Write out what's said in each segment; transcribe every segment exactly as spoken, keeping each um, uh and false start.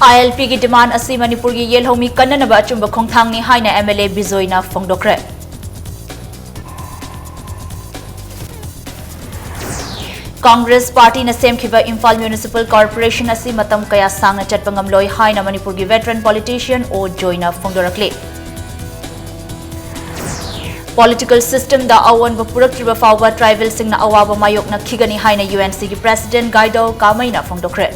ꯑꯥꯏ L ꯄꯤꯒꯤ ꯗꯤꯃꯥꯟ ꯑꯁꯤ ꯃꯅꯤꯄꯨꯔꯒꯤ ꯌꯦꯜꯍꯧꯃꯤ ꯀꯟꯅꯅꯕ ꯑꯆꯨꯝꯕ ꯈꯣꯡꯊꯥꯡꯅꯤ ꯍꯥꯏꯅ ꯑꯦꯝ ꯑꯦꯜ ꯑꯦ ꯕꯤꯖꯣꯏꯅ ꯐꯣꯡꯗꯣꯛꯈ꯭ꯔꯦ꯫ ꯀꯪꯒ꯭ꯔꯦꯁ ꯄꯥꯔꯇꯤꯅ ꯁꯦꯝꯈꯤꯕ ꯏꯝꯐꯥꯜ ꯃ꯭ꯌꯨꯅꯤꯁꯤꯄꯥꯜ ꯀꯣꯔꯄꯣꯔꯦꯁꯟ ꯑꯁꯤ ꯃꯇꯝ ꯀꯌꯥ ꯁꯥꯡꯅ ꯆꯠꯄ ꯉꯝꯂꯣꯏ ꯍꯥꯏꯅ ꯃꯅꯤꯄꯨꯔꯒꯤ ꯚꯦꯇꯔꯟ ꯄꯣꯂꯤꯇꯤꯁꯤꯌꯟ ꯑꯣ ꯖꯣꯏꯅ ꯐꯣꯡꯗꯣꯔꯛꯂꯤ꯫ ꯄꯣꯂꯤꯇꯤꯀꯦꯜ ꯁꯤꯁꯇꯦꯝꯗ ꯑꯑꯣꯟꯕ ꯄꯨꯔꯛꯇ꯭ꯔꯤꯕ ꯐꯥꯎꯕ ꯇ꯭ꯔꯥꯏꯕꯦꯜꯁꯤꯡꯅ ꯑꯋꯥꯕ ꯃꯥꯌꯣꯛꯅꯈꯤꯒꯅꯤ ꯍꯥꯏꯅ ꯌꯨ ꯑꯦꯟ ꯁꯤꯒꯤ ꯄ꯭ꯔꯦꯁꯤꯗꯦꯟꯠ ꯒꯥꯏꯗꯣ ꯀꯥꯃꯩꯅ ꯐꯣꯡꯗꯣꯛꯈ꯭ꯔꯦ꯫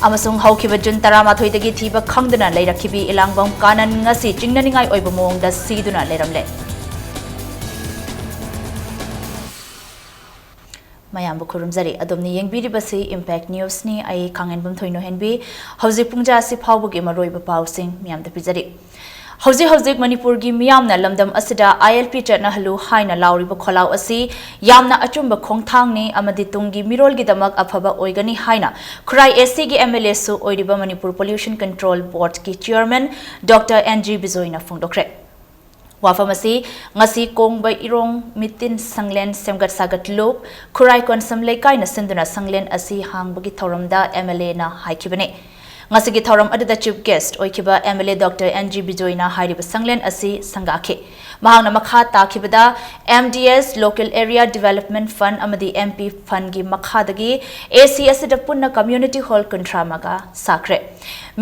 ꯑꯃꯁꯨꯡ ꯍꯧꯈꯤꯕ ꯖꯨꯟ ꯇꯔꯥꯃꯥꯊꯣꯏꯗꯒꯤ ꯊꯤꯕ ꯈꯪꯗꯅ ꯂꯩꯔꯛꯈꯤꯕꯤ ꯏꯂꯥꯡꯕꯝ ꯀꯥꯅꯟ ꯉꯁꯤ ꯆꯤꯡꯅꯅꯤꯡꯉꯥꯏ ꯑꯣꯏꯕ ꯃꯑꯣꯡꯗ ꯁꯤꯗꯨꯅ ꯂꯩꯔꯝꯂꯦ꯫ ꯃꯌꯥꯝꯕꯨ ꯈꯨꯔꯨꯝꯖꯔꯤ꯫ ꯑꯗꯣꯝꯅ ꯌꯦꯡꯕꯤꯔꯤꯕꯁꯤ ꯏꯝꯄꯦꯛ ꯅ꯭ꯌꯨꯁꯅꯤ꯫ ꯑꯩ ꯈꯥꯡꯍꯦꯟꯕꯝ ꯊꯣꯏꯅꯣꯍꯦꯟꯕꯤ꯫ ꯍꯧꯖꯤꯛ ꯄꯨꯡꯖꯥ ꯑꯁꯤ ꯐꯥꯎꯕꯒꯤ ꯃꯔꯨꯑꯣꯏꯕ ꯄꯥꯎꯁꯤꯡ ꯃꯌꯥꯝꯗ ꯄꯤꯖꯔꯤ꯫ ꯍꯧꯖꯤꯛ ꯍꯧꯖꯤꯛ ꯃꯅꯤꯄꯨꯔꯒꯤ ꯃꯤꯌꯥꯝꯅ ꯂꯝꯗꯝ ꯑꯁꯤꯗ ꯑꯥꯏ ꯑꯦꯜ ꯄꯤ ꯆꯠꯅꯍꯜꯂꯨ ꯍꯥꯏꯅ ꯂꯥꯎꯔꯤꯕ ꯈꯣꯜꯂꯥꯎ ꯑꯁꯤ ꯌꯥꯝꯅ ꯑꯆꯨꯝꯕ ꯈꯣꯡꯊꯥꯡꯅꯤ ꯑꯃꯗꯤ ꯇꯨꯡꯒꯤ ꯃꯤꯔꯣꯜꯒꯤꯗꯃꯛ ꯑꯐꯕ ꯑꯣꯏꯒꯅꯤ ꯍꯥꯏꯅ ꯈꯨꯔꯥꯏ ꯑꯦ ꯁꯤꯒꯤ ꯑꯦꯝ ꯑꯦꯜ ꯑꯦꯁꯨ ꯑꯣꯏꯔꯤꯕ ꯃꯅꯤꯄꯨꯔ ꯄꯣꯂ꯭ꯌꯨꯁꯟ ꯀꯟꯇ꯭ꯔꯣꯜ ꯕꯣꯔꯗꯀꯤ ꯆꯤꯌꯔꯃꯦꯟ ꯗꯣꯛꯇꯔ ꯑꯦꯟ ꯖꯤ ꯕꯤꯖꯣꯏꯅ ꯐꯣꯡꯗꯣꯛꯈ꯭ꯔꯦ꯫ ꯋꯥꯐꯝ ꯑꯁꯤ ꯉꯁꯤ ꯀꯣꯡꯕ ꯏꯔꯣꯡ ꯃꯤꯇꯤꯟ ꯁꯪꯂꯦꯟ ꯁꯦꯝꯒꯠ ꯁꯥꯒꯠꯂꯨꯞ ꯈꯨꯔꯥꯏ ꯀꯣꯟꯁꯝ ꯂꯩꯀꯥꯏꯅ ꯁꯤꯟꯗꯨꯅ ꯁꯪꯂꯦꯟ ꯑꯁꯤ ꯍꯥꯡꯕꯒꯤ ꯊꯧꯔꯝꯗ ꯑꯦꯝ ꯑꯦꯜ ꯑꯦꯅ ꯍꯥꯏꯈꯤꯕꯅꯤ꯫ ꯉꯁꯤꯒꯤ ꯊꯧꯔꯝ ꯑꯗꯨꯗ ꯆꯤꯐ ꯒꯦꯁ꯭ꯠ ꯑꯣꯏꯈꯤꯕ M L A doctor N G ꯕꯤꯖꯣꯏꯅ ꯍꯥꯏꯔꯤꯕ ꯁꯪꯂꯦꯟ ꯑꯁꯤ ꯁꯪꯒꯥꯈꯤ꯫ ꯃꯍꯥꯛꯅ ꯃꯈꯥ ꯇꯥꯈꯤꯕꯗ, M D S, Local Area Development Fund ꯑꯃꯗꯤ ꯑꯦꯝ ꯄꯤ ꯐꯟꯒꯤ ꯃꯈꯥꯗꯒꯤ ꯑꯦ ꯁꯤ ꯑꯁꯤꯗ ꯄꯨꯟꯅ ꯀꯝꯃ꯭ꯌꯨꯅꯤꯇꯤ ꯍꯣꯜ ꯀꯨꯟꯊ꯭ꯔꯥ ꯃꯉꯥ ꯁꯥꯈ꯭ꯔꯦ꯫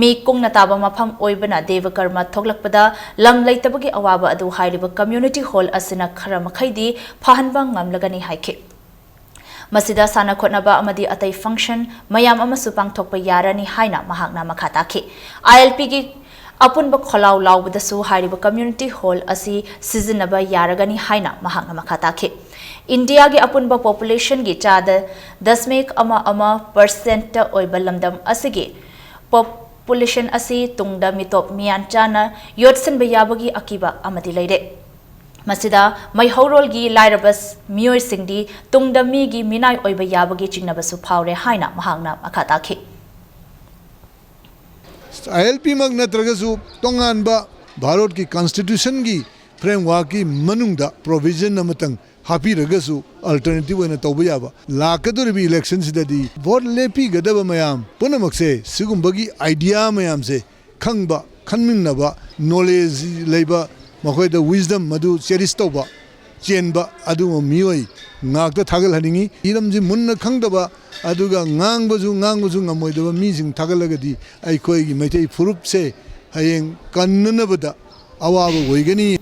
ꯃꯤ ꯀꯨꯡꯅ ꯇꯥꯕ ꯃꯐꯝ ꯑꯣꯏꯕꯅ ꯗꯦꯕ ꯀꯔꯃ ꯊꯣꯛꯂꯛꯄꯗ ꯂꯝ ꯂꯩꯇꯕꯒꯤ ꯑꯋꯥꯕ ꯑꯗꯨ ꯍꯥꯏꯔꯤꯕ ꯀꯝꯃ꯭ꯌꯨꯅꯤꯇꯤ ꯍꯣꯜ ꯑꯁꯤꯅ ꯈꯔ ꯃꯈꯩꯗꯤ ꯐꯍꯟꯕ ꯉꯝꯂꯒꯅꯤ ꯍꯥꯏꯈꯤ꯫ ꯃꯁꯤꯗ ꯁꯥꯟꯅ ꯈꯣꯠꯅꯕ ꯑꯃꯗꯤ ꯑꯇꯩ ꯐꯪꯁꯟ ꯃꯌꯥꯝ ꯑꯃꯁꯨ ꯄꯥꯡꯊꯣꯛꯄ ꯌꯥꯔꯅꯤ ꯍꯥꯏꯅ ꯃꯍꯥꯛꯅ ꯃꯈꯥ ꯇꯥꯈꯤ꯫ ꯑꯥꯏ ꯑꯦꯜ ꯄꯤꯒꯤ ꯑꯄꯨꯟꯕ ꯈꯣꯜꯂꯥꯎ ꯂꯥꯎꯕꯗꯁꯨ ꯍꯥꯏꯔꯤꯕ ꯀꯝꯃ꯭ꯌꯨꯅꯤꯇꯤ ꯍꯣꯜ ꯑꯁꯤ ꯁꯤꯖꯤꯟꯅꯕ ꯌꯥꯔꯒꯅꯤ ꯍꯥꯏꯅ ꯃꯍꯥꯛꯅ ꯃꯈꯥ ꯇꯥꯈꯤ꯫ ꯏꯟꯗꯤꯌꯥꯒꯤ ꯑꯄꯨꯟꯕ ꯄꯣꯄꯨꯂꯦꯁꯟꯒꯤ ꯆꯥꯗ ꯗꯁꯃꯤꯛ ꯑꯃ ꯑꯃ ꯄꯔꯁꯦꯟꯠ ꯑꯣꯏꯕ ꯂꯝꯗꯝ ꯑꯁꯤꯒꯤ ꯄꯣꯄꯨꯂꯦꯁꯟ ꯑꯁꯤ ꯇꯨꯡꯗ ꯃꯤꯇꯣꯞ ꯃꯤꯌꯥꯟꯆꯥꯅ ꯌꯣꯠꯁꯤꯟꯕ ꯌꯥꯕꯒꯤ ꯑꯀꯤꯕ ꯑꯃꯗꯤ ꯂꯩꯔꯦ꯫ ꯃꯁꯤꯗ ꯃꯩꯍꯧꯔꯣꯜꯒꯤ ꯂꯥꯏꯔꯕ ꯃꯤꯑꯣꯏꯁꯤꯡꯗꯤ ꯇꯨꯡꯗ ꯃꯤꯒꯤ ꯃꯤꯅꯥꯏ ꯑꯣꯏꯕ ꯌꯥꯕꯒꯤ ꯆꯤꯡꯅꯕꯁꯨ ꯐꯥꯎꯔꯦ ꯍꯥꯏꯅ ꯃꯍꯥꯛꯅ ꯃꯈꯥ ꯇꯥꯈꯤ꯫ ꯑꯥꯏ ꯑꯦꯜ ꯄꯤꯃꯛ ꯅꯠꯇ꯭ꯔꯒꯁꯨ ꯇꯣꯉꯥꯟꯕ ꯚꯥꯔꯠꯀꯤ ꯀꯟꯁꯇꯤꯇ꯭ꯌꯨꯁꯟꯒꯤ ꯐ꯭ꯔꯦꯝꯋꯥꯔꯛꯀꯤ ꯃꯅꯨꯡꯗ ꯄ꯭ꯔꯣꯚꯤꯖꯟ ꯑꯃꯇꯪ ꯍꯥꯞꯄꯤꯔꯒꯁꯨ ꯑꯜꯇꯔꯅꯦꯇꯤꯚ ꯑꯣꯏꯅ ꯇꯧꯕ ꯌꯥꯕ꯫ ꯂꯥꯛꯀꯗꯧꯔꯤꯕ ꯏꯂꯦꯛꯁꯟꯁꯤꯗꯗꯤ ꯚꯣꯠ ꯂꯦꯞꯄꯤꯒꯗꯕ ꯃꯌꯥꯝ ꯄꯨꯝꯅꯃꯛꯁꯦ ꯁꯤꯒꯨꯝꯕꯒꯤ ꯑꯥꯏꯗꯤꯌꯥ ꯃꯌꯥꯝꯁꯦ ꯈꯪꯕ, ꯈꯟꯃꯤꯟꯅꯕ, ꯅꯣꯂꯦꯖ ꯂꯩꯕ, ꯃꯈꯣꯏꯗ ꯋꯤꯁꯗꯝ ꯃꯗꯨ ꯆꯦꯔꯤꯁ ꯇꯧꯕ, ꯆꯦꯟꯕ ꯑꯗꯨꯒꯨꯝꯕ ꯃꯤꯑꯣꯏ ꯉꯥꯛꯇ ꯊꯥꯒꯠꯍꯟꯅꯤꯡꯉꯤ꯫ ꯍꯤꯔꯝꯁꯤ ꯃꯨꯟꯅ ꯈꯪꯗꯕ, ꯑꯗꯨꯒ ꯉꯥꯡꯕꯁꯨ ꯉꯥꯡꯕꯁꯨ ꯉꯝꯃꯣꯏꯗꯕ ꯃꯤꯁꯤꯡ ꯊꯥꯒꯠꯂꯒꯗꯤ ꯑꯩꯈꯣꯏꯒꯤ ꯃꯩꯇꯩ ꯐꯨꯔꯨꯞꯁꯦ ꯍꯌꯦꯡ ꯀꯟꯅꯅꯕꯗ ꯑꯋꯥꯕ ꯑꯣꯏꯒꯅꯤ꯫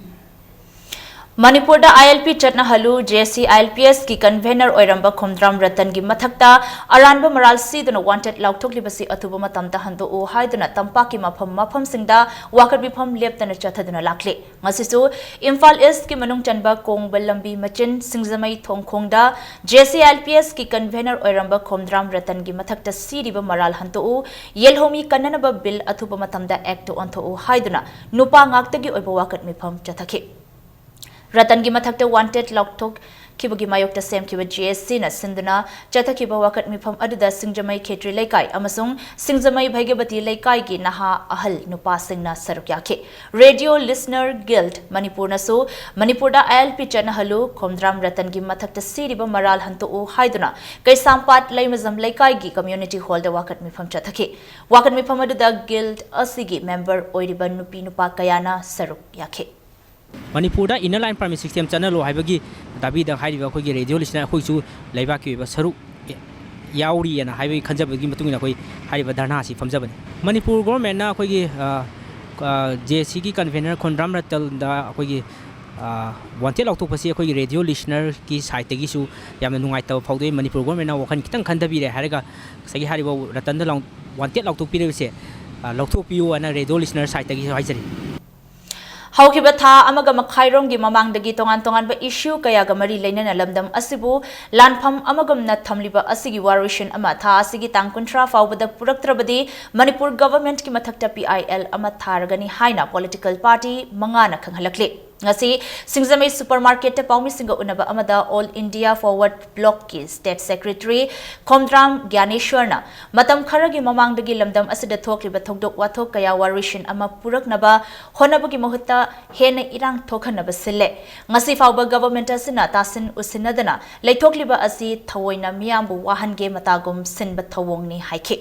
ꯃꯅꯤꯄꯨꯔꯗ ILP ꯆꯠꯅꯍꯜꯂꯨ, JAC ILPS ꯀꯤ ꯀꯟꯚꯦꯅꯔ ꯑꯣꯏꯔꯝꯕ ꯈꯣꯝꯗ꯭ꯔꯥꯝ ꯔꯇꯟꯒꯤ ꯃꯊꯛꯇ ꯑꯔꯥꯟꯕ ꯃꯔꯥꯜ ꯁꯤꯗꯨꯅ ꯋꯥꯟꯇꯦꯗ ꯂꯥꯎꯊꯣꯛꯂꯤꯕꯁꯤ ꯑꯊꯨꯕ ꯃꯇꯝꯗ ꯍꯟꯗꯣꯛꯎ ꯍꯥꯏꯗꯨꯅ ꯇꯝꯄꯥꯛꯀꯤ ꯃꯐꯝ ꯃꯐꯝꯁꯤꯡꯗ ꯋꯥꯀꯠ ꯃꯤꯐꯝ ꯂꯦꯞꯇꯅ ꯆꯠꯊꯗꯨꯅ ꯂꯥꯛꯂꯤ꯫ ꯉꯁꯤꯁꯨ ꯏꯝꯐꯥꯜ ꯏꯁꯀꯤ ꯃꯅꯨꯡ ꯆꯟꯕ ꯀꯣꯡꯕ ꯂꯝꯕꯤ ꯃꯆꯤꯟ ꯁꯤꯡꯖꯃꯩ ꯊꯣꯡꯈꯣꯡꯗ JAC ILPS ꯀꯤ ꯀꯟꯚꯦꯅꯔ ꯑꯣꯏꯔꯝꯕ ꯈꯣꯝꯗ꯭ꯔꯥꯝ ꯔꯇꯟꯒꯤ ꯃꯊꯛꯇ ꯁꯤꯔꯤꯕ ꯃꯔꯥꯜ ꯍꯟꯗꯣꯛꯎ, ꯌꯦꯜꯍꯧꯃꯤ ꯀꯟꯅꯅꯕ ꯕꯤꯜ ꯑꯊꯨꯕ ꯃꯇꯝꯗ ꯑꯦꯛꯇ ꯑꯣꯟꯊꯣꯛꯎ ꯍꯥꯏꯗꯨꯅ ꯅꯨꯄꯥ ꯉꯥꯛꯇꯒꯤ ꯑꯣꯏꯕ ꯋꯥꯀꯠ ꯃꯤꯐꯝ ꯆꯠꯊꯈꯤ꯫ ꯔꯇꯟꯒꯤ ꯃꯊꯛꯇ ꯋꯥꯟꯇꯦꯗ ꯂꯥꯎꯊꯣꯛꯈꯤꯕꯒꯤ ꯃꯥꯌꯣꯛꯇ ꯁꯦꯝꯈꯤꯕ JAC ꯅ ꯁꯤꯟꯗꯨꯅ ꯆꯠꯊꯈꯤꯕ ꯋꯥꯀꯠ ꯃꯤꯐꯝ ꯑꯗꯨꯗ ꯁꯤꯡꯖꯃꯩ ꯈꯦꯇ꯭ꯔꯤ ꯂꯩꯀꯥꯏ ꯑꯃꯁꯨꯡ ꯁꯤꯡꯖꯃꯩ ꯚꯩꯒ꯭ꯌꯕꯇꯤ ꯂꯩꯀꯥꯏꯒꯤ ꯅꯍꯥ ꯑꯍꯜ ꯅꯨꯄꯥꯁꯤꯡꯅ ꯁꯔꯨꯛ ꯌꯥꯈꯤ꯫ ꯔꯦꯗꯤꯑꯣ ꯂꯤꯁꯅꯔ ꯒꯤꯜꯗ ꯃꯅꯤꯄꯨꯔꯅꯁꯨ ꯃꯅꯤꯄꯨꯔꯗ ILP ꯆꯠꯅꯍꯜꯂꯨ, ꯈꯣꯝꯗ꯭ꯔꯥꯝ ꯔꯇꯟꯒꯤ ꯃꯊꯛꯇ ꯁꯤꯔꯤꯕ ꯃꯔꯥꯜ ꯍꯟꯇꯣꯛꯎ ꯍꯥꯏꯗꯨꯅ ꯀꯩꯁꯥꯝꯄꯥꯠ ꯂꯩꯃꯖꯝ ꯂꯩꯀꯥꯏꯒꯤ ꯀꯝꯃ꯭ꯌꯨꯅꯤꯇꯤ ꯍꯣꯜꯗ ꯋꯥꯀꯠ ꯃꯤꯐꯝ ꯆꯠꯊꯈꯤ꯫ ꯋꯥꯀꯠ ꯃꯤꯐꯝ ꯑꯗꯨꯗ ꯒꯤꯜꯗ ꯑꯁꯤꯒꯤ ꯃꯦꯝꯕꯔ ꯑꯣꯏꯔꯤꯕ ꯅꯨꯄꯤ ꯅꯨꯄꯥ ꯀꯌꯥꯅ ꯁꯔꯨꯛ ꯌꯥꯈꯤ꯫ ꯃꯅꯤꯄꯨꯔꯗ inner line permit system ꯆꯠꯅꯍꯜꯂꯨ ꯍꯥꯏꯕꯒꯤ ꯗꯥꯕꯤꯗ ꯍꯥꯏꯔꯤꯕ ꯑꯩꯈꯣꯏꯒꯤ ꯔꯦꯗꯤꯑꯣ ꯂꯤꯁꯅꯔ ꯑꯩꯈꯣꯏꯁꯨ ꯂꯩꯕꯥꯛꯀꯤ ꯑꯣꯏꯕ ꯁꯔꯨꯛ ꯌꯥꯎꯔꯤꯑꯅ ꯍꯥꯏꯕꯒꯤ ꯈꯟꯖꯕꯒꯤ ꯃꯇꯨꯡ ꯏꯟꯅ ꯑꯩꯈꯣꯏ ꯍꯥꯏꯔꯤꯕ ꯙꯔꯅꯥ ꯑꯁꯤ ꯐꯝꯖꯕꯅꯤ꯫ ꯃꯅꯤꯄꯨꯔ ꯒꯣꯔꯃꯦꯟꯅ ꯑꯩꯈꯣꯏꯒꯤ, ꯑ, ꯑ, JAC ꯒꯤ ꯀꯟꯚꯦꯅꯔ ꯈꯣꯟꯗ꯭ꯔꯥꯝ ꯔꯇꯟꯗ ꯑꯩꯈꯣꯏꯒꯤ, ꯑ, ꯋꯥꯟꯇꯦꯗ ꯂꯥꯎꯊꯣꯛꯄꯁꯤ ꯑꯩꯈꯣꯏꯒꯤ ꯔꯦꯗꯤꯑꯣ ꯂꯤꯁꯅꯔꯒꯤ ꯁꯥꯏꯠꯇꯒꯤꯁꯨ ꯌꯥꯝꯅ ꯅꯨꯡꯉꯥꯏꯇꯕ ꯐꯥꯎꯗꯣꯛꯏ꯫ ꯃꯅꯤꯄꯨꯔ ꯒꯣꯔꯃꯦꯟꯅ ꯋꯥꯈꯜ ꯈꯤꯇꯪ ꯈꯟꯊꯕꯤꯔꯦ ꯍꯥꯏꯔꯒ ꯉꯁꯥꯏꯒꯤ ꯍꯥꯏꯔꯤꯕ ꯔꯇꯟꯗ ꯂꯥꯎ-, ꯋꯥꯟꯇꯦꯗ ꯂꯥꯎꯊꯣꯛꯄꯤꯔꯤꯕꯁꯦ, ꯑ, ꯂꯧꯊꯣꯛꯄꯤꯌꯨ ꯍꯥꯏꯅ ꯔꯦꯗꯤꯑꯣ ꯂꯤꯁꯅꯔ ꯁꯥꯏꯠꯇꯒꯤꯁꯨ ꯍꯥꯏꯖꯔꯤ꯫ ꯍꯧꯈꯤꯕ ꯊꯥ ꯑꯃꯒ ꯃꯈꯥꯏꯔꯣꯝꯒꯤ ꯃꯃꯥꯡꯗꯒꯤ ꯇꯣꯉꯥꯟ ꯇꯣꯉꯥꯟꯕ ꯏꯁꯨ ꯀꯌꯥꯒ ꯃꯔꯤ ꯂꯩꯅꯅ ꯂꯝꯗꯝ ꯑꯁꯤꯕꯨ ꯂꯥꯟꯐꯝ ꯑꯃꯒꯨꯝꯅ ꯊꯝꯂꯤꯕ ꯑꯁꯤꯒꯤ ꯋꯥꯔꯣꯏꯁꯤꯟ ꯑꯃ ꯊꯥ ꯑꯁꯤꯒꯤ ꯇꯥꯡ ꯀꯨꯟꯊ꯭ꯔꯥ ꯐꯥꯎꯕꯗ ꯄꯨꯔꯛꯇ꯭ꯔꯕꯗꯤ ꯃꯅꯤꯄꯨꯔ ꯒꯚꯔꯟꯃꯦꯟꯠꯀꯤ ꯃꯊꯛꯇ PIL ꯑꯃ ꯊꯥꯔꯒꯅꯤ ꯍꯥꯏꯅ ꯄꯣꯂꯤꯇꯤꯀꯦꯜ ꯄꯥꯔꯇꯤ ꯃꯉꯥꯅ ꯈꯪꯍꯜꯂꯛꯂꯤ꯫ ꯉꯁꯤ ꯁꯤꯡꯖꯃꯩ ꯁꯨꯄꯔ ꯃꯥꯔꯀꯦꯠꯇ ꯄꯥꯎꯃꯤꯁꯤꯡꯒ ꯎꯅꯕ ꯑꯃꯗ ꯑꯣꯜ ꯏꯟꯗꯤꯌꯥ ꯐꯣꯔꯋꯥꯔꯗ ꯕ꯭ꯂꯣꯛꯀꯤ ꯁ꯭ꯇꯦꯠ ꯁꯦꯀ꯭ꯔꯦꯇꯔꯤ ꯈꯣꯝꯗ꯭ꯔꯥꯝ ꯒ꯭ꯌꯥꯅꯦꯁ꯭ꯋꯔꯅ ꯃꯇꯝ ꯈꯔꯒꯤ ꯃꯃꯥꯡꯗꯒꯤ ꯂꯝꯗꯝ ꯑꯁꯤꯗ ꯊꯣꯛꯂꯤꯕ ꯊꯧꯗꯣꯛ ꯋꯥꯊꯣꯛ ꯀꯌꯥ ꯋꯥꯔꯣꯏꯁꯤꯟ ꯑꯃ ꯄꯨꯔꯛꯅꯕ ꯍꯣꯠꯅꯕꯒꯤ ꯃꯍꯨꯠꯇ ꯍꯦꯟꯅ ꯏꯔꯥꯡ ꯊꯣꯛꯍꯟꯅꯕ ꯁꯤꯜꯂꯦ꯫ ꯉꯁꯤ ꯐꯥꯎꯕ ꯒꯚꯔꯟꯃꯦꯟꯠ ꯑꯁꯤꯅ ꯇꯥꯁꯤꯟ ꯎꯁꯤꯟꯅꯗꯅ ꯂꯩꯊꯣꯛꯂꯤꯕ ꯑꯁꯤ ꯊꯑꯣꯏꯅ ꯃꯤꯌꯥꯝꯕꯨ ꯋꯥꯍꯟꯒꯦ ꯃꯇꯥꯒꯨꯝ ꯁꯤꯟꯕ ꯊꯧꯑꯣꯡꯅꯤ ꯍꯥꯏꯈꯤ꯫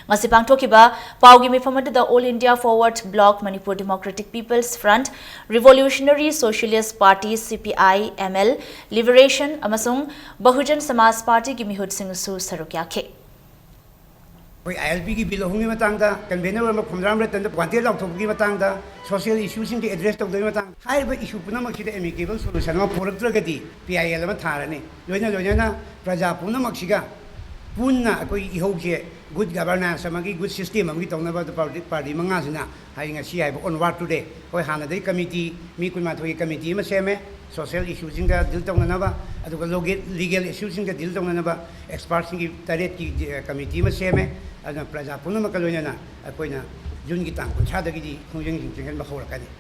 ꯉꯁꯤ ꯄꯥꯡꯊꯣꯛꯈꯤꯕ ꯄꯥꯎꯒꯤ ꯃꯤꯐꯝ ꯑꯗꯨꯗ all India forward block, Manipur democratic people's front, revolutionary socialist party, C P I M L, liberation ꯑꯃꯁꯨꯡ ꯕꯍꯨꯖꯟ ꯁꯃꯥꯖ ꯄꯥꯔꯇꯤꯒꯤ ꯃꯤꯍꯨꯠꯁꯤꯡꯁꯨ ꯁꯔꯨꯛ ꯌꯥꯈꯤ꯫ ꯑꯩꯈꯣꯏ ꯑꯥꯏ ꯑꯦꯜ ꯄꯤꯒꯤ ꯕꯤꯜ ꯑꯍꯨꯝꯒꯤ ꯃꯇꯥꯡꯗ, ꯀꯟꯚꯦꯅꯔ ꯑꯣꯏꯔꯝꯕ ꯈꯣꯝꯖꯥꯔꯥꯝ ꯔꯇꯟꯗ ꯋꯥꯟꯇꯦꯗ ꯂꯥꯎꯊꯣꯛꯄꯒꯤ ꯃꯇꯥꯡꯗ, ꯁꯣꯁꯤꯌꯦꯜ ꯏꯁꯨꯁꯤꯡꯒꯤ ꯑꯦꯗ꯭ꯔꯦꯁ ꯇꯧꯗꯕꯒꯤ ꯃꯇꯥꯡꯗ, ꯍꯥꯏꯔꯤꯕ ꯏꯁꯨ ꯄꯨꯝꯅꯃꯛꯁꯤꯗ ꯑꯦꯃꯤꯀꯦꯕꯜ ꯁꯣꯂꯨꯁꯟ ꯑꯃ ꯄꯨꯔꯛꯇ꯭ꯔꯒꯗꯤ ꯄꯤ ꯑꯥꯏ ꯑꯦꯜ ꯑꯃ ꯊꯥꯔꯅꯤ꯫ ꯂꯣꯏꯅ ꯂꯣꯏꯅꯅ ꯄ꯭ꯔꯖꯥ ꯄꯨꯝꯅꯃꯛꯁꯤꯒ ꯄꯨꯟꯅ ꯑꯩꯈꯣꯏꯒꯤ ꯏꯍꯧꯁꯦ ꯒꯨꯗ ꯒꯕꯔꯅꯦꯟꯁ ꯑꯃꯒꯤ, ꯒꯨꯗ ꯁꯤꯁꯇꯦꯝ ꯑꯃꯒꯤ ꯇꯧꯅꯕ ꯄꯥꯔꯇꯤ, ꯄꯥꯔꯇꯤ ꯃꯉꯥꯁꯤꯅ ꯍꯥꯏꯗꯤ ꯉꯁꯤ ꯍꯥꯏꯕ ꯑꯣꯟꯋꯥꯔꯗ ꯇꯨꯗꯦ, ꯑꯩꯈꯣꯏ ꯍꯥꯟꯅꯗꯩ ꯀꯃꯤꯇꯤ, ꯃꯤ ꯀꯨꯟꯃꯥꯊꯣꯏꯒꯤ ꯀꯃꯤꯇꯤ ꯑꯃ ꯁꯦꯝꯃꯦ, ꯁꯣꯁꯤꯌꯦꯜ ꯏꯁꯨꯁꯤꯡꯒ ꯗꯤꯜ ꯇꯧꯅꯅꯕ, ꯑꯗꯨꯒ ꯂꯣꯒꯦ-, ꯂꯤꯒꯦꯜ ꯏꯁꯨꯁꯤꯡꯒ ꯗꯤꯜ ꯇꯧꯅꯅꯕ ꯑꯦꯛꯁꯄꯥꯔꯠꯁꯤꯡꯒꯤ ꯇꯔꯦꯠꯀꯤ, ꯑ, ꯀꯃꯤꯇꯤ ꯑꯃ ꯁꯦꯝꯃꯦ꯫ ꯑꯗꯨꯅ ꯄ꯭ꯔꯖꯥ ꯄꯨꯝꯅꯃꯛꯀ ꯂꯣꯏꯅꯅ ꯑꯩꯈꯣꯏꯅ ꯖꯨꯟꯒꯤ ꯇꯥꯡ ꯀꯨꯟꯊ꯭ꯔꯥꯗꯒꯤꯗꯤ ꯈꯣꯡꯖꯪꯁꯤꯡ ꯆꯦꯟꯁꯤꯟꯕ ꯍꯧꯔꯛꯀꯅꯤ꯫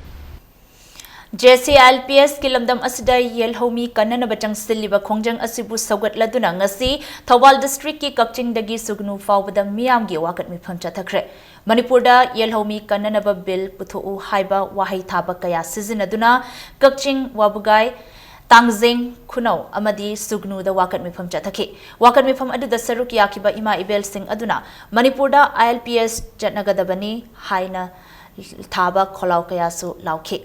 J C I L P ꯑꯦꯁꯀꯤ ꯂꯝꯗꯝ ꯑꯁꯤꯗ ꯌꯦꯜꯍꯧꯃꯤ ꯀꯟꯅꯅꯕ ꯆꯪꯁꯤꯜꯂꯤꯕ ꯈꯣꯡꯖꯪ ꯑꯁꯤꯕꯨ ꯁꯧꯒꯠꯂꯗꯨꯅ ꯉꯁꯤ ꯊꯧꯕꯥꯜ ꯗꯤꯁꯇ꯭ꯔꯤꯛꯀꯤ ꯀꯛꯆꯤꯡꯗꯒꯤ ꯁꯨꯒꯅꯨ ꯐꯥꯎꯕꯗ ꯃꯤꯌꯥꯝꯒꯤ ꯋꯥꯀꯠ ꯃꯤꯐꯝ ꯆꯠꯊꯈ꯭ꯔꯦ꯫ ꯃꯅꯤꯄꯨꯔꯗ ꯌꯦꯜꯍꯧꯃꯤ ꯀꯟꯅꯅꯕ ꯕꯤꯜ ꯄꯨꯊꯣꯛꯎ ꯍꯥꯏꯕ ꯋꯥꯍꯩ ꯊꯥꯕ ꯀꯌꯥ ꯁꯤꯖꯤꯟꯅꯗꯨꯅ ꯀꯛꯆꯤꯡ, ꯋꯥꯕꯒꯥꯏ, ꯇꯥꯡꯖꯤꯡ, ꯈꯨꯅꯧ ꯑꯃꯗꯤ ꯁꯨꯒꯅꯨꯗ ꯋꯥꯀꯠ ꯃꯤꯐꯝ ꯆꯠꯊꯈꯤ꯫ ꯋꯥꯀꯠ ꯃꯤꯐꯝ ꯑꯗꯨꯗ ꯁꯔꯨꯛ ꯌꯥꯈꯤꯕ ꯏꯃꯥ ꯏꯕꯦꯜꯁꯤꯡ ꯑꯗꯨꯅ ꯃꯅꯤꯄꯨꯔꯗ ꯑꯥꯏ ꯑꯦꯜ ꯄꯤ ꯑꯦꯁ ꯆꯠꯅꯒꯗꯕꯅꯤ ꯍꯥꯏꯅ ꯊꯥꯕ ꯈꯣꯜꯂꯥꯎ ꯀꯌꯥꯁꯨ ꯂꯥꯎꯈꯤ꯫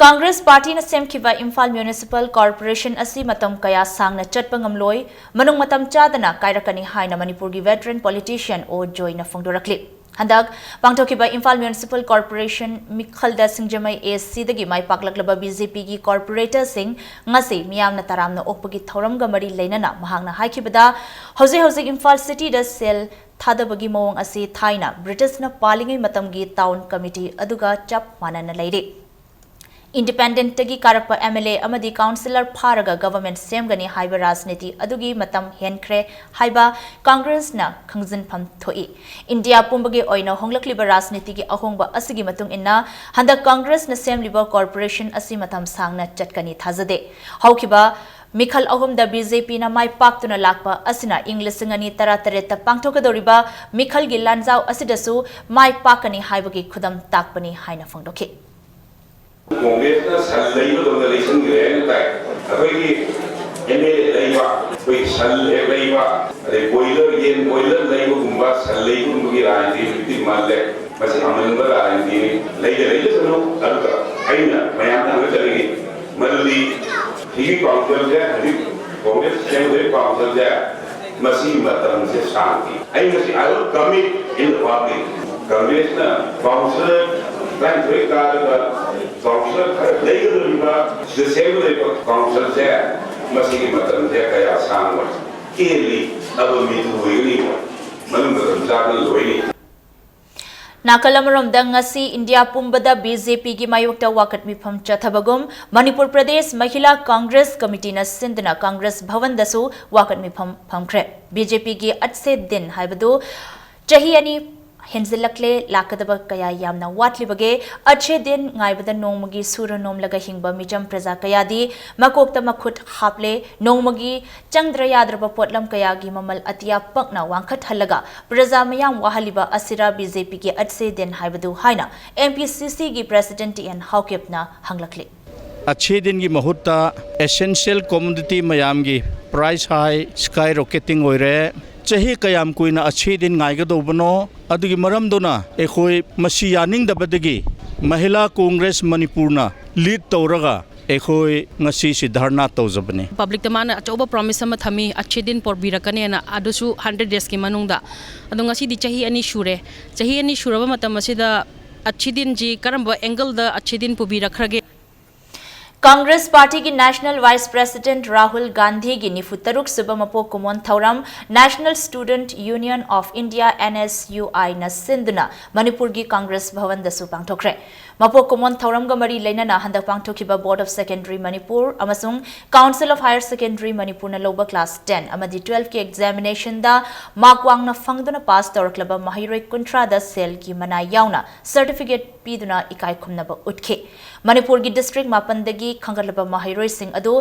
ꯀꯪꯒ꯭ꯔꯦꯁ ꯄꯥꯔꯇꯤꯅ ꯁꯦꯝꯈꯤꯕ ꯏꯝꯐꯥꯜ ꯃ꯭ꯌꯨꯅꯤꯁꯤꯄꯥꯜ ꯀꯣꯔꯄꯣꯔꯦꯁꯟ ꯑꯁꯤ ꯃꯇꯝ ꯀꯌꯥ ꯁꯥꯡꯅ ꯆꯠꯄ ꯉꯝꯂꯣꯏ, ꯃꯅꯨꯡ ꯃꯇꯝ ꯆꯥꯗꯅ ꯀꯥꯏꯔꯛꯀꯅꯤ ꯍꯥꯏꯅ ꯃꯅꯤꯄꯨꯔꯒꯤ ꯚꯦꯇꯔꯟ ꯄꯣꯂꯤꯇꯤꯁꯤꯌꯟ ꯑꯣ ꯖꯣꯏꯅ ꯐꯣꯡꯗꯣꯔꯛꯂꯤ꯫ ꯍꯟꯗꯛ ꯄꯥꯡꯊꯣꯛꯈꯤꯕ ꯏꯝꯐꯥꯜ ꯃ꯭ꯌꯨꯅꯤꯁꯤꯄꯥꯜ ꯀꯣꯔꯄꯣꯔꯦꯁꯟ ꯃꯤꯈꯜꯗ ꯁꯤꯡꯖꯃꯩ ꯑꯦ ꯁꯤꯗꯒꯤ ꯃꯥꯏ ꯄꯥꯛꯂꯛꯂꯕ ꯕꯤ ꯖꯦ ꯄꯤꯒꯤ ꯀꯣꯔꯄꯣꯔꯦꯇꯔꯁꯤꯡ ꯉꯁꯤ ꯃꯤꯌꯥꯝꯅ ꯇꯔꯥꯝꯅ ꯑꯣꯛꯄꯒꯤ ꯊꯧꯔꯝꯒ ꯃꯔꯤ ꯂꯩꯅꯅ ꯃꯍꯥꯛꯅ ꯍꯥꯏꯈꯤꯕꯗ, ꯍꯧꯖꯤꯛ ꯍꯧꯖꯤꯛ ꯏꯝꯐꯥꯜ ꯁꯤꯇꯤꯗ ꯁꯦꯜ ꯊꯥꯗꯕꯒꯤ ꯃꯑꯣꯡ ꯑꯁꯤ ꯊꯥꯏꯅ ꯕ꯭ꯔꯤꯇꯤꯁꯅ ꯄꯥꯜꯂꯤꯉꯩ ꯃꯇꯝꯒꯤ ꯇꯥꯎꯟ ꯀꯃꯤꯇꯤ ꯑꯗꯨꯒ ꯆꯞ ꯃꯥꯟꯅꯅ ꯂꯩꯔꯤ꯫ Independent ꯇꯒꯤ ꯀꯥꯔꯛꯄ M L A ꯑꯃꯗꯤ councillor ꯐꯥꯔꯒ government ꯁꯦꯝꯒꯅꯤ ꯍꯥꯏꯕ ꯔꯥꯖꯅꯤꯇꯤ ꯑꯗꯨꯒꯤ ꯃꯇꯝ ꯍꯦꯟꯈ꯭ꯔꯦ ꯍꯥꯏꯕ Congress ꯅ ꯈꯪꯖꯤꯟꯐꯝ ꯊꯣꯛꯏ꯫ ꯏꯟꯗꯤꯌꯥ ꯄꯨꯝꯕꯒꯤ ꯑꯣꯏꯅ ꯍꯣꯡꯂꯛꯂꯤꯕ ꯔꯥꯖꯅꯤꯇꯤꯒꯤ ꯑꯍꯣꯡꯕ ꯑꯁꯤꯒꯤ ꯃꯇꯨꯡ ꯏꯟꯅ ꯍꯟꯗꯛ Congress ꯅ ꯁꯦꯝꯂꯤꯕ corporation ꯑꯁꯤ ꯃꯇꯝ ꯁꯥꯡꯅ ꯆꯠꯀꯅꯤ ꯊꯥꯖꯗꯦ꯫ ꯍꯧꯈꯤꯕ ꯃꯤꯈꯜ ꯑꯍꯨꯝꯗ B J P ꯅ ꯃꯥꯏ ꯄꯥꯛꯇꯨꯅ ꯂꯥꯛꯄ ꯑꯁꯤꯅ ꯏꯪ ꯂꯤꯁꯤꯡ ꯑꯅꯤ ꯇꯔꯥꯇꯔꯦꯠꯇ ꯄꯥꯡꯊꯣꯛꯀꯗꯧꯔꯤꯕ ꯃꯤꯈꯜꯒꯤ ꯂꯥꯟꯖꯥꯎ ꯑꯁꯤꯗꯁꯨ ꯃꯥꯏ ꯄꯥꯛꯀꯅꯤ ꯍꯥꯏꯕꯒꯤ ꯈꯨꯗꯝ ꯇꯥꯛꯄꯅꯤ ꯍꯥꯏꯅ ꯐꯣꯡꯗꯣꯛꯈꯤ꯫ Congress ꯅ ꯁꯟ ꯂꯩꯕꯗꯧꯅ ꯂꯩꯁꯟꯈ꯭ꯔꯦ ꯍꯥꯏꯅ ꯇꯥꯏ꯫ ꯑꯩꯈꯣꯏꯒꯤ M L A ꯂꯩꯕ, ꯑꯩꯈꯣꯏꯒꯤ ꯁꯟ ꯍꯦꯛ ꯂꯩꯕ, ꯑꯗꯩ boiler, ꯌꯦꯟ boiler ꯂꯩꯕꯒꯨꯝꯕ, ꯁꯟ ꯂꯩꯕꯒꯨꯝꯕꯒꯤ ꯔꯥꯖꯅꯤꯇꯤ ꯍꯧꯖꯤꯛꯇꯤ ꯃꯥꯜꯂꯦ꯫ ꯃꯁꯤ ꯑꯃꯟꯕ ꯔꯥꯖꯅꯤꯇꯤꯅꯤ꯫ ꯂꯩꯗ ꯂꯩꯖꯁꯅꯨ, ꯑꯗꯨꯒ ꯑꯩꯅ ꯃꯌꯥꯝꯗ ꯍꯪꯖꯅꯤꯡꯉꯤ, ꯃꯗꯨꯗꯤ ꯁꯤꯒꯤ council ꯁꯦ ꯍꯧꯖꯤꯛ Congress ꯁꯦꯝꯒꯗꯧꯔꯤꯕ council ꯁꯦ ꯃꯁꯤ ꯃꯇꯝꯁꯦ ꯁꯥꯡꯗꯦ꯫ ꯑꯩ ꯉꯁꯤ I will commit in the public꯫ Congress ꯅ council ꯇꯔꯥꯅꯤꯊꯣꯏ ꯀꯥꯔꯒ council ꯈꯔ ꯂꯩꯒꯗꯧꯔꯤꯕ ꯁꯤꯗ ꯁꯦꯝꯒꯗꯧꯔꯤꯕ council ꯁꯦ ꯃꯁꯤꯒꯤ ꯃꯇꯝꯁꯦ ꯀꯌꯥ ꯁꯥꯡꯉꯣꯏ, ꯇꯦꯜꯂꯤ, ꯑꯗꯣ ꯃꯤꯗꯨ ꯑꯣꯏꯒꯅꯤꯕ, ꯃꯅꯨꯡ ꯃꯇꯝ ꯆꯥꯗꯅ ꯂꯣꯏꯅꯤ꯫ ꯅꯥꯀꯜ ꯑꯃꯔꯣꯝꯗ, ꯉꯁꯤ ꯏꯟꯗꯤꯌꯥ ꯄꯨꯝꯕꯗ B J P ꯒꯤ ꯃꯥꯌꯣꯛꯇ ꯋꯥꯀꯠ ꯃꯤꯐꯝ ꯆꯠꯊꯕꯒꯨꯝ, ꯃꯅꯤꯄꯨꯔ ꯄ꯭ꯔꯗꯦꯁ ꯃꯍꯤꯂꯥ ꯀꯪꯒ꯭ꯔꯦꯁ ꯀꯃꯤꯇꯤꯅ ꯁꯤꯟꯗꯨꯅ ꯀꯪꯒ꯭ꯔꯦꯁ ꯚꯕꯟꯗꯁꯨ ꯋꯥꯀꯠ ꯃꯤꯐꯝ ꯐꯝꯈ꯭ꯔꯦ꯫ B J P ꯒꯤ ꯑꯠꯁꯦ ꯗꯤꯟ ꯍꯥꯏꯕꯗꯨ ꯆꯍꯤ ꯑꯅꯤ ꯍꯦꯟꯖꯤꯜꯂꯛꯂꯦ, ꯂꯥꯛꯀꯗꯕ ꯀꯌꯥ ꯌꯥꯝꯅ ꯋꯥꯠꯂꯤꯕꯒꯦ? ꯑꯠꯁꯦ ꯗꯤꯟ ꯉꯥꯏꯕꯗ ꯅꯣꯡꯃꯒꯤ ꯁꯨꯔ ꯅꯣꯝꯂꯒ ꯍꯤꯡꯕ ꯃꯤꯆꯝ ꯄ꯭ꯔꯖꯥ ꯀꯌꯥꯗꯤ ꯃꯀꯣꯛꯇ ꯃꯈꯨꯠ ꯍꯥꯞꯂꯦ꯫ ꯅꯣꯡꯃꯒꯤ ꯆꯪꯗ꯭ꯔ ꯌꯥꯗ꯭ꯔꯕ ꯄꯣꯠꯂꯝ ꯀꯌꯥꯒꯤ ꯃꯃꯜ ꯑꯇꯤꯌꯥ ꯄꯛꯅ ꯋꯥꯡꯈꯠꯍꯜꯂꯒ ꯄ꯭ꯔꯖꯥ ꯃꯌꯥꯝ ꯋꯥꯍꯜꯂꯤꯕ ꯑꯁꯤꯔ B J P ꯒꯤ ꯑꯠꯁꯦ ꯗꯤꯟ ꯍꯥꯏꯕꯗꯨ ꯍꯥꯏꯅ M P C C ꯒꯤ president T N ꯍꯥꯎꯀꯤꯞꯅ ꯍꯪꯂꯛꯂꯤ꯫ ꯑꯠꯁꯦ ꯗꯤꯟꯒꯤ ꯃꯍꯨꯠꯇ essential commodity ꯃꯌꯥꯝꯒꯤ price high, skyrocketing ꯑꯣꯏꯔꯦ꯫ ꯆꯍꯤ ꯀꯌꯥꯝ ꯀꯨꯏꯅ ꯑꯠꯁꯦ ꯗꯤꯟ ꯉꯥꯏꯒꯗꯧꯕꯅꯣ? ꯑꯗꯨꯒꯤ ꯃꯔꯝꯗꯨꯅ ꯑꯩꯈꯣꯏ ꯃꯁꯤ ꯌꯥꯅꯤꯡꯗꯕꯗꯒꯤ ꯃꯍꯤꯂꯥ ꯀꯣꯡꯒ꯭ꯔꯦꯁ ꯃꯅꯤꯄꯨꯔꯅ lead ꯇꯧꯔꯒ ꯑꯩꯈꯣꯏ ꯉꯁꯤꯁꯤ ꯙꯔꯅꯥ ꯇꯧꯖꯕꯅꯤ꯫ Public ꯇ ꯃꯥꯅ ꯑꯆꯧꯕ promise ꯑꯃ ꯊꯝꯃꯤ, ꯑꯠꯁꯦ ꯗꯤꯟ ꯄꯨꯕꯤꯔꯛꯀꯅꯦꯅ, ꯑꯗꯨꯁꯨ hundred days ꯀꯤ ꯃꯅꯨꯡꯗ꯫ ꯑꯗꯣ ꯉꯁꯤꯗꯤ ꯆꯍꯤ ꯑꯅꯤ ꯁꯨꯔꯦ꯫ ꯆꯍꯤ ꯑꯅꯤ ꯁꯨꯔꯕ ꯃꯇꯝ ꯑꯁꯤꯗ ꯑꯠꯁꯦ ꯗꯤꯟꯁꯤ ꯀꯔꯝꯕ angle ꯗ ꯑꯠꯁꯦ ꯗꯤꯟ ꯄꯨꯕꯤꯔꯛꯈ꯭ꯔꯒꯦ? ꯀꯪꯒ꯭ꯔꯦꯁ ꯄꯥꯔꯇꯤꯒꯤ ꯅꯦꯁꯅꯦꯜ ꯚꯥꯏꯁ ꯄ꯭ꯔꯦꯁꯤꯗꯦꯟꯠ ꯔꯥꯍꯨꯜ ꯒꯥꯟꯙꯤꯒꯤ ꯅꯤꯐꯨ ꯇꯔꯨꯛ ꯁꯨꯕ ꯃꯄꯣꯛ ꯀꯨꯝꯑꯣꯟ ꯊꯧꯔꯝ National Student Union of India, NSUI ꯅ ꯁꯤꯟꯗꯨꯅ ꯃꯅꯤꯄꯨꯔꯒꯤ ꯀꯪꯒ꯭ꯔꯦꯁ ꯚꯋꯟꯗꯁꯨ ꯄꯥꯡꯊꯣꯛꯈ꯭ꯔꯦ꯫ ꯃꯄꯣꯛ ꯀꯨꯝꯑꯣꯟ ꯊꯧꯔꯝꯒ ꯃꯔꯤ ꯂꯩꯅꯅ ꯍꯟꯗꯛ ꯄꯥꯡꯊꯣꯛꯈꯤꯕ Board of Secondary Manipur ꯑꯃꯁꯨꯡ Council of Higher Secondary ꯃꯅꯤꯄꯨꯔꯅ ꯂꯧꯕ class ten ꯑꯃꯗꯤ twelfth ꯀꯤ examination ꯗ mark ꯋꯥꯡꯅ ꯐꯪꯗꯨꯅ pass ꯇꯧꯔꯛꯂꯕ ꯃꯍꯩꯔꯣꯏ ꯀꯨꯟꯊ꯭ꯔꯥꯗ ꯁꯦꯜꯒꯤ ꯃꯅꯥ ꯌꯥꯎꯅ certificate ꯄꯤꯗꯨꯅ ꯏꯀꯥꯏ ꯈꯨꯝꯅꯕ ꯎꯠꯈꯤ꯫ ꯃꯅꯤꯄꯨꯔꯒꯤ district ꯃꯥꯄꯟꯗꯒꯤ ꯈꯟꯒꯠꯂꯕ ꯃꯍꯩꯔꯣꯏꯁꯤꯡ ꯑꯗꯨ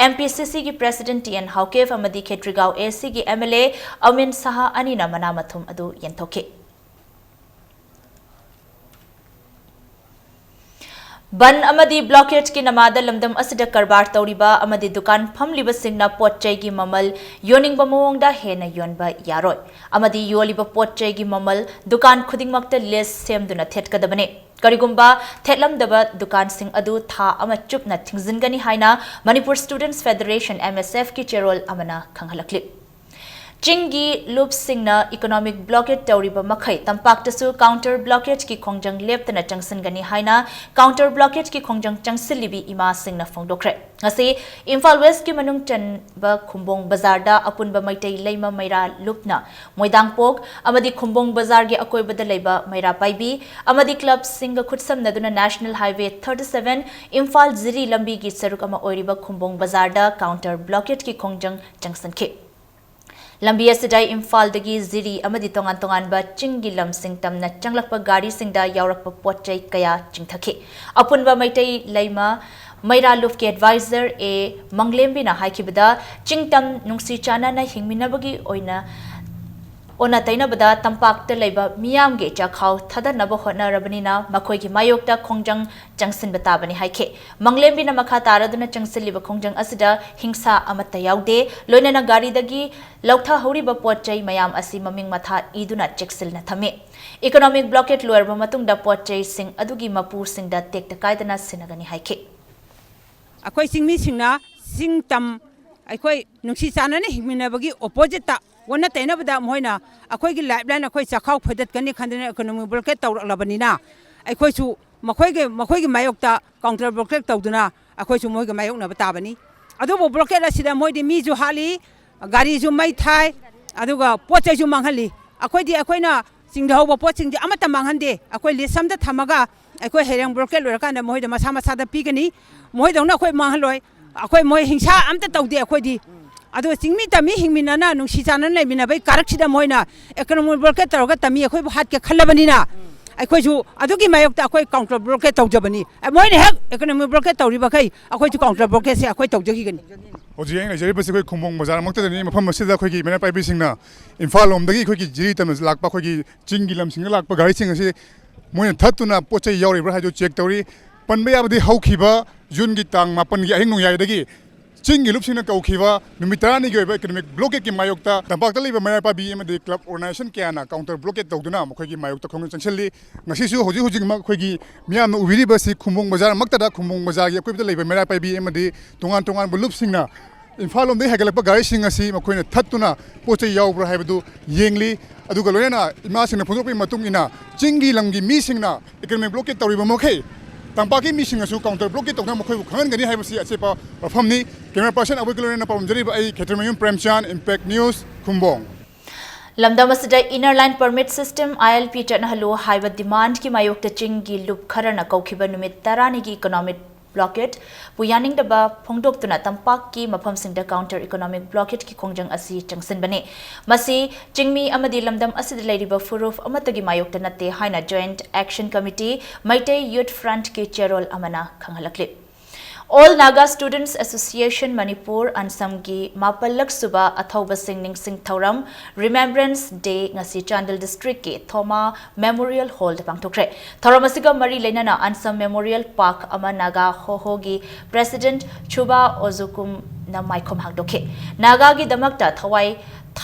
M P C C ꯒꯤ president T N ꯍꯥꯎꯀꯤꯞ ꯑꯃꯗꯤ ꯈꯦꯇ꯭ꯔꯤꯒꯥꯎ A C ꯒꯤ M L A ꯑꯃꯤꯟ ꯁꯍꯥ ꯑꯅꯤꯅ ꯃꯅꯥ ꯃꯊꯨꯝ ꯑꯗꯨ ꯌꯦꯟꯊꯣꯛꯈꯤ꯫ ꯕꯟ ꯑꯃꯗꯤ blockade ꯀꯤ ꯅꯃꯥꯗ ꯂꯝꯗꯝ ꯑꯁꯤꯗ ꯀꯔꯕꯥꯔ ꯇꯧꯔꯤꯕ ꯑꯃꯗꯤ ꯗꯨꯀꯥꯟ ꯐꯝꯂꯤꯕꯁꯤꯡꯅ ꯄꯣꯠ ꯆꯩꯒꯤ ꯃꯃꯜ ꯌꯣꯟꯅꯤꯡꯕ ꯃꯑꯣꯡꯗ ꯍꯦꯟꯅ ꯌꯣꯟꯕ ꯌꯥꯔꯣꯏ ꯑꯃꯗꯤ ꯌꯣꯜꯂꯤꯕ ꯄꯣꯠ ꯆꯩꯒꯤ ꯃꯃꯜ ꯗꯨꯀꯥꯟ ꯈꯨꯗꯤꯡꯃꯛꯇ list ꯁꯦꯝꯗꯨꯅ ꯊꯦꯠꯀꯗꯕꯅꯤ꯫ ꯀꯔꯤꯒꯨꯝꯕ ꯊꯦꯠꯂꯝꯗꯕ ꯗꯨꯀꯥꯟꯁꯤꯡ ꯑꯗꯨ ꯊꯥ ꯑꯃ ꯆꯨꯞꯅ ꯊꯤꯡꯖꯤꯟꯒꯅꯤ ꯍꯥꯏꯅ Manipur Students Federation, M S F ꯀꯤ ꯆꯦꯔꯣꯜ ꯑꯃꯅ ꯈꯪꯍꯜꯂꯛꯂꯤ꯫ ꯆꯤꯡꯒꯤ ꯂꯨꯞꯁꯤꯡꯅ economic blockade ꯇꯧꯔꯤꯕ ꯃꯈꯩ ꯇꯝꯄꯥꯛꯇꯁꯨ counter blockade ꯀꯤ ꯈꯣꯡꯖꯪ ꯂꯦꯞꯇꯅ ꯆꯪꯁꯤꯟꯒꯅꯤ ꯍꯥꯏꯅ counter blockade ꯀꯤ ꯈꯣꯡꯖꯪ ꯆꯪꯁꯤꯜꯂꯤꯕꯤ ꯏꯃꯥꯁꯤꯡꯅ ꯐꯣꯡꯗꯣꯛꯈ꯭ꯔꯦ꯫ ꯉꯁꯤ ꯏꯝꯐꯥꯜ West ꯀꯤ ꯃꯅꯨꯡ ꯆꯟꯕ ꯈꯨꯝꯕꯣꯡ ꯕꯖꯥꯔꯗ ꯑꯄꯨꯟꯕ ꯃꯩꯇꯩ ꯂꯩꯃ ꯃꯩꯔꯥ ꯂꯨꯞꯅ ꯃꯣꯏꯗꯥꯡꯄꯣꯛ ꯑꯃꯗꯤ ꯈꯨꯝꯕꯣꯡ ꯕꯖꯥꯔꯒꯤ ꯑꯀꯣꯏꯕꯗ ꯂꯩꯕ ꯃꯩꯔꯥ ꯄꯥꯏꯕꯤ ꯑꯃꯗꯤ club ꯁꯤꯡꯒ ꯈꯨꯠꯁꯝꯅꯗꯨꯅ National Highway thirty seven Imphal ꯖꯤꯔꯤ ꯂꯝꯕꯤꯒꯤ ꯁꯔꯨꯛ ꯑꯃ ꯑꯣꯏꯔꯤꯕ ꯈꯨꯝꯕꯣꯡ ꯕꯖꯥꯔꯗ counter blockade ꯀꯤ ꯈꯣꯡꯖꯪ ꯆꯪꯁꯤꯟꯈꯤ꯫ ꯂꯝꯕꯤ ꯑꯁꯤꯗ ꯏꯝꯐꯥꯜꯗꯒꯤ ꯖꯤꯔꯤ ꯑꯃꯗꯤ ꯇꯣꯉꯥꯟ ꯇꯣꯉꯥꯟꯕ ꯆꯤꯡꯒꯤ ꯂꯝꯁꯤꯡ ꯇꯝꯅ ꯆꯪꯂꯛꯄ ꯒꯥꯔꯤꯁꯤꯡꯗ ꯌꯥꯎꯔꯛꯄ ꯄꯣꯠ ꯆꯩ ꯀꯌꯥ ꯆꯤꯡꯊꯈꯤ꯫ ꯑꯄꯨꯟꯕ ꯃꯩꯇꯩ ꯂꯩꯃ ꯃꯩꯔꯥ ꯂꯨꯞꯀꯤ advisor A ꯃꯪꯂꯦꯝꯕꯤꯅ ꯍꯥꯏꯈꯤꯕꯗ, ꯆꯤꯡꯇꯝ ꯅꯨꯡꯁꯤ ꯆꯥꯟꯅꯅ ꯍꯤꯡꯃꯤꯟꯅꯕꯒꯤ ꯑꯣꯏꯅ ꯑꯣꯟꯅ ꯇꯩꯅꯕꯗ ꯇꯝꯄꯥꯛꯇ ꯂꯩꯕ ꯃꯤꯌꯥꯝꯒꯤ ꯆꯥꯛꯈꯥꯎ ꯊꯥꯗꯅꯕ ꯍꯣꯠꯅꯔꯕꯅꯤꯅ ꯃꯈꯣꯏꯒꯤ ꯃꯥꯌꯣꯛꯇ ꯈꯣꯡꯖꯪ ꯆꯪꯁꯤꯟꯕ ꯇꯥꯕꯅꯤ ꯍꯥꯏꯈꯤ꯫ ꯃꯪꯂꯦꯝꯕꯤꯅ ꯃꯈꯥ ꯇꯥꯔꯗꯨꯅ ꯆꯪꯁꯤꯜꯂꯤꯕ ꯈꯣꯡꯖꯪ ꯑꯁꯤꯗ ꯍꯤꯡꯁꯥ ꯑꯃꯠꯇ ꯌꯥꯎꯗꯦ, ꯂꯣꯏꯅꯅ ꯒꯥꯔꯤꯗꯒꯤ ꯂꯧꯊꯍꯧꯔꯤꯕ ꯄꯣꯠ ꯆꯩ ꯃꯌꯥꯝ ꯑꯁꯤ ꯃꯃꯤꯡ ꯃꯊꯥ ꯏꯗꯨꯅ ꯆꯦꯛꯁꯤꯜꯅ ꯊꯝꯃꯤ꯫ Economic blockade ꯂꯣꯏꯔꯕ ꯃꯇꯨꯡꯗ ꯄꯣꯠ ꯆꯩꯁꯤꯡ ꯑꯗꯨꯒꯤ ꯃꯄꯨꯁꯤꯡꯗ ꯇꯦꯛꯇ ꯀꯥꯏꯗꯅ ꯁꯤꯟꯅꯒꯅꯤ ꯍꯥꯏꯈꯤ꯫ ꯑꯩꯈꯣꯏ ꯆꯤꯡꯃꯤꯁꯤꯡꯅ ꯆꯤꯡ ꯇꯝ ꯑꯩꯈꯣꯏ ꯅꯨꯡꯁꯤ ꯆꯥꯟꯅꯅ ꯍꯤꯡꯃꯤꯟꯅꯕꯒꯤ opposite ꯇ, ꯑꯣꯟꯅ ꯇꯩꯅꯕꯗ ꯃꯈꯣꯏꯅ ꯑꯩꯈꯣꯏꯒꯤ lifeline, ꯑꯩꯈꯣꯏ ꯆꯥꯛꯈꯥꯎ ꯐꯣꯏꯗꯠꯀꯅꯤ ꯈꯟꯗꯨꯅ economic blockade ꯇꯧꯔꯛꯂꯕꯅꯤꯅ, ꯑꯩꯈꯣꯏꯁꯨ ꯃꯈꯣꯏꯒꯤ, ꯃꯈꯣꯏꯒꯤ ꯃꯥꯌꯣꯛꯇ counter blockade ꯇꯧꯗꯨꯅ ꯑꯩꯈꯣꯏꯁꯨ ꯃꯣꯏꯒ ꯃꯥꯌꯣꯛꯅꯕ ꯇꯥꯕꯅꯤ꯫ ꯑꯗꯨꯕꯨ ꯕ꯭ꯂꯣꯀꯦꯠ ꯑꯁꯤꯗ ꯃꯣꯏꯗꯤ ꯃꯤꯁꯨ ꯍꯥꯠꯂꯤ, ꯒꯥꯔꯤꯁꯨ ꯃꯩ ꯊꯥꯏ, ꯑꯗꯨꯒ ꯄꯣꯠ ꯆꯩꯁꯨ ꯃꯥꯡꯍꯜꯂꯤ꯫ ꯑꯩꯈꯣꯏꯗꯤ ꯑꯩꯈꯣꯏꯅ ꯆꯤꯡꯗꯍꯧꯕ ꯄꯣꯠꯁꯤꯡꯁꯦ ꯑꯃꯠꯇ ꯃꯥꯡꯍꯟꯗꯦ꯫ ꯑꯩꯈꯣꯏ ꯂꯤꯁ ꯑꯝꯇ ꯊꯝꯃꯒ ꯑꯩꯈꯣꯏ ꯍꯌꯦꯡ ꯕ꯭ꯂꯣꯀꯦꯠ ꯂꯣꯏꯔꯀꯥꯟꯗ ꯃꯣꯏꯗ ꯃꯁꯥ ꯃꯁꯥꯗ ꯄꯤꯒꯅꯤ꯫ ꯃꯣꯏꯗꯧꯅ ꯑꯩꯈꯣꯏ ꯃꯥꯡꯍꯜꯂꯣꯏ꯫ ꯑꯩꯈꯣꯏ ꯃꯣꯏ ꯍꯤꯡꯁꯥ ꯑꯝꯇ ꯇꯧꯗꯦ ꯑꯩꯈꯣꯏꯗꯤ꯫ ꯑꯗꯣ ꯆꯤꯡꯃꯤ ꯇꯝꯃꯤ ꯍꯤꯡꯃꯤꯟꯅꯅ ꯅꯨꯡꯁꯤ ꯆꯥꯟꯅꯅ ꯂꯩꯃꯤꯟꯅꯕꯒꯤ ꯀꯥꯔꯛꯁꯤꯗ ꯃꯣꯏꯅ ꯏꯀꯣꯅꯣꯃꯤꯛ ꯕ꯭ꯂꯣꯀꯦꯠ ꯇꯧꯔꯒ ꯇꯝꯃꯤ ꯑꯩꯈꯣꯏꯕꯨ ꯍꯥꯠꯀꯦ ꯈꯜꯂꯕꯅꯤꯅ ꯑꯩꯈꯣꯏꯁꯨ ꯑꯗꯨꯒꯤ ꯃꯥꯌꯣꯛꯇ ꯑꯩꯈꯣꯏ ꯀꯥꯎꯟꯇꯔ ꯕ꯭ꯂꯣꯀꯦꯠ ꯇꯧꯖꯕꯅꯤ꯫ ꯃꯣꯏꯅ ꯍꯦꯛ ꯏꯀꯣꯅꯣꯃꯤꯛ ꯕ꯭ꯂꯣꯀꯦꯠ ꯇꯧꯔꯤꯕꯈꯩ ꯑꯩꯈꯣꯏꯁꯨ ꯀꯥꯎꯟꯇꯔ ꯕ꯭ꯂꯣꯀꯦꯠꯁꯦ ꯑꯩꯈꯣꯏ ꯇꯧꯖꯈꯤꯒꯅꯤ꯫ ꯍꯧꯖꯤꯛ ꯑꯩꯅ ꯂꯩꯖꯔꯤꯕꯁꯤ ꯑꯩꯈꯣꯏ ꯈꯨꯝꯕꯣꯡ ꯕꯖꯥꯔꯃꯛꯇꯗꯅꯤ꯫ ꯃꯐꯝ ꯑꯁꯤꯗ ꯑꯩꯈꯣꯏꯒꯤ ꯃꯩꯔꯥ ꯄꯥꯏꯕꯤꯁꯤꯡꯅ ꯏꯝꯐꯥꯜ ꯂꯣꯝꯗꯒꯤ ꯑꯩꯈꯣꯏꯒꯤ ꯖꯤꯔꯤ ꯇꯝꯅ ꯂꯥꯛꯄ ꯑꯩꯈꯣꯏꯒꯤ ꯆꯤꯡꯒꯤ ꯂꯝꯁꯤꯡꯗ ꯂꯥꯛꯄ ꯒꯥꯔꯤꯁꯤꯡ ꯑꯁꯤ ꯃꯣꯏꯅ ꯊꯠꯇꯨꯅ ꯄꯣꯠ ꯆꯩ ꯌꯥꯎꯔꯤꯕ꯭ꯔꯥ ꯍꯥꯏꯗꯨ ꯆꯦꯛ ꯇꯧꯔꯤ꯫ ꯄꯟꯕ ꯌꯥꯕꯗꯤ ꯍꯧꯈꯤꯕ ꯖꯨꯟꯒꯤ ꯇꯥꯡ ꯃꯥꯄꯟꯒꯤ ꯑꯍꯤꯡ ꯅꯣꯡꯌꯥꯏꯗꯒꯤ ꯆꯤꯡꯒꯤ ꯂꯨꯞꯁꯤꯡꯅ ꯀꯧꯈꯤꯕ ꯅꯨꯃꯤꯠ ꯇꯔꯥꯅꯤꯒꯤ ꯑꯣꯏꯕ ꯏꯀꯣꯅꯣꯃꯤꯛ ꯕ꯭ꯂꯣꯀꯦꯠꯀꯤ ꯃꯥꯌꯣꯛꯇ ꯇꯝꯄꯥꯛꯇ ꯂꯩꯕ ꯃꯩꯔꯥ ꯄꯥꯏꯕꯤ ꯑꯃꯗꯤ ꯀ꯭ꯂꯕ ꯑꯣꯔꯒꯅꯥꯏꯖꯦꯁꯟ ꯀꯌꯥꯅ ꯀꯥꯎꯟꯇꯔ ꯕ꯭ꯂꯣꯀꯦꯠ ꯇꯧꯗꯨꯅ ꯃꯈꯣꯏꯒꯤ ꯃꯥꯌꯣꯛꯇ ꯈꯣꯡꯖꯪ ꯆꯪꯁꯤꯜꯂꯤ꯫ ꯉꯁꯤꯁꯨ ꯍꯧꯖꯤꯛ ꯍꯧꯖꯤꯛꯃꯛ ꯑꯩꯈꯣꯏꯒꯤ ꯃꯤꯌꯥꯝꯅ ꯎꯕꯤꯔꯤꯕꯁꯤ ꯈꯨꯝꯕꯣꯡ ꯕꯖꯥꯔꯃꯛꯇꯗ ꯈꯨꯝꯕꯣꯡ ꯕꯖꯥꯔꯒꯤ ꯑꯀꯣꯏꯕꯗ ꯂꯩꯕ ꯃꯩꯔꯥ ꯄꯥꯏꯕꯤ ꯑꯃꯗꯤ ꯇꯣꯉꯥꯟ ꯇꯣꯉꯥꯟꯕ ꯂꯨꯞꯁꯤꯡꯅ ꯏꯝꯐꯥꯜ ꯂꯣꯝꯗꯒꯤ ꯍꯥꯏꯒꯠꯂꯛꯄ ꯒꯥꯔꯤꯁꯤꯡ ꯑꯁꯤ ꯃꯈꯣꯏꯅ ꯊꯠꯇꯨꯅ ꯄꯣꯠ ꯆꯩ ꯌꯥꯎꯕ꯭ꯔꯥ ꯍꯥꯏꯕꯗꯨ ꯌꯦꯡꯂꯤ꯫ ꯑꯗꯨꯒ ꯂꯣꯏꯅꯅ ꯏꯃꯥꯁꯤꯡꯅ ꯐꯣꯡꯗꯣꯛꯄꯒꯤ ꯃꯇꯨꯡ ꯏꯟꯅ ꯆꯤꯡꯒꯤ ꯂꯝꯒꯤ ꯃꯤꯁꯤꯡꯅ ꯏꯀꯣꯅꯣꯃꯤꯛ ꯕ꯭ꯂꯣꯀꯦꯠ ꯇꯧꯔꯤꯕ ꯃꯈꯩ ꯇꯝꯄꯥꯛꯀꯤ ꯃꯤꯁꯤꯡꯅꯁꯨ ꯀꯥꯎꯟꯇꯔ ꯕ꯭ꯂꯣꯀꯦꯠ ꯇꯧꯗꯨꯅ ꯃꯈꯣꯏꯕꯨ ꯈꯪꯍꯟꯒꯅꯤ ꯍꯥꯏꯕꯁꯤ ꯑꯆꯦꯠꯄ ꯋꯥꯐꯝꯅꯤ꯫ ꯀꯦꯃꯦꯔꯥ ꯄꯥꯔꯁꯟ ꯑꯕꯣꯏꯒ ꯂꯣꯏꯅꯅ ꯄꯥꯎꯔꯝꯖꯔꯤꯕ ꯑꯩ ꯈꯦꯇ꯭ꯔꯤꯃꯌꯨꯝ ꯄ꯭ꯔꯦꯝꯆꯥꯟ, ꯏꯝꯄꯦꯛ ꯅ꯭ꯌꯨꯁ, ꯈꯨꯝꯕꯣꯡ꯫ ꯂꯝꯗꯝ ꯑꯁꯤꯗ Inner Line Permit System, I L P, ꯆꯠꯅꯍꯜꯂꯨ ꯍꯥꯏꯕ ꯗꯤꯃꯥꯟꯗꯀꯤ ꯃꯥꯌꯣꯛꯇ ꯆꯤꯡꯒꯤ ꯂꯨꯞ ꯈꯔꯅ ꯀꯧꯈꯤꯕ ꯅꯨꯃꯤꯠ ꯇꯔꯥꯅꯤꯒꯤ ꯏꯀꯣꯅꯣꯃꯤꯛ ꯕ꯭ꯂꯣꯀꯦꯠꯄꯨ ꯌꯥꯅꯤꯡꯗꯕ ꯐꯣꯡꯗꯣꯛꯇꯨꯅ ꯇꯝꯄꯥꯛꯀꯤ ꯃꯐꯝꯁꯤꯡꯗ ꯀꯥꯎꯟꯇꯔ ꯏꯀꯣꯅꯣꯃꯤꯛ ꯕ꯭ꯂꯣꯀꯦꯠꯀꯤ ꯈꯣꯡꯖꯪ ꯑꯁꯤ ꯆꯪꯁꯤꯟꯕꯅꯤ꯫ ꯃꯁꯤ ꯆꯤꯡꯃꯤ ꯑꯃꯗꯤ ꯂꯝꯗꯝ ꯑꯁꯤꯗ ꯂꯩꯔꯤꯕ ꯐꯨꯔꯨꯞ ꯑꯃꯠꯇꯒꯤ ꯃꯥꯌꯣꯛꯇ ꯅꯠꯇꯦ ꯍꯥꯏꯅ Joint Action Committee, Meitei youth ꯐ꯭ꯔꯟꯠꯀꯤ ꯆꯦꯔꯣꯜ ꯑꯃꯅ ꯈꯪꯍꯜꯂꯛꯂꯤ꯫ All Naga Students Association Manipur, ꯑꯟꯁꯝꯒꯤ ꯃꯥꯄꯜꯂꯛ ꯁꯨꯕ ꯑꯊꯧꯕꯁꯤꯡ ꯅꯤꯡꯁꯤꯡ ꯊꯧꯔꯝ, Remembrance Day, ꯉꯁꯤ ꯆꯥꯟꯗꯦꯜ ꯗꯤꯁꯇ꯭ꯔꯤꯛꯀꯤ ꯊꯣꯃꯥ ꯃꯦꯃꯣꯔꯤꯌꯦꯜ ꯍꯣꯜꯗ ꯄꯥꯡꯊꯣꯛꯈ꯭ꯔꯦ꯫ ꯊꯧꯔꯝ ꯑꯁꯤꯒ ꯃꯔꯤ ꯂꯩꯅꯅ ꯑꯟꯁꯝ ꯃꯦꯃꯣꯔꯤꯌꯦꯜ ꯄꯥꯔꯛ ꯑꯃ ꯅꯥꯒꯥ ꯍꯣꯍꯣꯒꯤ ꯄ꯭ꯔꯦꯁꯤꯗꯦꯟꯠ ꯆꯨꯕꯥ ꯑꯣꯖꯨꯀꯨꯝꯅ ꯃꯥꯏꯈꯣꯝ ꯍꯥꯡꯗꯣꯛꯈꯤ꯫ ꯅꯥꯒꯥꯒꯤꯗꯃꯛꯇ ꯊꯋꯥꯏ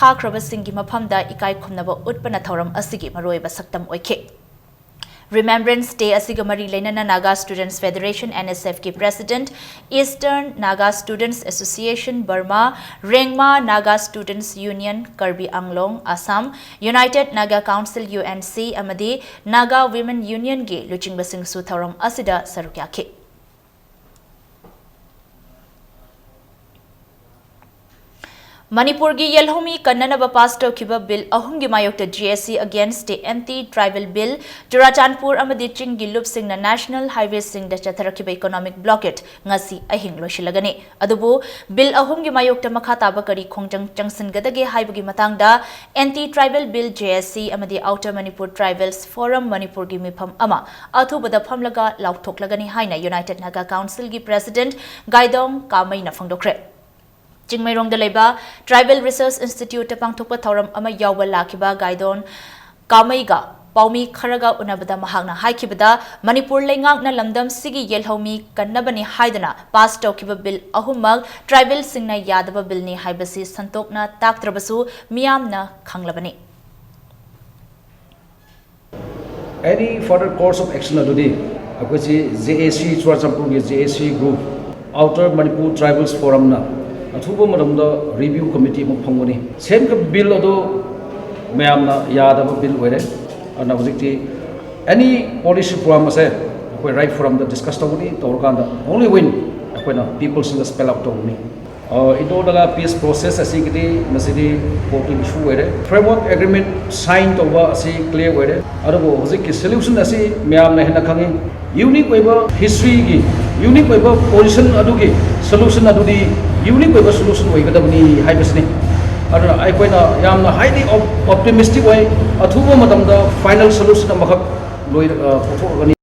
ꯊꯥꯈ꯭ꯔꯕꯁꯤꯡꯒꯤ ꯃꯐꯝꯗ ꯏꯀꯥꯏ ꯈꯨꯝꯅꯕ ꯎꯠꯄꯅ ꯊꯧꯔꯝ ꯑꯁꯤꯒꯤ ꯃꯔꯨꯑꯣꯏꯕ ꯁꯛꯇꯝ ꯑꯣꯏꯈꯤ꯫ Remembrance Day ꯑꯁꯤꯒ ꯃꯔꯤ ꯂꯩꯅꯅ Naga Students Federation, N S F, ꯀꯤ president, Eastern Naga Students Association, Burma, Rengma Naga Students Union, Karbi ꯑꯪꯂꯣꯡ, Assam, United Naga Council, U N C, ꯑꯃꯗꯤ Naga Women Union ꯒꯤ ꯂꯨꯆꯤꯡꯕꯁꯤꯡꯁꯨ ꯊꯧꯔꯝ ꯑꯁꯤꯗ ꯁꯔꯨꯛ ꯌꯥꯈꯤ꯫ ꯃꯅꯤꯄꯨꯔꯒꯤ ꯌꯦꯜꯍꯧꯃꯤ ꯀꯟꯅꯅꯕ ꯄꯥꯁ ꯇꯧꯈꯤꯕ ꯕꯤꯜ ꯑꯍꯨꯝꯒꯤ ꯃꯥꯌꯣꯛꯇ J A C against the anti tribal bill, Churachandpur ꯑꯃꯗꯤ ꯆꯤꯡꯒꯤ ꯂꯨꯞꯁꯤꯡꯅ ꯅꯦꯁꯅꯦꯜ ꯍꯥꯏꯋꯦꯁꯤꯡꯗ ꯆꯠꯊꯔꯛꯈꯤꯕ ꯏꯀꯣꯅꯣꯃꯤꯛ ꯕ꯭ꯂꯣꯀꯦꯠ ꯉꯁꯤ ꯑꯍꯤꯡ ꯂꯣꯏꯁꯤꯜꯂꯒꯅꯤ꯫ ꯑꯗꯨꯕꯨ ꯕꯤꯜ ꯑꯍꯨꯝꯒꯤ ꯃꯥꯌꯣꯛꯇ ꯃꯈꯥ ꯇꯥꯕ ꯀꯔꯤ ꯈꯣꯡꯖꯪ ꯆꯪꯁꯤꯟꯒꯗꯒꯦ ꯍꯥꯏꯕꯒꯤ ꯃꯇꯥꯡꯗ Anti Tribal Bill, J A C ꯑꯃꯗꯤ Outer Manipur Tribals Forum ꯃꯅꯤꯄꯨꯔꯒꯤ ꯃꯤꯐꯝ ꯑꯃ ꯑꯊꯨꯕꯗ ꯐꯝꯂꯒ ꯂꯥꯎꯊꯣꯛꯂꯒꯅꯤ ꯍꯥꯏꯅ United Naga Councilꯒꯤ President ꯒꯥꯏꯗꯣꯡ ꯀꯥꯃꯩꯅ ꯐꯣꯡꯗꯣꯛꯈ꯭ꯔꯦ꯫ ꯆꯤꯡꯃꯩꯔꯣꯡꯗ ꯂꯩꯕ Tribal Research Instituteꯇ ꯄꯥꯡꯊꯣꯛꯄ ꯊꯧꯔꯝ ꯑꯃ ꯌꯥꯎꯕ ꯂꯥꯛꯈꯤꯕ ꯒꯥꯏꯗꯣꯟ ꯀꯥꯃꯩꯒ ꯄꯥꯎꯃꯤ ꯈꯔꯒ ꯎꯅꯕꯗ ꯃꯍꯥꯛꯅ ꯍꯥꯏꯈꯤꯕꯗ, ꯃꯅꯤꯄꯨꯔ ꯂꯩꯉꯥꯛꯅ ꯂꯝꯗꯝꯁꯤꯒꯤ ꯌꯦꯜꯍꯧꯃꯤ ꯀꯟꯅꯕꯅꯤ ꯍꯥꯏꯗꯨꯅ ꯄꯥꯁ ꯇꯧꯈꯤꯕ ꯕꯤꯜ ꯑꯍꯨꯝꯃꯛ ꯇ꯭ꯔꯥꯏꯕꯦꯜꯁꯤꯡꯅ ꯌꯥꯗꯕ ꯕꯤꯜꯅꯤ ꯍꯥꯏꯕꯁꯤ ꯁꯟꯇꯣꯛꯅ ꯇꯥꯛꯇ꯭ꯔꯕꯁꯨ ꯃꯤꯌꯥꯝꯅ ꯈꯪꯂꯕꯅꯤ꯫ Any further course of action ꯑꯗꯨꯗꯤ ꯑꯩꯈꯣꯏꯁꯤ J A C, ꯆꯨꯔꯥꯆꯥꯟꯄꯨꯔꯒꯤ J A C group, Outer Manipur Tribals Forumꯅ ꯑꯊꯨꯕ ꯃꯇꯝꯗ review committee ꯑꯃ ꯐꯪꯒꯅꯤ꯫ ꯁꯦꯝꯈꯤꯕ ꯕꯤꯜ ꯑꯗꯨ ꯃꯌꯥꯝꯅ ꯌꯥꯗꯕ ꯕꯤꯜ ꯑꯣꯏꯔꯦ꯫ ꯑꯗꯨꯅ ꯍꯧꯖꯤꯛꯇꯤ any policy program ꯑꯁꯦ ꯑꯩꯈꯣꯏ right forumꯗ discuss ꯇꯧꯒꯅꯤ꯫ ꯇꯧꯔꯀꯥꯟꯗ only win ꯑꯩꯈꯣꯏꯅ peopleꯁꯤꯡꯗ spell out ꯇꯧꯒꯅꯤ꯫ Indo-Naga peace process ꯑꯁꯤꯒꯤꯗꯤ ꯃꯁꯤꯗꯤ ꯀꯣꯔꯠꯀꯤ ꯏꯁꯨ ꯑꯣꯏꯔꯦ꯫ Framework agreement sign ꯇꯧꯕ ꯑꯁꯤ clear ꯑꯣꯏꯔꯦ꯫ ꯑꯗꯨꯕꯨ ꯍꯧꯖꯤꯛꯀꯤ solution ꯑꯁꯤ ꯃꯌꯥꯝꯅ ꯍꯦꯟꯅ ꯈꯪꯉꯤ꯫ Unique ꯑꯣꯏꯕ historyꯒꯤ unique ꯑꯣꯏꯕ position ꯑꯗꯨꯒꯤ solution ꯑꯗꯨꯗꯤ unique ꯑꯣꯏꯕ solution ꯑꯣꯏꯒꯗꯕꯅꯤ ꯍꯥꯏꯕꯁꯤꯅꯤ꯫ ꯑꯗꯨꯅ ꯑꯩꯈꯣꯏꯅ ꯌꯥꯝꯅ highly op-, optimistic ꯑꯣꯏ꯫ ꯑꯊꯨꯕ ꯃꯇꯝꯗ final solution ꯑꯃꯈꯛ ꯂꯣꯏ-, ꯑ, ꯄꯨꯊꯣꯛꯑꯒꯅꯤ꯫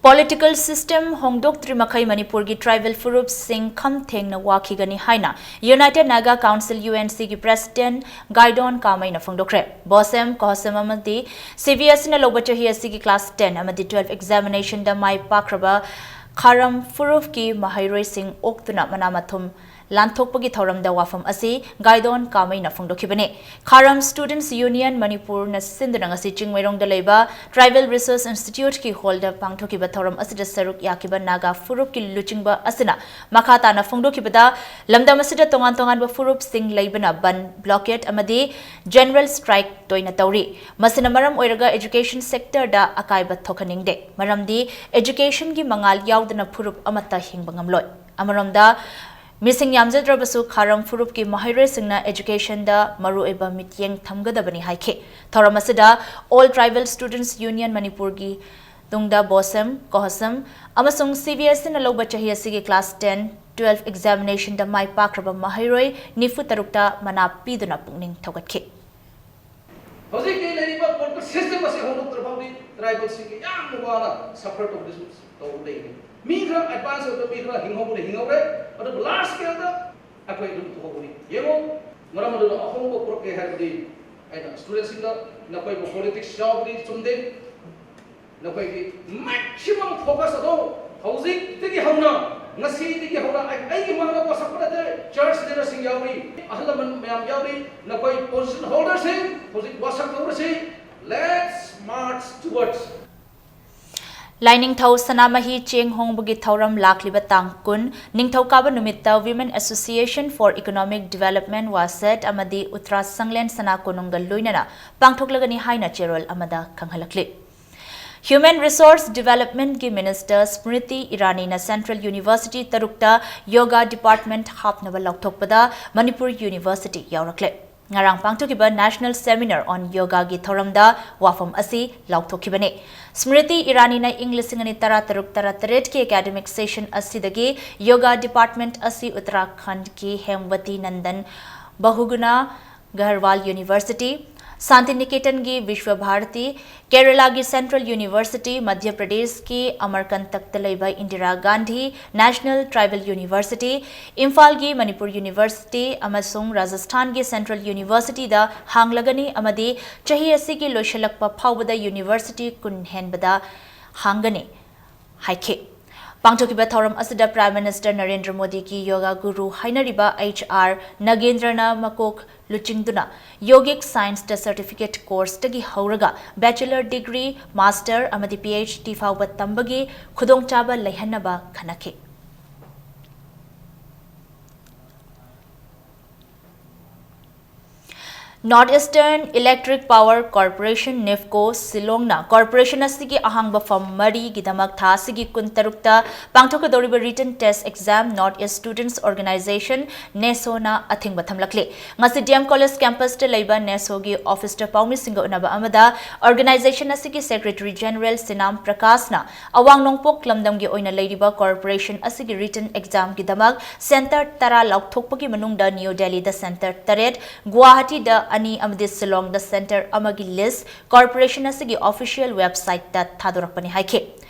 Political system ꯍꯣꯡꯗꯣꯛꯇ꯭ꯔꯤ ꯃꯈꯩ ꯃꯅꯤꯄꯨꯔꯒꯤ tribal ꯐꯨꯔꯨꯞꯁꯤꯡ ꯈꯝ ꯊꯦꯡꯅ ꯋꯥꯈꯤꯒꯅꯤ ꯍꯥꯏꯅ United Naga Council, UNCꯒꯤ President ꯒꯥꯏꯗꯣꯟ ꯀꯥꯃꯩꯅ ꯐꯣꯡꯗꯣꯛꯈ꯭ꯔꯦ꯫ ꯕꯣꯁꯦꯝ, ꯀꯣꯍꯣꯁꯦꯝ ꯑꯃꯗꯤ CBSEꯅ ꯂꯧꯕ ꯆꯍꯤ ꯑꯁꯤꯒꯤ class ten ꯑꯃꯗꯤ twelve examinationꯗ ꯃꯥꯏ ꯄꯥꯛꯈ꯭ꯔꯕ ꯈꯥꯔꯝ ꯐꯨꯔꯨꯞꯀꯤ ꯃꯍꯩꯔꯣꯏꯁꯤꯡ ꯑꯣꯛꯇꯨꯅ ꯃꯅꯥ ꯃꯊꯨꯝ ꯂꯥꯟꯊꯣꯛꯄꯒꯤ ꯊꯧꯔꯝꯗ ꯋꯥꯐꯝ ꯑꯁꯤ ꯒꯥꯏꯗꯣꯟ ꯀꯥꯃꯩꯅ ꯐꯣꯡꯗꯣꯛꯈꯤꯕꯅꯤ꯫ ꯈꯥꯔꯝ Students Union ꯃꯅꯤꯄꯨꯔꯅ ꯁꯤꯟꯗꯨꯅ ꯉꯁꯤ ꯆꯤꯡꯃꯩꯔꯣꯡꯗ ꯂꯩꯕ Tribal Research Instituteꯀꯤ hallꯗ ꯄꯥꯡꯊꯣꯛꯈꯤꯕ ꯊꯧꯔꯝ ꯑꯁꯤꯗ ꯁꯔꯨꯛ ꯌꯥꯈꯤꯕ ꯅꯥꯒꯥ ꯐꯨꯔꯨꯞꯀꯤ ꯂꯨꯆꯤꯡꯕ ꯑꯁꯤꯅ ꯃꯈꯥ ꯇꯥꯅ ꯐꯣꯡꯗꯣꯛꯈꯤꯕꯗ, ꯂꯝꯗꯝ ꯑꯁꯤꯗ ꯇꯣꯉꯥꯟ ꯇꯣꯉꯥꯟꯕ ꯐꯨꯔꯨꯞꯁꯤꯡ ꯂꯩꯕꯅ ꯕꯟ, ꯕ꯭ꯂꯣꯀꯦꯠ ꯑꯃꯗꯤ general strike ꯇꯣꯏꯅ ꯇꯧꯔꯤ꯫ ꯃꯁꯤꯅ ꯃꯔꯝ ꯑꯣꯏꯔꯒ education sectorꯗ ꯑꯀꯥꯏꯕ ꯊꯣꯛꯍꯟꯅꯤꯡꯗꯦ, ꯃꯔꯝꯗꯤ educationꯒꯤ ꯃꯉꯥꯜ ꯌꯥꯎꯗꯅ ꯐꯨꯔꯨꯞ ꯑꯃꯠꯇ ꯍꯤꯡꯕ ꯉꯝꯂꯣꯏ꯫ ꯑꯃꯔꯣꯝꯗ, ꯃꯤꯁꯤꯡ ꯌꯥꯝꯖꯗ꯭ꯔꯕꯁꯨ ꯈꯥꯔꯝ ꯐꯨꯔꯨꯞꯀꯤ ꯃꯍꯩꯔꯣꯏꯁꯤꯡꯅ educationꯗ ꯃꯔꯨꯑꯣꯏꯕ ꯃꯤꯠꯌꯦꯡ ꯊꯝꯒꯗꯕꯅꯤ ꯍꯥꯏꯈꯤ꯫ ꯊꯧꯔꯝ ꯑꯁꯤꯗ All Tribal Students Union ꯃꯅꯤꯄꯨꯔꯒꯤ ꯇꯨꯡꯗ ꯕꯣꯁꯝ, ꯀꯣꯍꯁꯝ ꯑꯃꯁꯨꯡ CBSEꯅ ꯂꯧꯕ ꯆꯍꯤ ꯑꯁꯤꯒꯤ class ten, twelve examinationꯗ ꯃꯥꯏ ꯄꯥꯛꯈ꯭ꯔꯕ ꯃꯍꯩꯔꯣꯏ ꯅꯤꯐꯨ ꯇꯔꯨꯛꯇ ꯃꯅꯥ ꯄꯤꯗꯨꯅ ꯄꯨꯛꯅꯤꯡ ꯊꯧꯒꯠꯈꯤ꯫ ꯍꯧꯖꯤꯛꯀꯤ ꯂꯩꯔꯤꯕ political system ꯑꯁꯤ ꯍꯣꯡꯗꯣꯛꯇ꯭ꯔ ꯐꯥꯎꯗꯤ tribalꯁꯤꯡꯒꯤ ꯌꯥꯝꯅ ꯋꯥꯅ suffer ꯇꯧꯕꯗꯁꯨ ꯇꯧꯕ ꯂꯩꯔꯤ꯫ ꯃꯤ ꯈꯔ advance ꯑꯣꯏꯕ ꯃꯤ ꯈꯔ ꯍꯤꯡꯍꯧꯕꯗ ꯍꯤꯡꯍꯧꯔꯦ, ꯑꯗꯨꯕꯨ large scaleꯗ ꯑꯩꯈꯣꯏ ꯑꯗꯨꯝ ꯎꯍꯧꯕꯅꯤ꯫ ꯌꯦꯡꯉꯣ, ꯃꯔꯝ ꯑꯗꯨꯅ ꯑꯍꯣꯡꯕ ꯄꯨꯔꯛꯀꯦ ꯍꯥꯏꯔꯕꯗꯤ ꯑꯩꯅ studentꯁꯤꯡꯗ ꯅꯈꯣꯏꯕꯨ politics ꯌꯥꯎꯕꯗꯤ ꯆꯨꯝꯗꯦ, ꯅꯈꯣꯏꯒꯤ maximum focus ꯑꯗꯨ ꯍꯧꯖꯤꯛꯇꯒꯤ ꯍꯧꯅ, ꯉꯁꯤꯗꯒꯤ ꯍꯧꯅ ꯑꯩ, ꯑꯩꯒꯤ ꯃꯥꯡꯗ ꯋꯥꯁꯛꯄ ꯅꯠꯇꯦ, church leaderꯁꯤꯡ ꯌꯥꯎꯔꯤ, ꯑꯍꯜ ꯂꯃꯟ ꯃꯌꯥꯝ ꯌꯥꯎꯔꯤ, ꯅꯈꯣꯏ position holderꯁꯤꯡ ꯍꯧꯖꯤꯛ ꯋꯥꯁꯛ ꯇꯧꯔꯁꯤ꯫ Let's march towards ꯂꯥꯏꯅꯤꯡꯊꯧ ꯁꯅꯥꯃꯍꯤ ꯆꯦꯡ ꯍꯣꯡꯕꯒꯤ ꯊꯧꯔꯝ ꯂꯥꯛꯂꯤꯕ ꯇꯥꯡ ꯀꯨꯟ, ꯅꯤꯡꯊꯧꯀꯥꯕ ꯅꯨꯃꯤꯠꯇ Women Association for Economic Development, WASED, ꯑꯃꯗꯤ ꯎꯇ꯭ꯔꯥ ꯁꯪꯂꯦꯟ ꯁꯅꯥ ꯀꯣꯅꯨꯡꯒ ꯂꯣꯏꯅꯅ ꯄꯥꯡꯊꯣꯛꯂꯒꯅꯤ ꯍꯥꯏꯅ ꯆꯦꯔꯣꯜ ꯑꯃꯗ ꯈꯪꯍꯜꯂꯛꯂꯤ꯫ Human Resource Developmentꯀꯤ Minister ꯁ꯭ꯃ꯭ꯔꯤꯇꯤ ꯏꯔꯥꯅꯤꯅ Central University ꯇꯔꯨꯛꯇ yoga department ꯍꯥꯞꯅꯕ ꯂꯥꯎꯊꯣꯛꯄꯗ ꯃꯅꯤꯄꯨꯔ University ꯌꯥꯎꯔꯛꯂꯦ꯫ ꯉꯔꯥꯡ ꯄꯥꯡꯊꯣꯛꯈꯤꯕ National Seminar on Yogaꯒꯤ ꯊꯧꯔꯝꯗ ꯋꯥꯐꯝ ꯑꯁꯤ ꯂꯥꯎꯊꯣꯛꯈꯤꯕꯅꯤ꯫ ꯁ꯭ꯃ꯭ꯔꯤꯇꯤ ꯏꯔꯥꯅꯤꯅ ꯏꯪ ꯂꯤꯁꯤꯡ ꯑꯅꯤ ꯇꯔꯥꯇꯔꯨꯛ ꯇꯔꯥꯇꯔꯦꯠꯀꯤ academic session ꯑꯁꯤꯗꯒꯤ yoga department ꯑꯁꯤ ꯎꯠꯇꯔꯥꯈꯟꯗꯒꯤ ꯍꯦꯝꯋꯇꯤ ꯅꯟꯗꯟ ꯕꯍꯨꯒꯨꯅꯥ ꯒꯍꯔꯋꯥꯜ University, ꯁꯥꯟꯇꯤꯅꯤꯀꯦꯇꯟꯒꯤ ꯕꯤꯁ꯭ꯋ ꯚꯥꯔꯇꯤ, ꯀꯦꯔꯂꯥꯒꯤ Central University, ꯃꯙ꯭ꯌ ꯄ꯭ꯔꯗꯦꯁꯀꯤ ꯑꯃꯔꯀꯟꯇꯛꯇ ꯂꯩꯕ Indira Gandhi National Tribal University, ꯏꯝꯐꯥꯜꯒꯤ ꯃꯅꯤꯄꯨꯔ University ꯑꯃꯁꯨꯡ ꯔꯥꯖꯁꯊꯥꯟꯒꯤ Central Universityꯗ ꯍꯥꯡꯂꯒꯅꯤ ꯑꯃꯗꯤ ꯆꯍꯤ ꯑꯁꯤꯒꯤ ꯂꯣꯏꯁꯤꯜꯂꯛꯄ ꯐꯥꯎꯕꯗ university ꯀꯨꯟ ꯍꯦꯟꯕꯗ ꯍꯥꯡꯒꯅꯤ ꯍꯥꯏꯈꯤ꯫ ꯄꯥꯡꯊꯣꯛꯈꯤꯕ ꯊꯧꯔꯝ ꯑꯁꯤꯗ Prime Minister ꯅꯔꯦꯟꯗ꯭ꯔ ꯃꯣꯗꯤꯒꯤ yoga guru ꯍꯥꯏꯅꯔꯤꯕ H R ꯅꯒꯦꯟꯗ꯭ꯔꯅ ꯃꯀꯣꯛ ꯂꯨꯆꯤꯡꯗꯨꯅ yogic scienceꯇ certificate courseꯇꯒꯤ ꯍꯧꯔꯒ bachelor degree, master ꯑꯃꯗꯤ PhD ꯐꯥꯎꯕ ꯇꯝꯕꯒꯤ ꯈꯨꯗꯣꯡꯆꯥꯕ ꯂꯩꯍꯟꯅꯕ ꯈꯟꯅꯈꯤ꯫ North Eastern Electric Power Corporation, NEEPCO, ꯁꯤꯂꯣꯡꯅ corporation ꯑꯁꯤꯒꯤ ꯑꯍꯥꯡꯕ ꯐꯝ ꯃꯔꯤꯒꯤꯗꯃꯛ ꯊꯥ ꯑꯁꯤꯒꯤ ꯀꯨꯟꯇꯔꯨꯛꯇ ꯄꯥꯡꯊꯣꯛꯀꯗꯧꯔꯤꯕ written test exam North East Students Organization, NESOꯅ ꯑꯊꯤꯡꯕ ꯊꯝꯂꯛꯂꯤ꯫ ꯉꯁꯤ D M College campusꯇ ꯂꯩꯕ NESOꯒꯤ officeꯇ ꯄꯥꯎꯃꯤꯁꯤꯡꯒ ꯎꯅꯕ ꯑꯃꯗ organization ꯑꯁꯤꯒꯤ Secretary General ꯁꯤꯅꯥꯝ ꯄ꯭ꯔꯀꯥꯁꯅ ꯑꯋꯥꯡ ꯅꯣꯡꯄꯣꯛ ꯂꯝꯗꯝꯒꯤ ꯑꯣꯏꯅ ꯂꯩꯔꯤꯕ corporation ꯑꯁꯤꯒꯤ written examꯒꯤꯗꯃꯛ center ꯇꯔꯥ ꯂꯥꯎꯊꯣꯛꯄꯒꯤ ꯃꯅꯨꯡꯗ ꯅ꯭ꯌꯨ ꯗꯦꯜꯂꯤꯗ center ꯇꯔꯦꯠ, ꯒꯨꯋꯥꯍꯥꯇꯤꯗ ꯑꯅꯤ ꯑꯃꯗꯤ ꯁꯤꯂꯣꯡꯗ center ꯑꯃꯒꯤ list corporation ꯑꯁꯤꯒꯤ official websiteꯇ ꯊꯥꯗꯣꯔꯛꯄꯅꯤ ꯍꯥꯏꯈꯤ꯫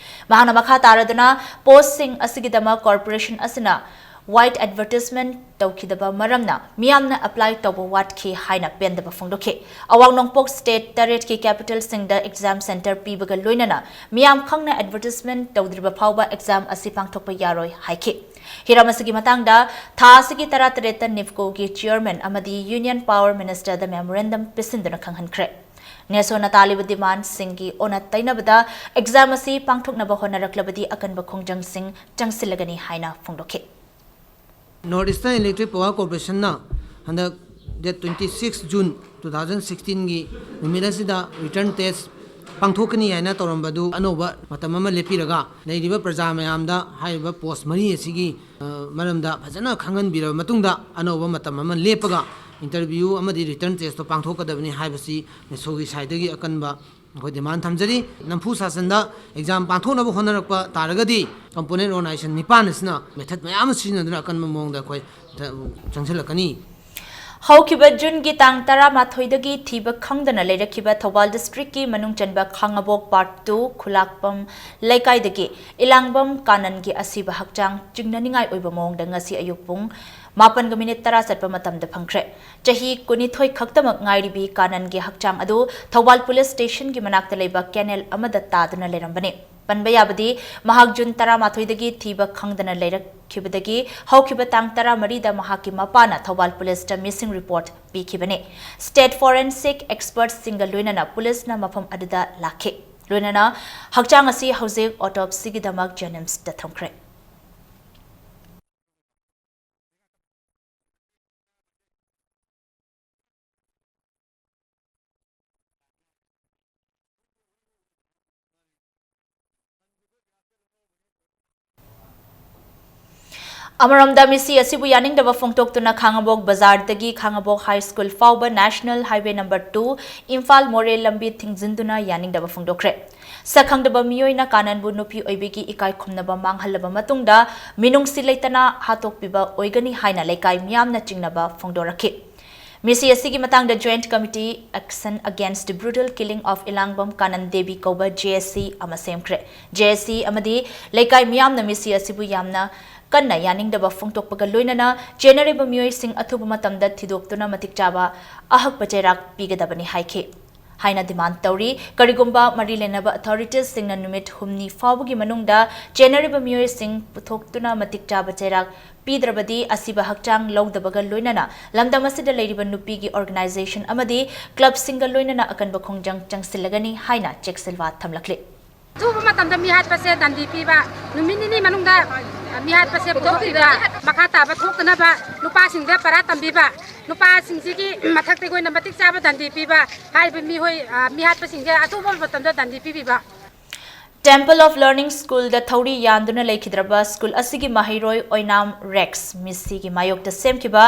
ꯃꯍꯥꯛꯅ ꯃꯈꯥ ꯇꯥꯔꯗꯨꯅ postꯁꯤꯡ ꯑꯁꯤꯒꯤꯗꯃꯛ corporation ꯑꯁꯤꯅ wide advertisement ꯇꯧꯈꯤꯗꯕ ꯃꯔꯝꯅ ꯃꯤꯌꯥꯝꯅ apply ꯇꯧꯕ ꯋꯥꯠꯈꯤ ꯍꯥꯏꯅ ꯄꯦꯟꯗꯕ ꯐꯣꯡꯗꯣꯛꯈꯤ꯫ ꯑꯋꯥꯡ ꯅꯣꯡꯄꯣꯛ state ꯇꯔꯦꯠꯀꯤ capitalꯁꯤꯡꯗ exam center ꯄꯤꯕꯒ ꯂꯣꯏꯅꯅ ꯃꯤꯌꯥꯝ ꯈꯪꯅ advertisement ꯇꯧꯗ꯭ꯔꯤꯕ ꯐꯥꯎꯕ exam ꯑꯁꯤ ꯄꯥꯡꯊꯣꯛꯄ ꯌꯥꯔꯣꯏ ꯍꯥꯏꯈꯤ꯫ ꯍꯤꯔꯝ ꯑꯁꯤꯒꯤ ꯃꯇꯥꯡꯗ ꯊꯥ ꯑꯁꯤꯒꯤ ꯇꯔꯥꯇꯔꯦꯠꯇ NEEPCOꯒꯤ chairman ꯑꯃꯗꯤ Union Power Ministerꯗ memorandum ꯄꯤꯁꯤꯟꯗꯨꯅ ꯈꯪꯍꯟꯈ꯭ꯔꯦ꯫ NESOꯅ ꯇꯥꯜꯂꯤꯕ demandꯁꯤꯡꯒꯤ ꯑꯣꯟꯅ ꯇꯩꯅꯕꯗ exam ꯑꯁꯤ ꯄꯥꯡꯊꯣꯛꯅꯕ ꯍꯣꯠꯅꯔꯛꯂꯕꯗꯤ ꯑꯀꯟꯕ ꯈꯣꯡꯖꯪꯁꯤꯡ ꯆꯪꯁꯤꯜꯂꯒꯅꯤ ꯍꯥꯏꯅ ꯐꯣꯡꯗꯣꯛꯈꯤ꯫ North Eastern Electric Power Corporationꯅ ꯍꯟꯗꯛ date twenty six June two thousand sixteenꯒꯤ ꯅꯨꯃꯤꯠ ꯑꯁꯤꯗ written test ꯄꯥꯡꯊꯣꯛꯀꯅꯤ ꯍꯥꯏꯅ ꯇꯧꯔꯝꯕꯗꯨ ꯑꯅꯧꯕ ꯃꯇꯝ ꯑꯃ ꯂꯦꯞꯄꯤꯔꯒ ꯂꯩꯔꯤꯕ ꯄ꯭ꯔꯖꯥ ꯃꯌꯥꯝꯗ ꯍꯥꯏꯔꯤꯕ post ꯃꯔꯤ ꯑꯁꯤꯒꯤ, ꯑ, ꯃꯔꯝꯗ ꯐꯖꯅ ꯈꯪꯍꯟꯕꯤꯔꯕ ꯃꯇꯨꯡꯗ ꯑꯅꯧꯕ ꯃꯇꯝ ꯑꯃ ꯂꯦꯞꯄꯒ interview ꯑꯃꯗꯤ written testꯇꯣ ꯄꯥꯡꯊꯣꯛꯀꯗꯕꯅꯤ ꯍꯥꯏꯕꯁꯤ NESOꯒꯤ sideꯇꯒꯤ ꯑꯀꯟꯕ ꯑꯩꯈꯣꯏ demand ꯊꯝꯖꯔꯤ꯫ ꯅꯝꯐꯨ ꯁꯥꯁꯟꯗ exam ꯄꯥꯡꯊꯣꯛꯅꯕ ꯍꯣꯠꯅꯔꯛꯄ ꯇꯥꯔꯒꯗꯤ component organization ꯅꯤꯄꯥꯟ ꯑꯁꯤꯅ method ꯃꯌꯥꯝ ꯑꯃ ꯁꯤꯖꯤꯟꯅꯗꯨꯅ ꯑꯀꯟꯕ ꯃꯑꯣꯡꯗ ꯑꯩꯈꯣꯏ ꯆꯪꯁꯤꯜꯂꯛꯀꯅꯤ꯫ ꯍꯧꯈꯤꯕ Juneꯒꯤ ꯇꯥꯡ ꯇꯔꯥꯃꯥꯊꯣꯏꯗꯒꯤ ꯊꯤꯕ ꯈꯪꯗꯅ ꯂꯩꯔꯛꯈꯤꯕ ꯊꯧꯕꯥꯜ districtꯀꯤ ꯃꯅꯨꯡ ꯆꯟꯕ ꯈꯥꯉꯕꯣꯛ Part two, ꯈꯨꯂꯥꯛꯄꯝ ꯂꯩꯀꯥꯏꯗꯒꯤ ꯏꯂꯥꯡꯕꯝ ꯀꯥꯅꯟꯒꯤ ꯑꯁꯤꯕ ꯍꯛꯆꯥꯡ ꯆꯤꯡꯅꯅꯤꯡꯉꯥꯏ ꯑꯣꯏꯕ ꯃꯑꯣꯡꯗ ꯉꯁꯤ ꯑꯌꯨꯛ ꯄꯨꯡ ꯃꯥꯄꯟꯒ minute ꯇꯔꯥ ꯆꯠꯄ ꯃꯇꯝꯗ ꯐꯪꯈ꯭ꯔꯦ꯫ ꯆꯍꯤ ꯀꯨꯟꯅꯤꯊꯣꯏ ꯈꯛꯇꯃꯛ ꯉꯥꯏꯔꯤꯕꯤ ꯀꯥꯅꯟꯒꯤ ꯍꯛꯆꯥꯡ ꯑꯗꯨ ꯊꯧꯕꯥꯜ police stationꯒꯤ ꯃꯅꯥꯛꯇ ꯂꯩꯕ canal ꯑꯃꯗ ꯇꯥꯗꯨꯅ ꯂꯩꯔꯝꯕꯅꯤ꯫ ꯄꯟꯕ ꯌꯥꯕꯗꯤ, ꯃꯍꯥꯛ June ꯇꯔꯥꯃꯥꯊꯣꯏꯗꯒꯤ ꯊꯤꯕ ꯈꯪꯗꯅ ꯂꯩꯔꯛꯈꯤꯕꯗꯒꯤ ꯍꯧꯈꯤꯕ ꯇꯥꯡ ꯇꯔꯥꯃꯔꯤꯗ ꯃꯍꯥꯛꯀꯤ ꯃꯄꯥꯅ Thoubal policeꯇ missing report ꯄꯤꯈꯤꯕꯅꯤ꯫ State forensic expertsꯁꯤꯡꯒ ꯂꯣꯏꯅꯅ policeꯅ ꯃꯐꯝ ꯑꯗꯨꯗ ꯂꯥꯛꯈꯤ꯫ ꯂꯣꯏꯅꯅ ꯍꯛꯆꯥꯡ ꯑꯁꯤ ꯍꯧꯖꯤꯛ autopsyꯒꯤꯗꯃꯛ JNIMSꯇ ꯊꯝꯈ꯭ꯔꯦ꯫ ꯑꯃꯔꯣꯝꯗ, ꯃꯤꯁꯤ ꯑꯁꯤꯕꯨ ꯌꯥꯅꯤꯡꯗꯕ ꯐꯣꯡꯗꯣꯛꯇꯨꯅ ꯈꯥꯉꯕꯣꯛ ꯕꯖꯥꯔꯗꯒꯤ ꯈꯥꯉꯕꯣꯛ ꯍꯥꯏ ꯁ꯭ꯀꯨꯜ ꯐꯥꯎꯕ National Highway number two Imphal ꯃꯣꯔꯦ ꯂꯝꯕꯤ ꯊꯤꯡꯖꯤꯟꯗꯨꯅ ꯌꯥꯅꯤꯡꯗꯕ ꯐꯣꯡꯗꯣꯛꯈ꯭ꯔꯦ꯫ ꯁꯛꯈꯪꯗꯕ ꯃꯤꯑꯣꯏꯅ ꯀꯥꯅꯟꯕꯨ ꯅꯨꯄꯤ ꯑꯣꯏꯕꯤꯒꯤ ꯏꯀꯥꯏ ꯈꯨꯝꯅꯕ ꯃꯥꯡꯍꯜꯂꯕ ꯃꯇꯨꯡꯗ ꯃꯤꯅꯨꯡꯁꯤ ꯂꯩꯇꯅ ꯍꯥꯠꯇꯣꯛꯄꯤꯕ ꯑꯣꯏꯒꯅꯤ ꯍꯥꯏꯅ ꯂꯩꯀꯥꯏ ꯃꯤꯌꯥꯝꯅ ꯆꯤꯡꯅꯕ ꯐꯣꯡꯗꯣꯔꯛꯈꯤ꯫ ꯃꯤꯁꯤ ꯑꯁꯤꯒꯤ ꯃꯇꯥꯡꯗ Joint Committee Action Against Brutal Killing of ꯏꯂꯥꯡꯕꯝ Kanan Devi ꯀꯧꯕ J S C ꯑꯃ ꯁꯦꯝꯈ꯭ꯔꯦ꯫ J S C ꯑꯃꯗꯤ ꯂꯩꯀꯥꯏ ꯃꯤꯌꯥꯝꯅ ꯃꯤꯁꯤ ꯑꯁꯤꯕꯨ ꯌꯥꯝꯅ ꯀꯟꯅ ꯌꯥꯅꯤꯡꯗꯕ ꯐꯣꯡꯗꯣꯛꯄꯒ ꯂꯣꯏꯅꯅ ꯆꯦꯟꯅꯔꯤꯕ ꯃꯤꯑꯣꯏꯁꯤꯡ ꯑꯊꯨꯕ ꯃꯇꯝꯗ ꯊꯤꯗꯣꯛꯇꯨꯅ ꯃꯇꯤꯛ ꯆꯥꯕ ꯑꯍꯛꯄ ꯆꯩꯔꯥꯛ ꯄꯤꯒꯗꯕꯅꯤ ꯍꯥꯏꯈꯤ ꯍꯥꯏꯅ demand ꯇꯧꯔꯤ꯫ ꯀꯔꯤꯒꯨꯝꯕ ꯃꯔꯤ ꯂꯩꯅꯕ authoritiesꯁꯤꯡꯅ ꯅꯨꯃꯤꯠ ꯍꯨꯝꯅꯤ ꯐꯥꯎꯕꯒꯤ ꯃꯅꯨꯡꯗ ꯆꯦꯟꯅꯔꯤꯕ ꯃꯤꯑꯣꯏꯁꯤꯡ ꯄꯨꯊꯣꯛꯇꯨꯅ ꯃꯇꯤꯛ ꯆꯥꯕ ꯆꯩꯔꯥꯛ ꯄꯤꯗ꯭ꯔꯕꯗꯤ ꯑꯁꯤꯕ ꯍꯛꯆꯥꯡ ꯂꯧꯗꯕꯒ ꯂꯣꯏꯅꯅ ꯂꯝꯗꯝ ꯑꯁꯤꯗ ꯂꯩꯔꯤꯕ ꯅꯨꯄꯤꯒꯤ organization ꯑꯃꯗꯤ clubꯁꯤꯡꯒ ꯂꯣꯏꯅꯅ ꯑꯀꯟꯕ ꯈꯣꯡꯖꯪ ꯆꯪꯁꯤꯜꯂꯒꯅꯤ ꯍꯥꯏꯅ ꯆꯦꯛꯁꯤꯜꯋꯥ ꯊꯝꯂꯛꯂꯤ꯫ ꯑꯊꯨꯕ ꯃꯇꯝꯗ ꯃꯤꯍꯥꯠꯄꯁꯦ ꯗꯟꯗꯤ ꯄꯤꯕ, ꯅꯨꯃꯤꯠ ꯅꯤꯅꯤ ꯃꯅꯨꯡꯗ ꯃꯤꯍꯥꯠꯄꯁꯦ ꯄꯨꯊꯣꯛꯄꯤꯕ, ꯃꯈꯥ ꯇꯥꯕ ꯊꯣꯛꯇꯅꯕ ꯅꯨꯄꯥꯁꯤꯡꯗ ꯄꯔꯥ ꯇꯝꯕꯤꯕ, ꯅꯨꯄꯥꯁꯤꯡꯁꯤꯒꯤ ꯃꯊꯛꯇ ꯑꯩꯈꯣꯏꯅ ꯃꯇꯤꯛ ꯆꯥꯕ ꯗꯟꯗꯤ ꯄꯤꯕ, ꯍꯥꯏꯔꯤꯕ ꯃꯤꯍꯣꯏ, ꯑ, ꯃꯤꯍꯥꯠꯄꯁꯤꯡꯁꯦ ꯑꯊꯨꯕ ꯃꯇꯝꯗ ꯗꯟꯗꯤ ꯄꯤꯕꯤꯕ꯫ Temple of Learning Schoolꯗ ꯊꯧꯔꯤ ꯌꯥꯟꯗꯨꯅ ꯂꯩꯈꯤꯗ꯭ꯔꯕ ꯁ꯭ꯀꯨꯜ ꯑꯁꯤꯒꯤ ꯃꯍꯩꯔꯣꯏ ꯑꯣꯏꯅꯥꯝ ꯔꯦꯛꯁ ꯃꯤꯁꯤꯒꯤ ꯃꯥꯌꯣꯛꯇ ꯁꯦꯝꯈꯤꯕ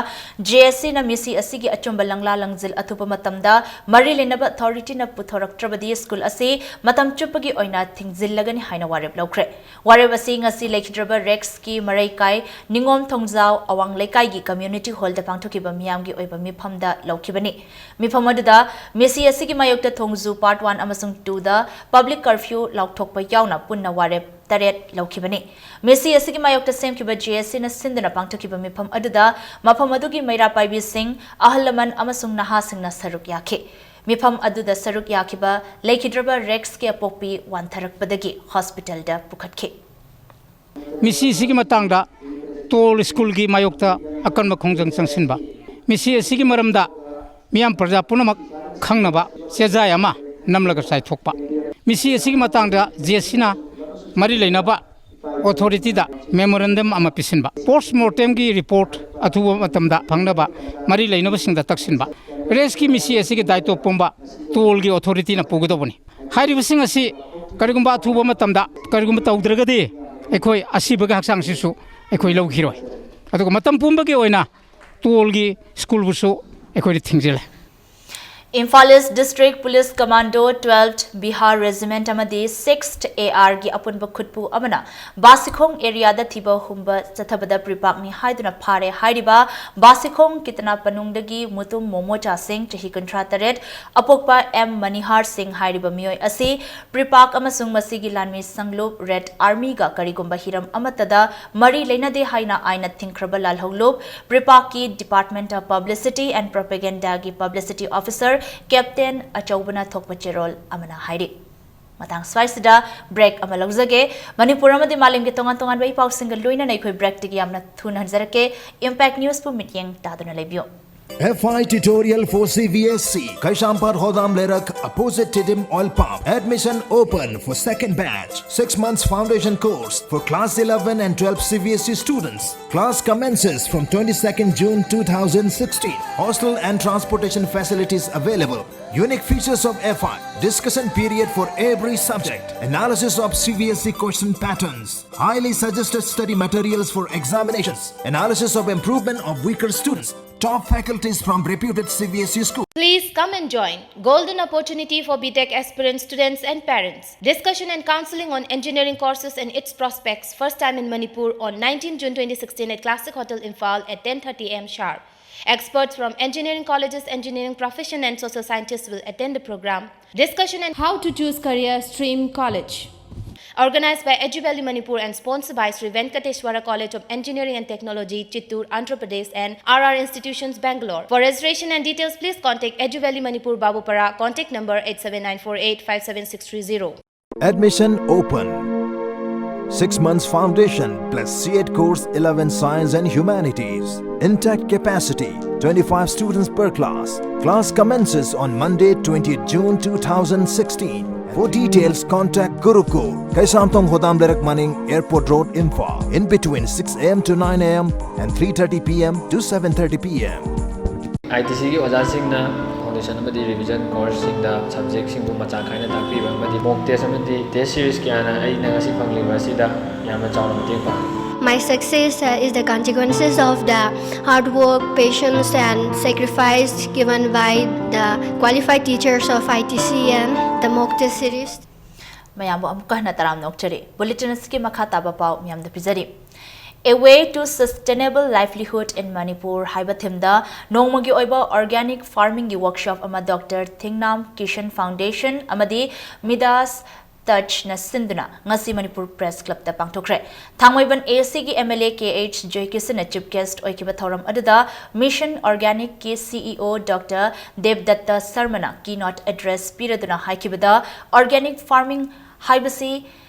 J S Cꯅ ꯃꯤꯁꯤ ꯑꯁꯤꯒꯤ ꯑꯆꯨꯝꯕ ꯂꯪꯂꯥ ꯂꯪꯖꯤꯜ ꯑꯊꯨꯕ ꯃꯇꯝꯗ ꯃꯔꯤ ꯂꯩꯅꯕ authorityꯅ ꯄꯨꯊꯣꯔꯛꯇ꯭ꯔꯕꯗꯤ ꯁ꯭ꯀꯨꯜ ꯑꯁꯤ ꯃꯇꯝ ꯆꯨꯞꯄꯒꯤ ꯑꯣꯏꯅ ꯊꯤꯡꯖꯤꯜꯂꯒꯅꯤ ꯍꯥꯏꯅ ꯋꯥꯔꯦꯞ ꯂꯧꯈ꯭ꯔꯦ꯫ ꯋꯥꯔꯦꯞ ꯑꯁꯤ ꯉꯁꯤ ꯂꯩꯈꯤꯗ꯭ꯔꯕ ꯔꯦꯛꯁꯀꯤ ꯃꯔꯩꯀꯥꯏ ꯅꯤꯉꯣꯝ ꯊꯣꯡꯖꯥꯎ ꯑꯋꯥꯡ ꯂꯩꯀꯥꯏꯒꯤ community hallꯗ ꯄꯥꯡꯊꯣꯛꯈꯤꯕ ꯃꯤꯌꯥꯝꯒꯤ ꯑꯣꯏꯕ ꯃꯤꯐꯝꯗ ꯂꯧꯈꯤꯕꯅꯤ꯫ ꯃꯤꯐꯝ ꯑꯗꯨꯗ ꯃꯤꯁꯤ ꯑꯁꯤꯒꯤ ꯃꯥꯌꯣꯛꯇ ꯊꯣꯡꯖꯨ part one ꯑꯃꯁꯨꯡ twoꯗ public curfew ꯂꯥꯎꯊꯣꯛꯄ ꯌꯥꯎꯅ ꯄꯨꯟꯅ ꯋꯥꯔꯦꯞ ꯇꯔꯦꯠ ꯂꯧꯈꯤꯕꯅꯤ꯫ ꯃꯤꯁꯤ ꯑꯁꯤꯒꯤ ꯃꯥꯌꯣꯛꯇ ꯁꯦꯝꯈꯤꯕ J S Cꯅ ꯁꯤꯟꯗꯨꯅ ꯄꯥꯡꯊꯣꯛꯈꯤꯕ ꯃꯤꯐꯝ ꯑꯗꯨꯗ ꯃꯐꯝ ꯑꯗꯨꯒꯤ ꯃꯩꯔꯥ ꯄꯥꯏꯕꯤꯁꯤꯡ, ꯑꯍꯜ ꯂꯃꯟ ꯑꯃꯁꯨꯡ ꯅꯍꯥꯁꯤꯡꯅ ꯁꯔꯨꯛ ꯌꯥꯈꯤ꯫ ꯃꯤꯐꯝ ꯑꯗꯨꯗ ꯁꯔꯨꯛ ꯌꯥꯈꯤꯕ ꯂꯩꯈꯤꯗ꯭ꯔꯕ ꯔꯦꯛꯁꯀꯤ ꯑꯄꯣꯛꯄꯤ ꯋꯥꯟꯊꯔꯛꯄꯗꯒꯤ hospitalꯗ ꯄꯨꯈꯠꯈꯤ꯫ ꯃꯤꯁꯤ ꯑꯁꯤꯒꯤ ꯃꯇꯥꯡꯗ ꯇꯣꯜ ꯁ꯭ꯀꯨꯜꯒꯤ ꯃꯥꯌꯣꯛꯇ ꯑꯀꯟꯕ ꯈꯣꯡꯖꯪ ꯆꯪꯁꯤꯟꯕ, ꯃꯤꯁꯤ ꯑꯁꯤꯒꯤ ꯃꯔꯝꯗ ꯃꯤꯌꯥꯝ ꯄ꯭ꯔꯖꯥ ꯄꯨꯝꯅꯃꯛ ꯈꯪꯅꯕ ꯆꯦꯖꯥꯏ ꯑꯃ ꯅꯝꯂꯒ ꯆꯥꯏꯊꯣꯛꯄ, ꯃꯤꯁꯤ ꯑꯁꯤꯒꯤ ꯃꯇꯥꯡꯗ J S Cꯅ ꯃꯔꯤ ꯂꯩꯅꯕ authorityꯗ memorandum ꯑꯃ ꯄꯤꯁꯤꯟꯕ, post mortemꯒꯤ report ꯑꯊꯨꯕ ꯃꯇꯝꯗ ꯐꯪꯅꯕ ꯃꯔꯤ ꯂꯩꯅꯕꯁꯤꯡꯗ ꯇꯛꯁꯤꯟꯕ, ꯔꯦꯛꯁꯀꯤ ꯃꯤꯁꯤ ꯑꯁꯤꯒꯤ ꯗꯥꯏꯇꯣ ꯄꯨꯝꯕ ꯇꯣꯜꯒꯤ authorityꯅ ꯄꯨꯒꯗꯧꯕꯅꯤ꯫ ꯍꯥꯏꯔꯤꯕꯁꯤꯡ ꯑꯁꯤ ꯀꯔꯤꯒꯨꯝꯕ ꯑꯊꯨꯕ ꯃꯇꯝꯗ ꯀꯔꯤꯒꯨꯝꯕ ꯇꯧꯗ꯭ꯔꯒꯗꯤ ꯑꯩꯈꯣꯏ ꯑꯁꯤꯕꯒꯤ ꯍꯛꯆꯥꯡꯁꯤꯁꯨ ꯑꯩꯈꯣꯏ ꯂꯧꯈꯤꯔꯣꯏ꯫ ꯑꯗꯨꯒ ꯃꯇꯝ ꯄꯨꯝꯕꯒꯤ ꯑꯣꯏꯅ ꯇꯣꯜꯒꯤ ꯁ꯭ꯀꯨꯜꯕꯨꯁꯨ ꯑꯩꯈꯣꯏꯅ ꯊꯤꯡꯖꯤꯜꯂꯦ꯫ Imphal East District Police Commando twelfth Bihar Regiment ꯑꯃꯗꯤ sixth AR ꯒꯤ ꯑꯄꯨꯟꯕ ꯈꯨꯠꯄꯨ ꯑꯃꯅ ꯕꯥꯁꯤꯈꯣꯡ ꯑꯦꯔꯤꯌꯥꯗ ꯊꯤꯕ ꯍꯨꯝꯕ ꯆꯠꯊꯕꯗ ꯄ꯭ꯔꯤꯄꯥꯛꯅꯤ ꯍꯥꯏꯗꯨꯅ ꯐꯥꯔꯦ ꯍꯥꯏꯔꯤꯕ ꯕꯥꯁꯤꯈꯣꯡ ꯀꯤꯇꯅꯥ ꯄꯅꯨꯡꯗꯒꯤ ꯃꯨꯇꯨꯝ ꯃꯣꯃꯣꯆꯥ ꯁꯤꯡ, ꯆꯍꯤ ꯀꯨꯟꯊ꯭ꯔꯥ ꯇꯔꯦꯠ, ꯑꯄꯣꯛꯄ ꯑꯦꯝ ꯃꯅꯤꯍꯥꯔ ꯁꯤꯡ ꯍꯥꯏꯔꯤꯕ ꯃꯤꯑꯣꯏ ꯑꯁꯤ ꯄ꯭ꯔꯤꯄꯥꯛ ꯑꯃꯁꯨꯡ ꯃꯁꯤꯒꯤ ꯂꯥꯟꯃꯤ ꯁꯪꯂꯨꯞ ꯔꯦꯗ ꯑꯥꯔꯃꯤꯒ ꯀꯔꯤꯒꯨꯝꯕ ꯍꯤꯔꯝ ꯑꯃꯠꯇꯗ ꯃꯔꯤ ꯂꯩꯅꯗꯦ ꯍꯥꯏꯅ ꯑꯥꯏꯟꯅ ꯊꯤꯡꯈ꯭ꯔꯕ ꯂꯥꯜꯍꯧꯂꯨꯞ ꯄ꯭ꯔꯤꯄꯥꯛꯀꯤ Department of Publicity and Propaganda ꯒꯤ Publicity Officer Captain ꯑꯆꯧꯕꯅ ꯊꯣꯛꯄ ꯆꯦꯔꯣꯜ ꯑꯃꯅ ꯍꯥꯏꯔꯤ꯫ ꯃꯇꯥꯡ ꯁ꯭ꯋꯥꯏꯁꯤꯗ ꯕ꯭ꯔꯦꯛ ꯑꯃ ꯂꯧꯖꯒꯦ꯫ ꯃꯅꯤꯄꯨꯔ ꯑꯃꯗꯤ ꯃꯥꯂꯦꯝꯒꯤ ꯇꯣꯉꯥꯟ ꯇꯣꯉꯥꯟꯕ ꯏ ꯄꯥꯎꯁꯤꯡꯒ ꯂꯣꯏꯅꯅ ꯑꯩꯈꯣꯏ ꯕ꯭ꯔꯦꯛꯇꯒꯤ ꯌꯥꯝꯅ ꯊꯨꯅ ꯍꯟꯖꯔꯛꯀꯦ꯫ ꯏꯝꯄꯦꯛ ꯅ꯭ꯌꯨꯁꯄꯨ ꯃꯤꯠꯌꯦꯡ ꯇꯥꯗꯨꯅ ꯂꯩꯕꯤꯌꯨ꯫ F I tutorial for C B S E, Kaisampat Hodam Lerak, opposite Tidim Oil Pump. Admission open for second batch. Six months foundation course for class eleven and twelve C B S E students. Class commences from twenty-second June two thousand sixteen. Hostel and transportation facilities available. Unique features of F I: discussion period for every subject, analysis of C B S E question patterns, highly suggested study materials for examinations, analysis of improvement of weaker students, top faculties from reputed C B S E schools. Please come and join. Golden opportunity for B Tech aspirant students and parents. Discussion and counseling on engineering courses and its prospects. First time in Manipur on nineteenth June twenty sixteen at Classic Hotel Imphal at ten thirty A M sharp. Experts from engineering colleges, engineering profession and social scientists will attend the program. Discussion and how to choose career stream college. Organized by Edu Valley Manipur and sponsored by Sri Venkateshwara College of Engineering and Technology, Chittoor, Andhra Pradesh and R R Institutions, Bangalore. For registration and details, please contact Edu Valley Manipur, Babupara, contact number eight seven nine four eight five seven six three zero. Admission open. Six months foundation plus C-ET course eleven Science and Humanities. Intact capacity twenty-five students per class. Class commences on Monday, twentieth June two thousand sixteen. For details, contact Gurukul, Kaisamthong Hodam Lerak Maning, Airport Road, Imphal, in between six A M to nine A M and three thirty P M to seven thirty P M. I T ꯁꯤꯒꯤ ꯑꯣꯖꯥꯁꯤꯡꯅ foundation ꯑꯃꯗꯤ revision ꯀꯣꯔꯁꯁꯤꯡꯗ ꯁꯕꯖꯦꯛꯁꯤꯡꯕꯨ ꯃꯆꯥꯛ ꯈꯥꯏꯅ ꯇꯥꯛꯄꯤꯕ ꯑꯃꯗꯤ ꯃꯣꯛ test ꯑꯃꯗꯤ test series ꯀꯌꯥꯅ ꯑꯩꯅ ꯉꯁꯤ ꯐꯪꯂꯤꯕ ꯑꯁꯤꯗ ꯌꯥꯝꯅ ꯆꯥꯎꯅ ꯃꯇꯦꯡ ꯄꯥꯡꯂꯤ꯫ My success uh, is the consequences of the hard work, patience, and sacrifice given by the qualified teachers of I T C and the mock test series. ꯃꯌꯥꯝꯕꯨ ꯑꯃꯨꯛꯀ ꯍꯟꯅ ꯇꯔꯥꯝꯅ ꯑꯣꯛꯆꯔꯤ꯫ Bulletin ꯑꯁꯤꯒꯤ ꯃꯈꯥ ꯇꯥꯕ ꯄꯥꯎ ꯃꯌꯥꯝꯗ ꯄꯤꯖꯔꯤ꯫ A way to sustainable livelihood in Manipur ꯍꯥꯏꯕ theme ꯗ ꯅꯣꯡꯃꯒꯤ ꯑꯣꯏꯕ organic farming ꯒꯤ workshop ꯑꯃ Doctor Thingnam Kishan Foundation ꯑꯃꯗꯤ Midas Touch ꯅ ꯁꯤꯟꯗꯨꯅ ꯉꯁꯤ ꯃꯅꯤꯄꯨꯔ Press Club ꯇ ꯄꯥꯡꯊꯣꯛꯈ꯭ꯔꯦ꯫ ꯊꯥꯡꯃꯩꯕꯟ A C ꯒꯤ M L A K H ꯖꯣꯏꯀꯤꯁꯟꯅ chief guest ꯑꯣꯏꯈꯤꯕ ꯊꯧꯔꯝ ꯑꯗꯨꯗ Mission Organic ꯀꯤ C E O Doctor ꯗꯦꯕꯗꯠꯇ ꯁꯔꯃꯅ keynote address ꯄꯤꯔꯗꯨꯅ ꯍꯥꯏꯈꯤꯕꯗ, organic farming ꯍꯥꯏꯕꯁꯤ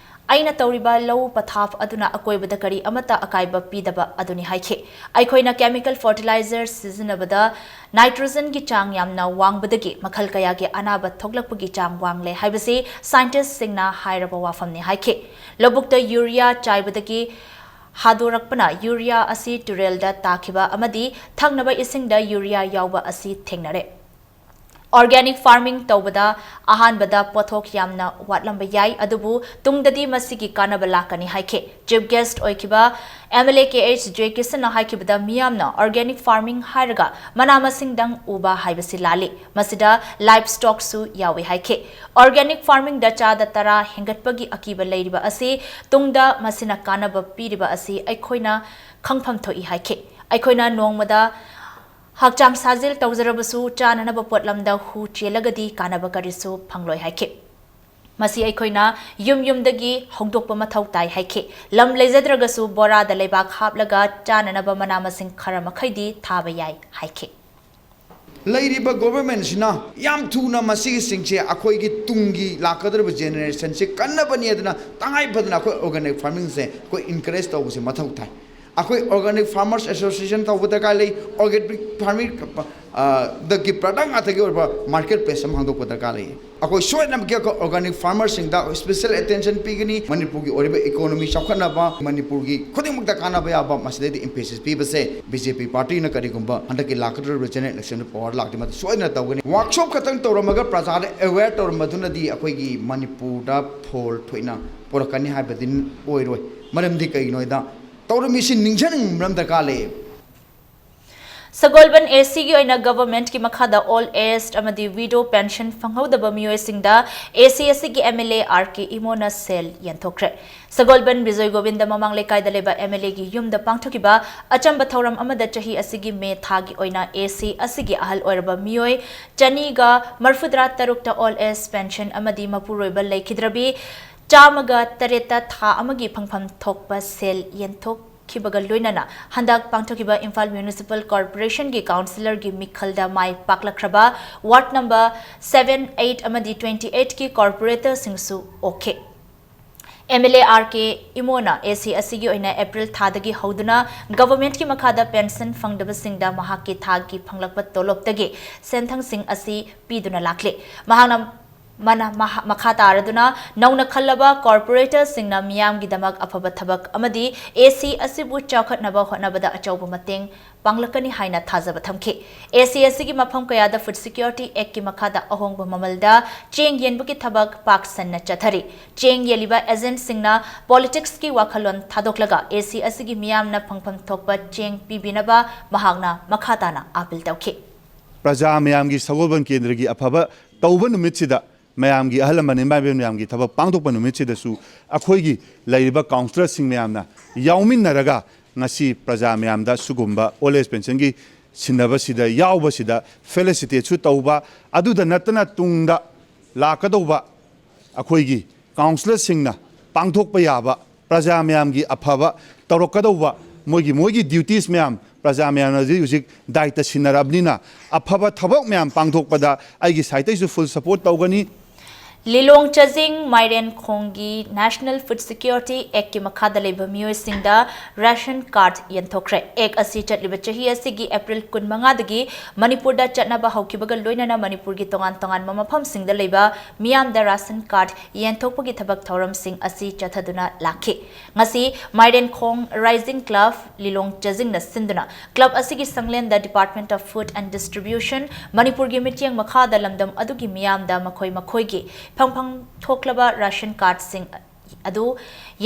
ꯑꯩꯅ ꯇꯧꯔꯤꯕ ꯂꯧ ꯄꯊꯥꯞ ꯑꯗꯨꯅ ꯑꯀꯣꯏꯕꯗ ꯀꯔꯤ ꯑꯃꯠꯇ ꯑꯀꯥꯏꯕ ꯄꯤꯗꯕ ꯑꯗꯨꯅꯤ ꯍꯥꯏꯈꯤ꯫ ꯑꯩꯈꯣꯏꯅ chemical fertilizer ꯁꯤꯖꯤꯟꯅꯕꯗ nitrogen ꯒꯤ ꯆꯥꯡ ꯌꯥꯝꯅ ꯋꯥꯡꯕꯗꯒꯤ ꯃꯈꯜ ꯀꯌꯥꯒꯤ ꯑꯅꯥꯕ ꯊꯣꯛꯂꯛꯄꯒꯤ ꯆꯥꯡ ꯋꯥꯡꯂꯦ ꯍꯥꯏꯕꯁꯤ scientist ꯁꯤꯡꯅ ꯍꯥꯏꯔꯕ ꯋꯥꯐꯝꯅꯤ ꯍꯥꯏꯈꯤ꯫ ꯂꯧꯕꯨꯛꯇ urea ꯆꯥꯏꯕꯗꯒꯤ ꯍꯥꯗꯣꯔꯛꯄꯅ urea ꯑꯁꯤ ꯇꯨꯔꯦꯜꯗ ꯇꯥꯈꯤꯕ ꯑꯃꯗꯤ ꯊꯛꯅꯕ ꯏꯁꯤꯡꯗ urea ꯌꯥꯎꯕ ꯑꯁꯤ ꯊꯦꯡꯅꯔꯦ꯫ Organic farming ꯇꯧꯕꯗ ꯑꯍꯥꯟꯕꯗ ꯄꯣꯠꯊꯣꯛ ꯌꯥꯝꯅ ꯋꯥꯠꯂꯝꯕ ꯌꯥꯏ, ꯑꯗꯨꯕꯨ ꯇꯨꯡꯗꯗꯤ ꯃꯁꯤꯒꯤ ꯀꯥꯟꯅꯕ ꯂꯥꯛꯀꯅꯤ ꯍꯥꯏꯈꯤ꯫ Chief guest ꯑꯣꯏꯈꯤꯕ M L A K H ꯖꯣꯏꯀꯤꯁꯟꯅ ꯍꯥꯏꯈꯤꯕꯗ ꯃꯤꯌꯥꯝꯅ organic farming ꯍꯥꯏꯔꯒ ꯃꯅꯥ ꯃꯁꯤꯡꯗꯪ ꯎꯕ ꯍꯥꯏꯕꯁꯤ ꯂꯥꯜꯂꯤ꯫ ꯃꯁꯤꯗ livestock ꯁꯨ ꯌꯥꯎꯏ ꯍꯥꯏꯈꯤ꯫ Organic farming ꯗ ꯆꯥꯗ ꯇꯔꯥ ꯍꯦꯟꯒꯠꯄꯒꯤ ꯑꯀꯤꯕ ꯂꯩꯔꯤꯕ ꯑꯁꯤ ꯇꯨꯡꯗ ꯃꯁꯤꯅ ꯀꯥꯟꯅꯕ ꯄꯤꯔꯤꯕ ꯑꯁꯤ ꯑꯩꯈꯣꯏꯅ ꯈꯪꯐꯝ ꯊꯣꯛꯏ ꯍꯥꯏꯈꯤ꯫ ꯑꯩꯈꯣꯏꯅ ꯅꯣꯡꯃꯗ ꯍꯛꯆꯥꯡ ꯁꯥꯖꯦꯜ ꯇꯧꯖꯔꯕꯁꯨ ꯆꯥꯅꯅꯕ ꯄꯣꯠꯂꯝꯗ ꯍꯨ ꯆꯦꯜꯂꯒꯗꯤ ꯀꯥꯟꯅꯕ ꯀꯔꯤꯁꯨ ꯐꯪꯂꯣꯏ ꯍꯥꯏꯈꯤ꯫ ꯃꯁꯤ ꯑꯩꯈꯣꯏꯅ ꯌꯨꯝ ꯌꯨꯝꯗꯒꯤ ꯍꯧꯗꯣꯛꯄ ꯃꯊꯧ ꯇꯥꯏ ꯍꯥꯏꯈꯤ꯫ ꯂꯝ ꯂꯩꯖꯗ꯭ꯔꯒꯁꯨ ꯕꯣꯔꯥꯗ ꯂꯩꯕꯥꯛ ꯍꯥꯞꯂꯒ ꯆꯥꯅꯅꯕ ꯃꯅꯥ ꯃꯁꯤꯡ ꯈꯔ ꯃꯈꯩꯗꯤ ꯊꯥꯕ ꯌꯥꯏ ꯍꯥꯏꯈꯤ꯫ ꯂꯩꯔꯤꯕ government ꯁꯤꯅ ꯌꯥꯝ ꯊꯨꯅ ꯃꯁꯤꯒꯤꯁꯤꯡꯁꯦ ꯑꯩꯈꯣꯏꯒꯤ ꯇꯨꯡꯒꯤ ꯂꯥꯛꯀꯗꯧꯔꯤꯕ generation ꯁꯦ ꯀꯟꯅꯕꯅꯤ ꯑꯗꯨꯅ ꯇꯉꯥꯏ ꯐꯗꯅ ꯑꯩꯈꯣꯏ organic farming ꯁꯦ ꯑꯩꯈꯣꯏ encourage ꯇꯧꯕꯁꯦ ꯃꯊꯧ ꯇꯥꯏ꯫ ꯑꯩꯈꯣꯏ organic farmers association ꯇꯧꯕ ꯗꯔꯀꯥꯔ ꯂꯩ꯫ Organic farming ꯗꯒꯤ product ꯉꯥꯛꯇꯒꯤ ꯑꯣꯏꯕ market place ꯑꯃ ꯍꯥꯡꯗꯣꯛꯄ ꯗꯔꯀꯥꯔ ꯂꯩ꯫ ꯑꯩꯈꯣꯏ ꯁꯣꯏꯗꯅꯃꯛꯀꯤ ꯑꯩꯈꯣꯏ organic farmer ꯁꯤꯡꯗ special attention ꯄꯤꯒꯅꯤ꯫ ꯃꯅꯤꯄꯨꯔꯒꯤ ꯑꯣꯏꯔꯤꯕ economy ꯆꯥꯎꯈꯠꯅꯕ, ꯃꯅꯤꯄꯨꯔꯒꯤ ꯈꯨꯗꯤꯡꯃꯛꯇ ꯀꯥꯟꯅꯕ ꯌꯥꯕ ꯃꯁꯤꯗꯩꯗ emphasis ꯄꯤꯕꯁꯦ B J P party ꯅ ꯀꯔꯤꯒꯨꯝꯕ ꯍꯟꯗꯛꯀꯤ ꯂꯥꯛꯀꯗꯧꯔꯤꯕ general election ꯗ power ꯂꯥꯛꯇ꯭ꯔꯤ ꯃꯗꯨ ꯁꯣꯏꯗꯅ ꯇꯧꯒꯅꯤ꯫ Workshop ꯈꯛꯇꯪ ꯇꯧꯔꯝꯃꯒ ꯄ꯭ꯔꯖꯥꯗ aware ꯇꯧꯔꯝꯕꯗꯨꯅꯗꯤ ꯑꯩꯈꯣꯏꯒꯤ ꯃꯅꯤꯄꯨꯔꯗ ꯐꯣꯜ ꯊꯣꯏꯅ ꯄꯨꯔꯛꯀꯅꯤ ꯍꯥꯏꯕꯗꯤ ꯑꯣꯏꯔꯣꯏ꯫ ꯃꯔꯝꯗꯤ ꯀꯩꯒꯤꯅꯣ ꯍꯥꯏꯗ ꯇꯧꯔꯝꯃꯤꯁꯤ ꯅꯤꯡꯁꯤꯡꯅꯤꯡꯕ ꯑꯃ ꯗꯔꯀꯥꯔ ꯂꯩꯌꯦꯕ꯫ ꯁꯒꯣꯜꯕꯟ ꯑꯦ ꯁꯤꯒꯤ ꯑꯣꯏꯅ ꯒꯚꯔꯟꯃꯦꯟꯠꯀꯤ ꯃꯈꯥꯗ ꯑꯣꯜꯗ ꯑꯦꯖ ꯑꯃꯗꯤ ꯋꯤꯗꯣ ꯄꯦꯟꯁꯟ ꯐꯪꯍꯧꯗꯕ ꯃꯤꯑꯣꯏꯁꯤꯡꯗ ꯑꯦ ꯁꯤ ꯑꯁꯤꯒꯤ ꯑꯦꯝ ꯑꯦꯜ ꯑꯦ ꯑꯥꯔ ꯀꯦ ꯏꯃꯣꯅ ꯁꯦꯜ ꯌꯦꯟꯊꯣꯛꯈ꯭ꯔꯦ꯫ ꯁꯒꯣꯜꯕꯟ ꯕꯤꯖꯣꯏ ꯒꯣꯕꯤꯟꯗ ꯃꯃꯥꯡ ꯂꯩꯀꯥꯏꯗ ꯂꯩꯕ ꯑꯦꯝ ꯑꯦꯜ ꯑꯦꯒꯤ ꯌꯨꯝꯗ ꯄꯥꯡꯊꯣꯛꯈꯤꯕ ꯑꯆꯝꯕ ꯊꯧꯔꯝ ꯑꯃꯗ ꯆꯍꯤ ꯑꯁꯤꯒꯤ ꯃꯦ ꯊꯥꯒꯤ ꯑꯣꯏꯅ ꯑꯦ ꯁꯤ ꯑꯁꯤꯒꯤ ꯑꯍꯜ ꯑꯣꯏꯔꯕ ꯃꯤꯑꯣꯏ ꯆꯅꯤꯒ ꯃꯔꯐꯨꯇꯔꯥ ꯇꯔꯨꯛꯇ ꯑꯣꯜꯗ ꯑꯦꯖ ꯄꯦꯟꯁꯟ ꯑꯃꯗꯤ ꯃꯄꯨꯔꯣꯏꯕ ꯂꯩꯈꯤꯗ꯭ꯔꯕꯤ ꯆꯥꯝꯃꯒ ꯇꯔꯦꯠꯇ ꯊꯥ ꯑꯃꯒꯤ ꯐꯪꯐꯝ ꯊꯣꯛꯄ ꯁꯦꯜ ꯌꯦꯟꯊꯣꯛ ꯈꯤꯕꯒ ꯂꯣꯏꯅꯅ ꯍꯟꯗꯛ ꯄꯥꯡꯊꯣꯛꯈꯤꯕ ꯏꯝꯐꯥꯜ ꯃ꯭ꯌꯨꯅꯤꯁꯤꯄꯥꯜ ꯀꯣꯔꯄꯣꯔꯦꯁꯟꯒꯤ ꯀꯥꯎꯟꯁꯤꯂꯔꯒꯤ ꯃꯤꯈꯜꯗ ꯃꯥꯏ ꯄꯥꯛꯂꯛꯈ꯭ꯔꯕ ꯋꯥꯔꯗ ꯅꯝꯕꯔ ꯁꯚꯦꯟ, ꯑꯩꯠ ꯑꯃꯗꯤ ꯇ꯭ꯋꯦꯟꯇꯤ ꯑꯩꯠꯀꯤ ꯀꯣꯔꯄꯣꯔꯦꯇꯔꯁꯤꯡꯁꯨ ꯑꯣꯛꯈꯤ꯫ ꯑꯦꯝ ꯑꯦꯜ ꯑꯦ ꯑꯥꯔ ꯀꯦ ꯏꯃꯣꯅ ꯑꯦ ꯁꯤ ꯑꯁꯤꯒꯤ ꯑꯣꯏꯅ ꯑꯦꯄ꯭ꯔꯤꯜ ꯊꯥꯗꯒꯤ ꯍꯧꯗꯨꯅ ꯒꯚꯔꯟꯃꯦꯟꯠꯀꯤ ꯃꯈꯥꯗ ꯄꯦꯟꯁꯟ ꯐꯪꯗꯕꯁꯤꯡꯗ ꯃꯍꯥꯛꯀꯤ ꯊꯥꯒꯤ ꯐꯪꯂꯛꯄ ꯇꯣꯂꯣꯞꯇꯒꯤ ꯁꯦꯟꯊꯪꯁꯤꯡ ꯑꯁꯤ ꯄꯤꯗꯨꯅ ꯂꯥꯛꯂꯤ꯫ ꯃꯍꯥꯛꯅ ꯃꯅ-, ꯃꯍ-, ꯃꯈꯥ ꯇꯥꯔꯗꯨꯅ ꯅꯧꯅ ꯈꯜꯂꯕ ꯀꯣꯔꯄꯣꯔꯦꯇꯔꯁꯤꯡꯅ ꯃꯤꯌꯥꯝꯒꯤꯗꯃꯛ ꯑꯐꯕ ꯊꯕꯛ ꯑꯃꯗꯤ ꯑꯦ ꯁꯤ ꯑꯁꯤꯕꯨ ꯆꯥꯎꯈꯠꯅꯕ ꯍꯣꯠꯅꯕꯗ ꯑꯆꯧꯕ ꯃꯇꯦꯡ ꯄꯥꯡꯂꯛꯀꯅꯤ ꯍꯥꯏꯅ ꯊꯥꯖꯕ ꯊꯝꯈꯤ꯫ ꯑꯦ ꯁꯤ ꯑꯁꯤꯒꯤ ꯃꯐꯝ ꯀꯌꯥꯗ ꯐꯨꯗ ꯁꯤꯀ꯭ꯌꯣꯔꯤꯇꯤ ꯑꯦꯛꯀꯤ ꯃꯈꯥꯗ ꯑꯍꯣꯡꯕ ꯃꯃꯜꯗ ꯆꯦꯡ ꯌꯦꯟꯕꯒꯤ ꯊꯕꯛ ꯄꯥꯛ ꯁꯟꯅ ꯆꯠꯊꯔꯤ꯫ ꯆꯦꯡ ꯌꯦꯜꯂꯤꯕ ꯑꯦꯖꯦꯟꯠꯁꯤꯡꯅ ꯄꯣꯂꯤꯇꯤꯛꯁꯀꯤ ꯋꯥꯈꯜꯂꯣꯟ ꯊꯥꯗꯣꯛꯂꯒ ꯑꯦ ꯁꯤ ꯑꯁꯤꯒꯤ ꯃꯤꯌꯥꯝꯅ ꯐꯪꯐꯝ ꯊꯣꯛꯄ ꯆꯦꯡ ꯄꯤꯕꯤꯅꯕ ꯃꯍꯥꯛꯅ ꯃꯈꯥ ꯇꯥꯅ ꯑꯥꯄꯤꯜ ꯇꯧꯈꯤ꯫ ꯄ꯭ꯔꯖꯥ ꯃꯌꯥꯝꯒꯤ ꯁꯒꯣꯜꯕꯟ ꯀꯦꯟꯗ꯭ꯔꯒꯤ ꯑꯐꯕ ꯇꯧꯕ ꯅꯨꯃꯤꯠꯁꯤꯗ ꯃꯌꯥꯝꯒꯤ ꯑꯍꯜ ꯂꯃꯟ ꯏꯃꯥ ꯏꯕꯦꯟ ꯃꯌꯥꯝꯒꯤ ꯊꯕꯛ ꯄꯥꯡꯊꯣꯛꯄ ꯅꯨꯃꯤꯠꯁꯤꯗꯁꯨ ꯑꯩꯈꯣꯏꯒꯤ ꯂꯩꯔꯤꯕ ꯀꯥꯎꯟꯁꯤꯂꯔꯁꯤꯡ ꯃꯌꯥꯝꯅ ꯌꯥꯎꯃꯤꯟꯅꯔꯒ ꯉꯁꯤ ꯄ꯭ꯔꯖꯥ ꯃꯌꯥꯝꯗ ꯁꯤꯒꯨꯝꯕ ꯑꯣꯜ ꯑꯦꯖ ꯄꯦꯟꯁꯟꯒꯤ ꯁꯤꯟꯅꯕꯁꯤꯗ ꯌꯥꯎꯕꯁꯤꯗ ꯐꯦꯂꯤꯁꯤꯇꯦꯠꯁꯨ ꯇꯧꯕ, ꯑꯗꯨꯗ ꯅꯠꯇꯅ ꯇꯨꯡꯗ ꯂꯥꯛꯀꯗꯧꯕ ꯑꯩꯈꯣꯏꯒꯤ ꯀꯥꯎꯟꯁꯤꯂꯔꯁꯤꯡꯅ ꯄꯥꯡꯊꯣꯛꯄ ꯌꯥꯕ ꯄ꯭ꯔꯖꯥ ꯃꯌꯥꯝꯒꯤ ꯑꯐꯕ ꯇꯧꯔꯛꯀꯗꯧꯕ ꯃꯣꯏꯒꯤ ꯃꯣꯏꯒꯤ ꯗ꯭ꯌꯨꯇꯤꯁ ꯃꯌꯥꯝ ꯄ꯭ꯔꯖꯥ ꯃꯌꯥꯝꯅ ꯍꯧꯖꯤꯛ ꯍꯧꯖꯤꯛ ꯗꯥꯏꯇ ꯁꯤꯟꯅꯔꯕꯅꯤꯅ ꯑꯐꯕ ꯊꯕꯛ ꯃꯌꯥꯝ ꯄꯥꯡꯊꯣꯛꯄꯗ ꯑꯩꯒꯤ ꯁꯥꯏꯠꯇꯩꯁꯨ ꯐꯨꯜ ꯁꯄꯣꯔꯠ ꯇꯧꯒꯅꯤ꯫ ꯂꯤꯂꯣꯡ ꯆꯥꯖꯤꯡ ꯃꯥꯏꯔꯦꯟꯈꯣꯡꯒꯤ National Food Security Act ꯀꯤ ꯃꯈꯥꯗ ꯂꯩꯕ ꯃꯤꯑꯣꯏꯁꯤꯡꯗ ꯔꯦꯁꯟ ꯀꯥꯔꯗ ꯌꯦꯟꯊꯣꯛꯈ꯭ꯔꯦ꯫ ꯑꯦꯛ ꯑꯁꯤ ꯆꯠꯂꯤꯕ ꯆꯍꯤ ꯑꯁꯤꯒꯤ ꯑꯦꯄ꯭ꯔꯤꯜ ꯀꯨꯟꯃꯉꯥꯗꯒꯤ ꯃꯅꯤꯄꯨꯔꯗ ꯆꯠꯅꯕ ꯍꯧꯈꯤꯕꯒ ꯂꯣꯏꯅꯅ ꯃꯅꯤꯄꯨꯔꯒꯤ ꯇꯣꯉꯥꯟ ꯇꯣꯉꯥꯟꯕ ꯃꯐꯝꯁꯤꯡꯗ ꯂꯩꯕ ꯃꯤꯌꯥꯝꯗ ꯔꯦꯁꯟ ꯀꯥꯔꯗ ꯌꯦꯟꯊꯣꯛꯄꯒꯤ ꯊꯕꯛ ꯊꯧꯔꯝꯁꯤꯡ ꯑꯁꯤ ꯆꯠꯊꯗꯨꯅ ꯂꯥꯛꯈꯤ꯫ ꯉꯁꯤ ꯃꯥꯏꯔꯦꯟꯈꯣꯡ ꯔꯥꯏꯖꯤꯡ ꯀ꯭ꯂꯕ ꯂꯤꯂꯣꯡ ꯆꯥꯖꯤꯡꯅ ꯁꯤꯟꯗꯨꯅ ꯀ꯭ꯂꯕ ꯑꯁꯤꯒꯤ ꯁꯪꯂꯦꯟꯗ Department of Food and Distribution ꯃꯅꯤꯄꯨꯔꯒꯤ ꯃꯤꯠꯌꯦꯡ ꯃꯈꯥꯗ ꯂꯝꯗꯝ ꯑꯗꯨꯒꯤ ꯃꯤꯌꯥꯝꯗ ꯃꯈꯣꯏ ꯃꯈꯣꯏꯒꯤ ꯐꯪꯐꯝ ꯊꯣꯛꯂꯕ ꯔꯦꯁꯟ ꯀꯥꯔꯗꯁꯤꯡ ꯑꯗꯨ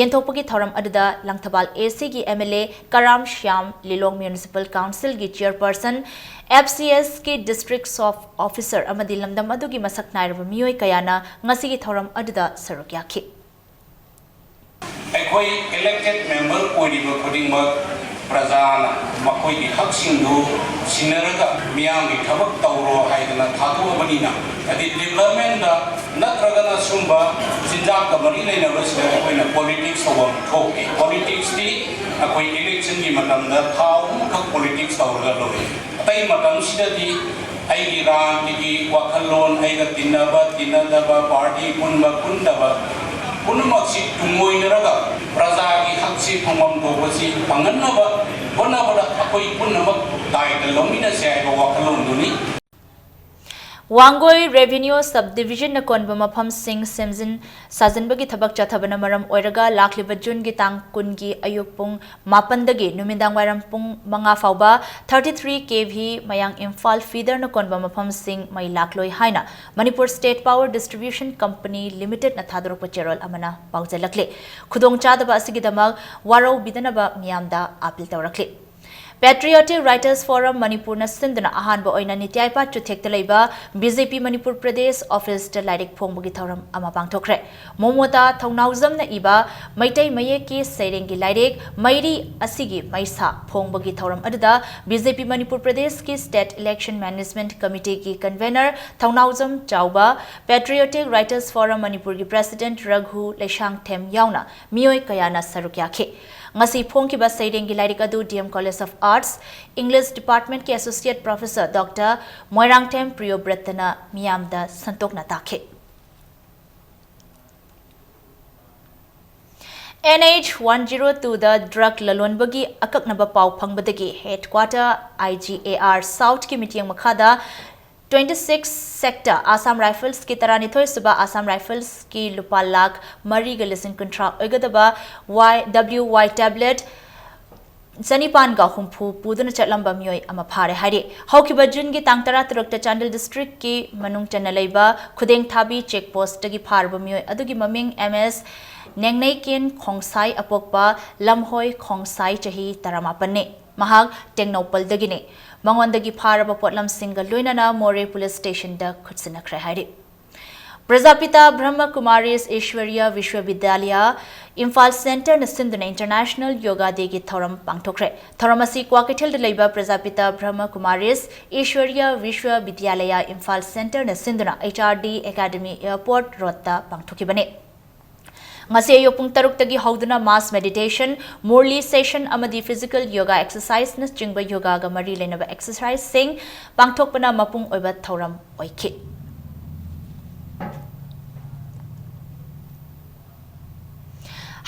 ꯌꯦꯟꯊꯣꯛꯄꯒꯤ ꯊꯧꯔꯝ ꯑꯗꯨꯗ ꯂꯪꯊꯕꯥꯜ ꯑꯦ ꯁꯤꯒꯤ ꯑꯦꯝ ꯑꯦꯜ ꯑꯦ ꯀꯔꯥꯝ ꯁ꯭ꯌꯥꯝ, ꯂꯤꯂꯣꯡ ꯃ꯭ꯌꯨꯅꯤꯁꯤꯄꯥꯜ ꯀꯥꯎꯟꯁꯤꯜꯒꯤ ꯆꯤꯌꯔꯄꯔꯁꯟ, F C ꯑꯦꯁꯀꯤ district shop officer ꯑꯃꯗꯤ ꯂꯝꯗꯝ ꯑꯗꯨꯒꯤ ꯃꯁꯛ ꯅꯥꯏꯔꯕ ꯃꯤꯑꯣꯏ ꯀꯌꯥꯅ ꯉꯁꯤꯒꯤ ꯊꯧꯔꯝ ꯑꯗꯨꯗ ꯁꯔꯨꯛ ꯌꯥꯈꯤ꯫ ꯑꯩꯈꯣꯏ ꯏꯂꯦꯛꯇꯦꯗ ꯃꯦꯝꯕꯔ ꯑꯣꯏꯔꯤꯕ ꯈꯨꯗꯤꯡꯃꯛ ꯄ꯭ꯔꯖꯥꯅ ꯃꯈꯣꯏꯒꯤ ꯍꯛꯁꯤꯡꯗꯨ ꯁꯤꯟꯅꯔꯒ ꯃꯤꯌꯥꯝꯒꯤ ꯊꯕꯛ ꯇꯧꯔꯣ ꯍꯥꯏꯗꯅ ꯊꯥꯗꯣꯛꯑꯕꯅꯤꯅ, ꯍꯥꯏꯗꯤ ꯗꯤꯕ꯭ꯂꯞꯃꯦꯟꯗ ꯅꯠꯇ꯭ꯔꯒꯅ ꯁꯨꯝꯕ ꯆꯤꯟꯖꯥꯛꯀ ꯃꯔꯤ ꯂꯩꯅꯕꯁꯤꯗ ꯑꯩꯈꯣꯏꯅ ꯄꯣꯂꯤꯇꯤꯛꯁ ꯇꯧꯐꯝ ꯊꯣꯛꯇꯦ꯫ ꯄꯣꯂꯤꯇꯤꯛꯁꯇꯤ ꯑꯩꯈꯣꯏ ꯏꯂꯦꯛꯁꯟꯒꯤ ꯃꯇꯝꯗ ꯊꯥ ꯑꯍꯨꯝꯈꯛ ꯄꯣꯂꯤꯇꯤꯛꯁ ꯇꯧꯔꯒ ꯂꯣꯏꯔꯦ꯫ ꯑꯇꯩ ꯃꯇꯝꯁꯤꯗꯗꯤ ꯑꯩꯒꯤ ꯔꯥꯖꯅꯤꯇꯤꯒꯤ ꯋꯥꯈꯜꯂꯣꯟ, ꯑꯩꯒ ꯇꯤꯟꯅꯕ ꯇꯤꯟꯅꯗꯕ, ꯄꯥꯔꯇꯤ ꯄꯨꯟꯕ ꯄꯨꯟꯗꯕ ꯄꯨꯝꯅꯃꯛꯁꯤ ꯇꯨꯡꯑꯣꯏꯅꯔꯒ ꯄ꯭ꯔꯖꯥꯒꯤ ꯍꯛꯁꯤ ꯐꯪꯐꯝ ꯊꯣꯛꯄꯁꯤ ꯐꯪꯍꯟꯅꯕ ꯍꯣꯠꯅꯕꯗ ꯑꯩꯈꯣꯏ ꯄꯨꯝꯅꯃꯛ ꯗꯥꯏꯇ ꯂꯧꯃꯤꯟꯅꯁꯦ ꯍꯥꯏꯕ ꯋꯥꯈꯜꯂꯣꯟꯗꯨꯅꯤ꯫ ꯋꯥꯡꯒꯣꯏ ꯔꯦꯚꯤꯅ꯭ꯌꯨ ꯁꯕ ꯗꯤꯚꯤꯖꯟꯅ ꯀꯣꯟꯕ ꯃꯐꯝꯁꯤꯡ ꯁꯦꯝꯖꯤꯟ ꯁꯥꯖꯤꯟꯕꯒꯤ ꯊꯕꯛ ꯆꯠꯊꯕꯅ ꯃꯔꯝ ꯑꯣꯏꯔꯒ ꯂꯥꯛꯂꯤꯕ ꯖꯨꯟꯒꯤ ꯇꯥꯡ ꯀꯨꯟꯒꯤ ꯑꯌꯨꯛ ꯄꯨꯡ ꯃꯥꯄꯟꯗꯒꯤ ꯅꯨꯃꯤꯗꯥꯡ ꯋꯥꯏꯔꯝ ꯄꯨꯡ ꯃꯉꯥ ꯐꯥꯎꯕ thirty three K V ꯃꯌꯥꯡ ꯏꯝꯐꯥꯜ ꯐꯤꯗꯔꯅ ꯀꯣꯟꯕ ꯃꯐꯝꯁꯤꯡ ꯃꯩ ꯂꯥꯛꯂꯣꯏ ꯍꯥꯏꯅ Manipur state power distribution company ꯂꯤꯃꯤꯇꯦꯗꯅ ꯊꯥꯗꯣꯔꯛꯄ ꯆꯦꯔꯣꯜ ꯑꯃꯅ ꯄꯥꯎꯖꯦꯜꯂꯛꯂꯤ꯫ ꯈꯨꯗꯣꯡꯆꯥꯗꯕ ꯑꯁꯤꯒꯤꯗꯃꯛ ꯋꯥꯔꯧꯕꯤꯗꯅꯕ ꯃꯤꯌꯥꯝꯗ ꯑꯥꯄꯤꯜ ꯇꯧꯔꯛꯂꯤ꯫ Patriotic Writers Forum ꯃꯅꯤꯄꯨꯔꯅ ꯁꯤꯟꯗꯨꯅ ꯑꯍꯥꯟꯕ ꯑꯣꯏꯅ ꯅꯤꯇ꯭ꯌꯥꯏꯄꯥ ꯆꯨꯊꯦꯛꯇ ꯂꯩꯕ ꯕꯤ ꯖꯦ ꯄꯤ ꯃꯅꯤꯄꯨꯔ ꯄ꯭ꯔꯗꯦꯁ ꯑꯣꯐꯤꯁꯇ ꯂꯥꯏꯔꯤꯛ ꯐꯣꯡꯕꯒꯤ ꯊꯧꯔꯝ ꯑꯃ ꯄꯥꯡꯊꯣꯛꯈ꯭ꯔꯦ꯫ ꯃꯣꯃꯣꯇꯥ ꯊꯧꯅꯥꯎꯖꯝꯅ ꯏꯕ ꯃꯩꯇꯩ ꯃꯌꯦꯛꯀꯤ ꯁꯩꯔꯦꯡꯒꯤ ꯂꯥꯏꯔꯤꯛ ꯃꯩꯔꯤ ꯑꯁꯤꯒꯤ ꯃꯩꯁꯥ ꯐꯣꯡꯕꯒꯤ ꯊꯧꯔꯝ ꯑꯗꯨꯗ ꯕꯤ ꯖꯦ ꯄꯤ ꯃꯅꯤꯄꯨꯔ ꯄ꯭ꯔꯗꯦꯁꯀꯤ ꯁ꯭ꯇꯦꯠ ꯏꯂꯦꯛꯁꯟ ꯃꯦꯅꯦꯖꯃꯦꯟꯠ ꯀꯃꯤꯇꯤꯒꯤ ꯀꯟꯚꯦꯅꯔ ꯊꯧꯅꯥꯎꯖꯝ ꯆꯥꯎꯕ, Patriotic Writers Forum ꯃꯅꯤꯄꯨꯔꯒꯤ ꯄ꯭ꯔꯦꯁꯤꯗꯦꯟꯠ ꯔꯘꯨ ꯂꯩꯁꯥꯡꯊꯦꯝ ꯌꯥꯎꯅ ꯃꯤꯑꯣꯏ ꯀꯌꯥꯅ ꯁꯔꯨꯛ ꯌꯥꯈꯤ꯫ ꯉꯁꯤ ꯐꯣꯡꯈꯤꯕ ꯁꯩꯔꯦꯡꯒꯤ ꯂꯥꯏꯔꯤꯛ ꯑꯗꯨ D M College of Arts, English Department ꯀꯤ Associate Professor Doctor ꯃꯣꯏꯔꯥꯡꯊꯦꯝ ꯄ꯭ꯔꯤꯌꯣꯕ꯭ꯔꯇꯅ ꯃꯤꯌꯥꯝꯗ ꯁꯟꯇꯣꯛꯅ ꯇꯥꯛꯈꯤ꯫ N H one zero two ꯗ ꯗ꯭ꯔꯒ ꯂꯂꯣꯟꯕꯒꯤ ꯑꯀꯛꯅꯕ ꯄꯥꯎ ꯐꯪꯕꯗꯒꯤ headquarter I G A R South ꯀꯤ ꯃꯤꯠꯌꯦꯡ ꯃꯈꯥꯗ twenty six sector Assam Rifles ꯀꯤ ꯇꯔꯥꯅꯤꯊꯣꯏ ꯁꯨꯕ Assam Rifles ꯀꯤ ꯂꯨꯄꯥ ꯂꯥꯈ ꯃꯔꯤꯒ ꯂꯤꯁꯤꯡ ꯀꯨꯟꯊ꯭ꯔꯥ ꯑꯣꯏꯒꯗꯕ Y W Y tablet ꯆꯅꯤꯄꯥꯟꯒ ꯍꯨꯝꯐꯨ ꯄꯨꯗꯨꯅ ꯆꯠꯂꯝꯕ ꯃꯤꯑꯣꯏ ꯑꯃ ꯐꯥꯔꯦ ꯍꯥꯏꯔꯤ꯫ ꯍꯧꯈꯤꯕ ꯖꯨꯟꯒꯤ ꯇꯥꯡ ꯇꯔꯥꯇꯔꯨꯛꯇ ꯆꯥꯟꯗꯦꯜ ꯗꯤꯁꯇ꯭ꯔꯤꯛꯀꯤ ꯃꯅꯨꯡ ꯆꯟꯅ ꯂꯩꯕ ꯈꯨꯗꯦꯡꯊꯥꯕꯤ ꯆꯦꯛ ꯄꯣꯁ꯭ꯠꯇꯒꯤ ꯐꯥꯔꯕ ꯃꯤꯑꯣꯏ ꯑꯗꯨꯒꯤ ꯃꯃꯤꯡ M S ꯅꯦꯡꯅꯩꯀꯦꯟ ꯈꯣꯡꯁꯥꯏ ꯑꯄꯣꯛꯄ ꯂꯝꯍꯣꯏ ꯈꯣꯡꯁꯥꯏ ꯆꯍꯤ ꯇꯔꯥꯃꯥꯄꯟꯅꯤ꯫ ꯃꯍꯥꯛ ꯇꯦꯡꯅꯧꯄꯜꯗꯒꯤꯅꯤ꯫ ꯃꯉꯣꯟꯗꯒꯤ ꯐꯥꯔꯕ ꯄꯣꯠꯂꯝꯁꯤꯡꯒ ꯂꯣꯏꯅꯅ ꯃꯣꯔꯦ ꯄꯨꯂꯤꯁ ꯁ꯭ꯇꯦꯁꯟꯗ ꯈꯨꯠꯁꯤꯟꯅꯈ꯭ꯔꯦ ꯍꯥꯏꯔꯤ꯫ ꯄ꯭ꯔꯖꯥꯄꯤꯇꯥ ꯕ꯭ꯔꯍ꯭ꯃ ꯀꯨꯃꯥꯔꯤꯁ ꯏꯁ꯭ꯋꯔꯤꯌ ꯚꯤꯁ꯭ꯋꯕꯤꯗ꯭ꯌꯥꯂꯌ ꯏꯝꯐꯥꯜ ꯁꯦꯟꯇꯔꯅ ꯁꯤꯟꯗꯨꯅ ꯏꯟꯇꯔꯅꯦꯁꯅꯦꯜ ꯌꯣꯒꯥ ꯗꯦꯒꯤ ꯊꯧꯔꯝ ꯄꯥꯡꯊꯣꯛꯈ꯭ꯔꯦ꯫ ꯊꯧꯔꯝ ꯑꯁꯤ ꯀ꯭ꯋꯥꯀꯩꯊꯦꯜꯗ ꯂꯩꯕ ꯄ꯭ꯔꯖꯥꯄꯤꯇꯥ ꯕ꯭ꯔꯍ꯭ꯃ ꯀꯨꯃꯥꯔꯤꯁ ꯏꯁ꯭ꯋꯔꯤꯌ ꯚꯤꯁ꯭ꯋꯕꯤꯗ꯭ꯌꯥꯂꯌ ꯏꯝꯐꯥꯜ ꯁꯦꯟꯇꯔꯅ ꯁꯤꯟꯗꯨꯅ H R D academy airport ꯔꯣꯗꯇ ꯄꯥꯡꯊꯣꯛꯈꯤꯕꯅꯤ꯫ ꯉꯁꯤ ꯑꯌꯨꯛ ꯄꯨꯡ ꯇꯔꯨꯛꯇꯒꯤ ꯍꯧꯗꯨꯅ ꯃꯥꯁ ꯃꯦꯗꯤꯇꯦꯁꯟ, ꯃꯨꯔꯂꯤ ꯁꯦꯁꯟ ꯑꯃꯗꯤ ꯐꯤꯖꯤꯀꯦꯜ ꯌꯣꯒꯥ ꯑꯦꯛꯁꯔꯁꯥꯏꯖꯅꯆꯤꯡꯕ ꯌꯣꯒꯥꯒ ꯃꯔꯤ ꯂꯩꯅꯕ ꯑꯦꯛꯁꯔꯁꯥꯏꯖꯁꯤꯡ ꯄꯥꯡꯊꯣꯛꯄꯅ ꯃꯄꯨꯡ ꯑꯣꯏꯕ ꯊꯧꯔꯝ ꯑꯣꯏꯈꯤ꯫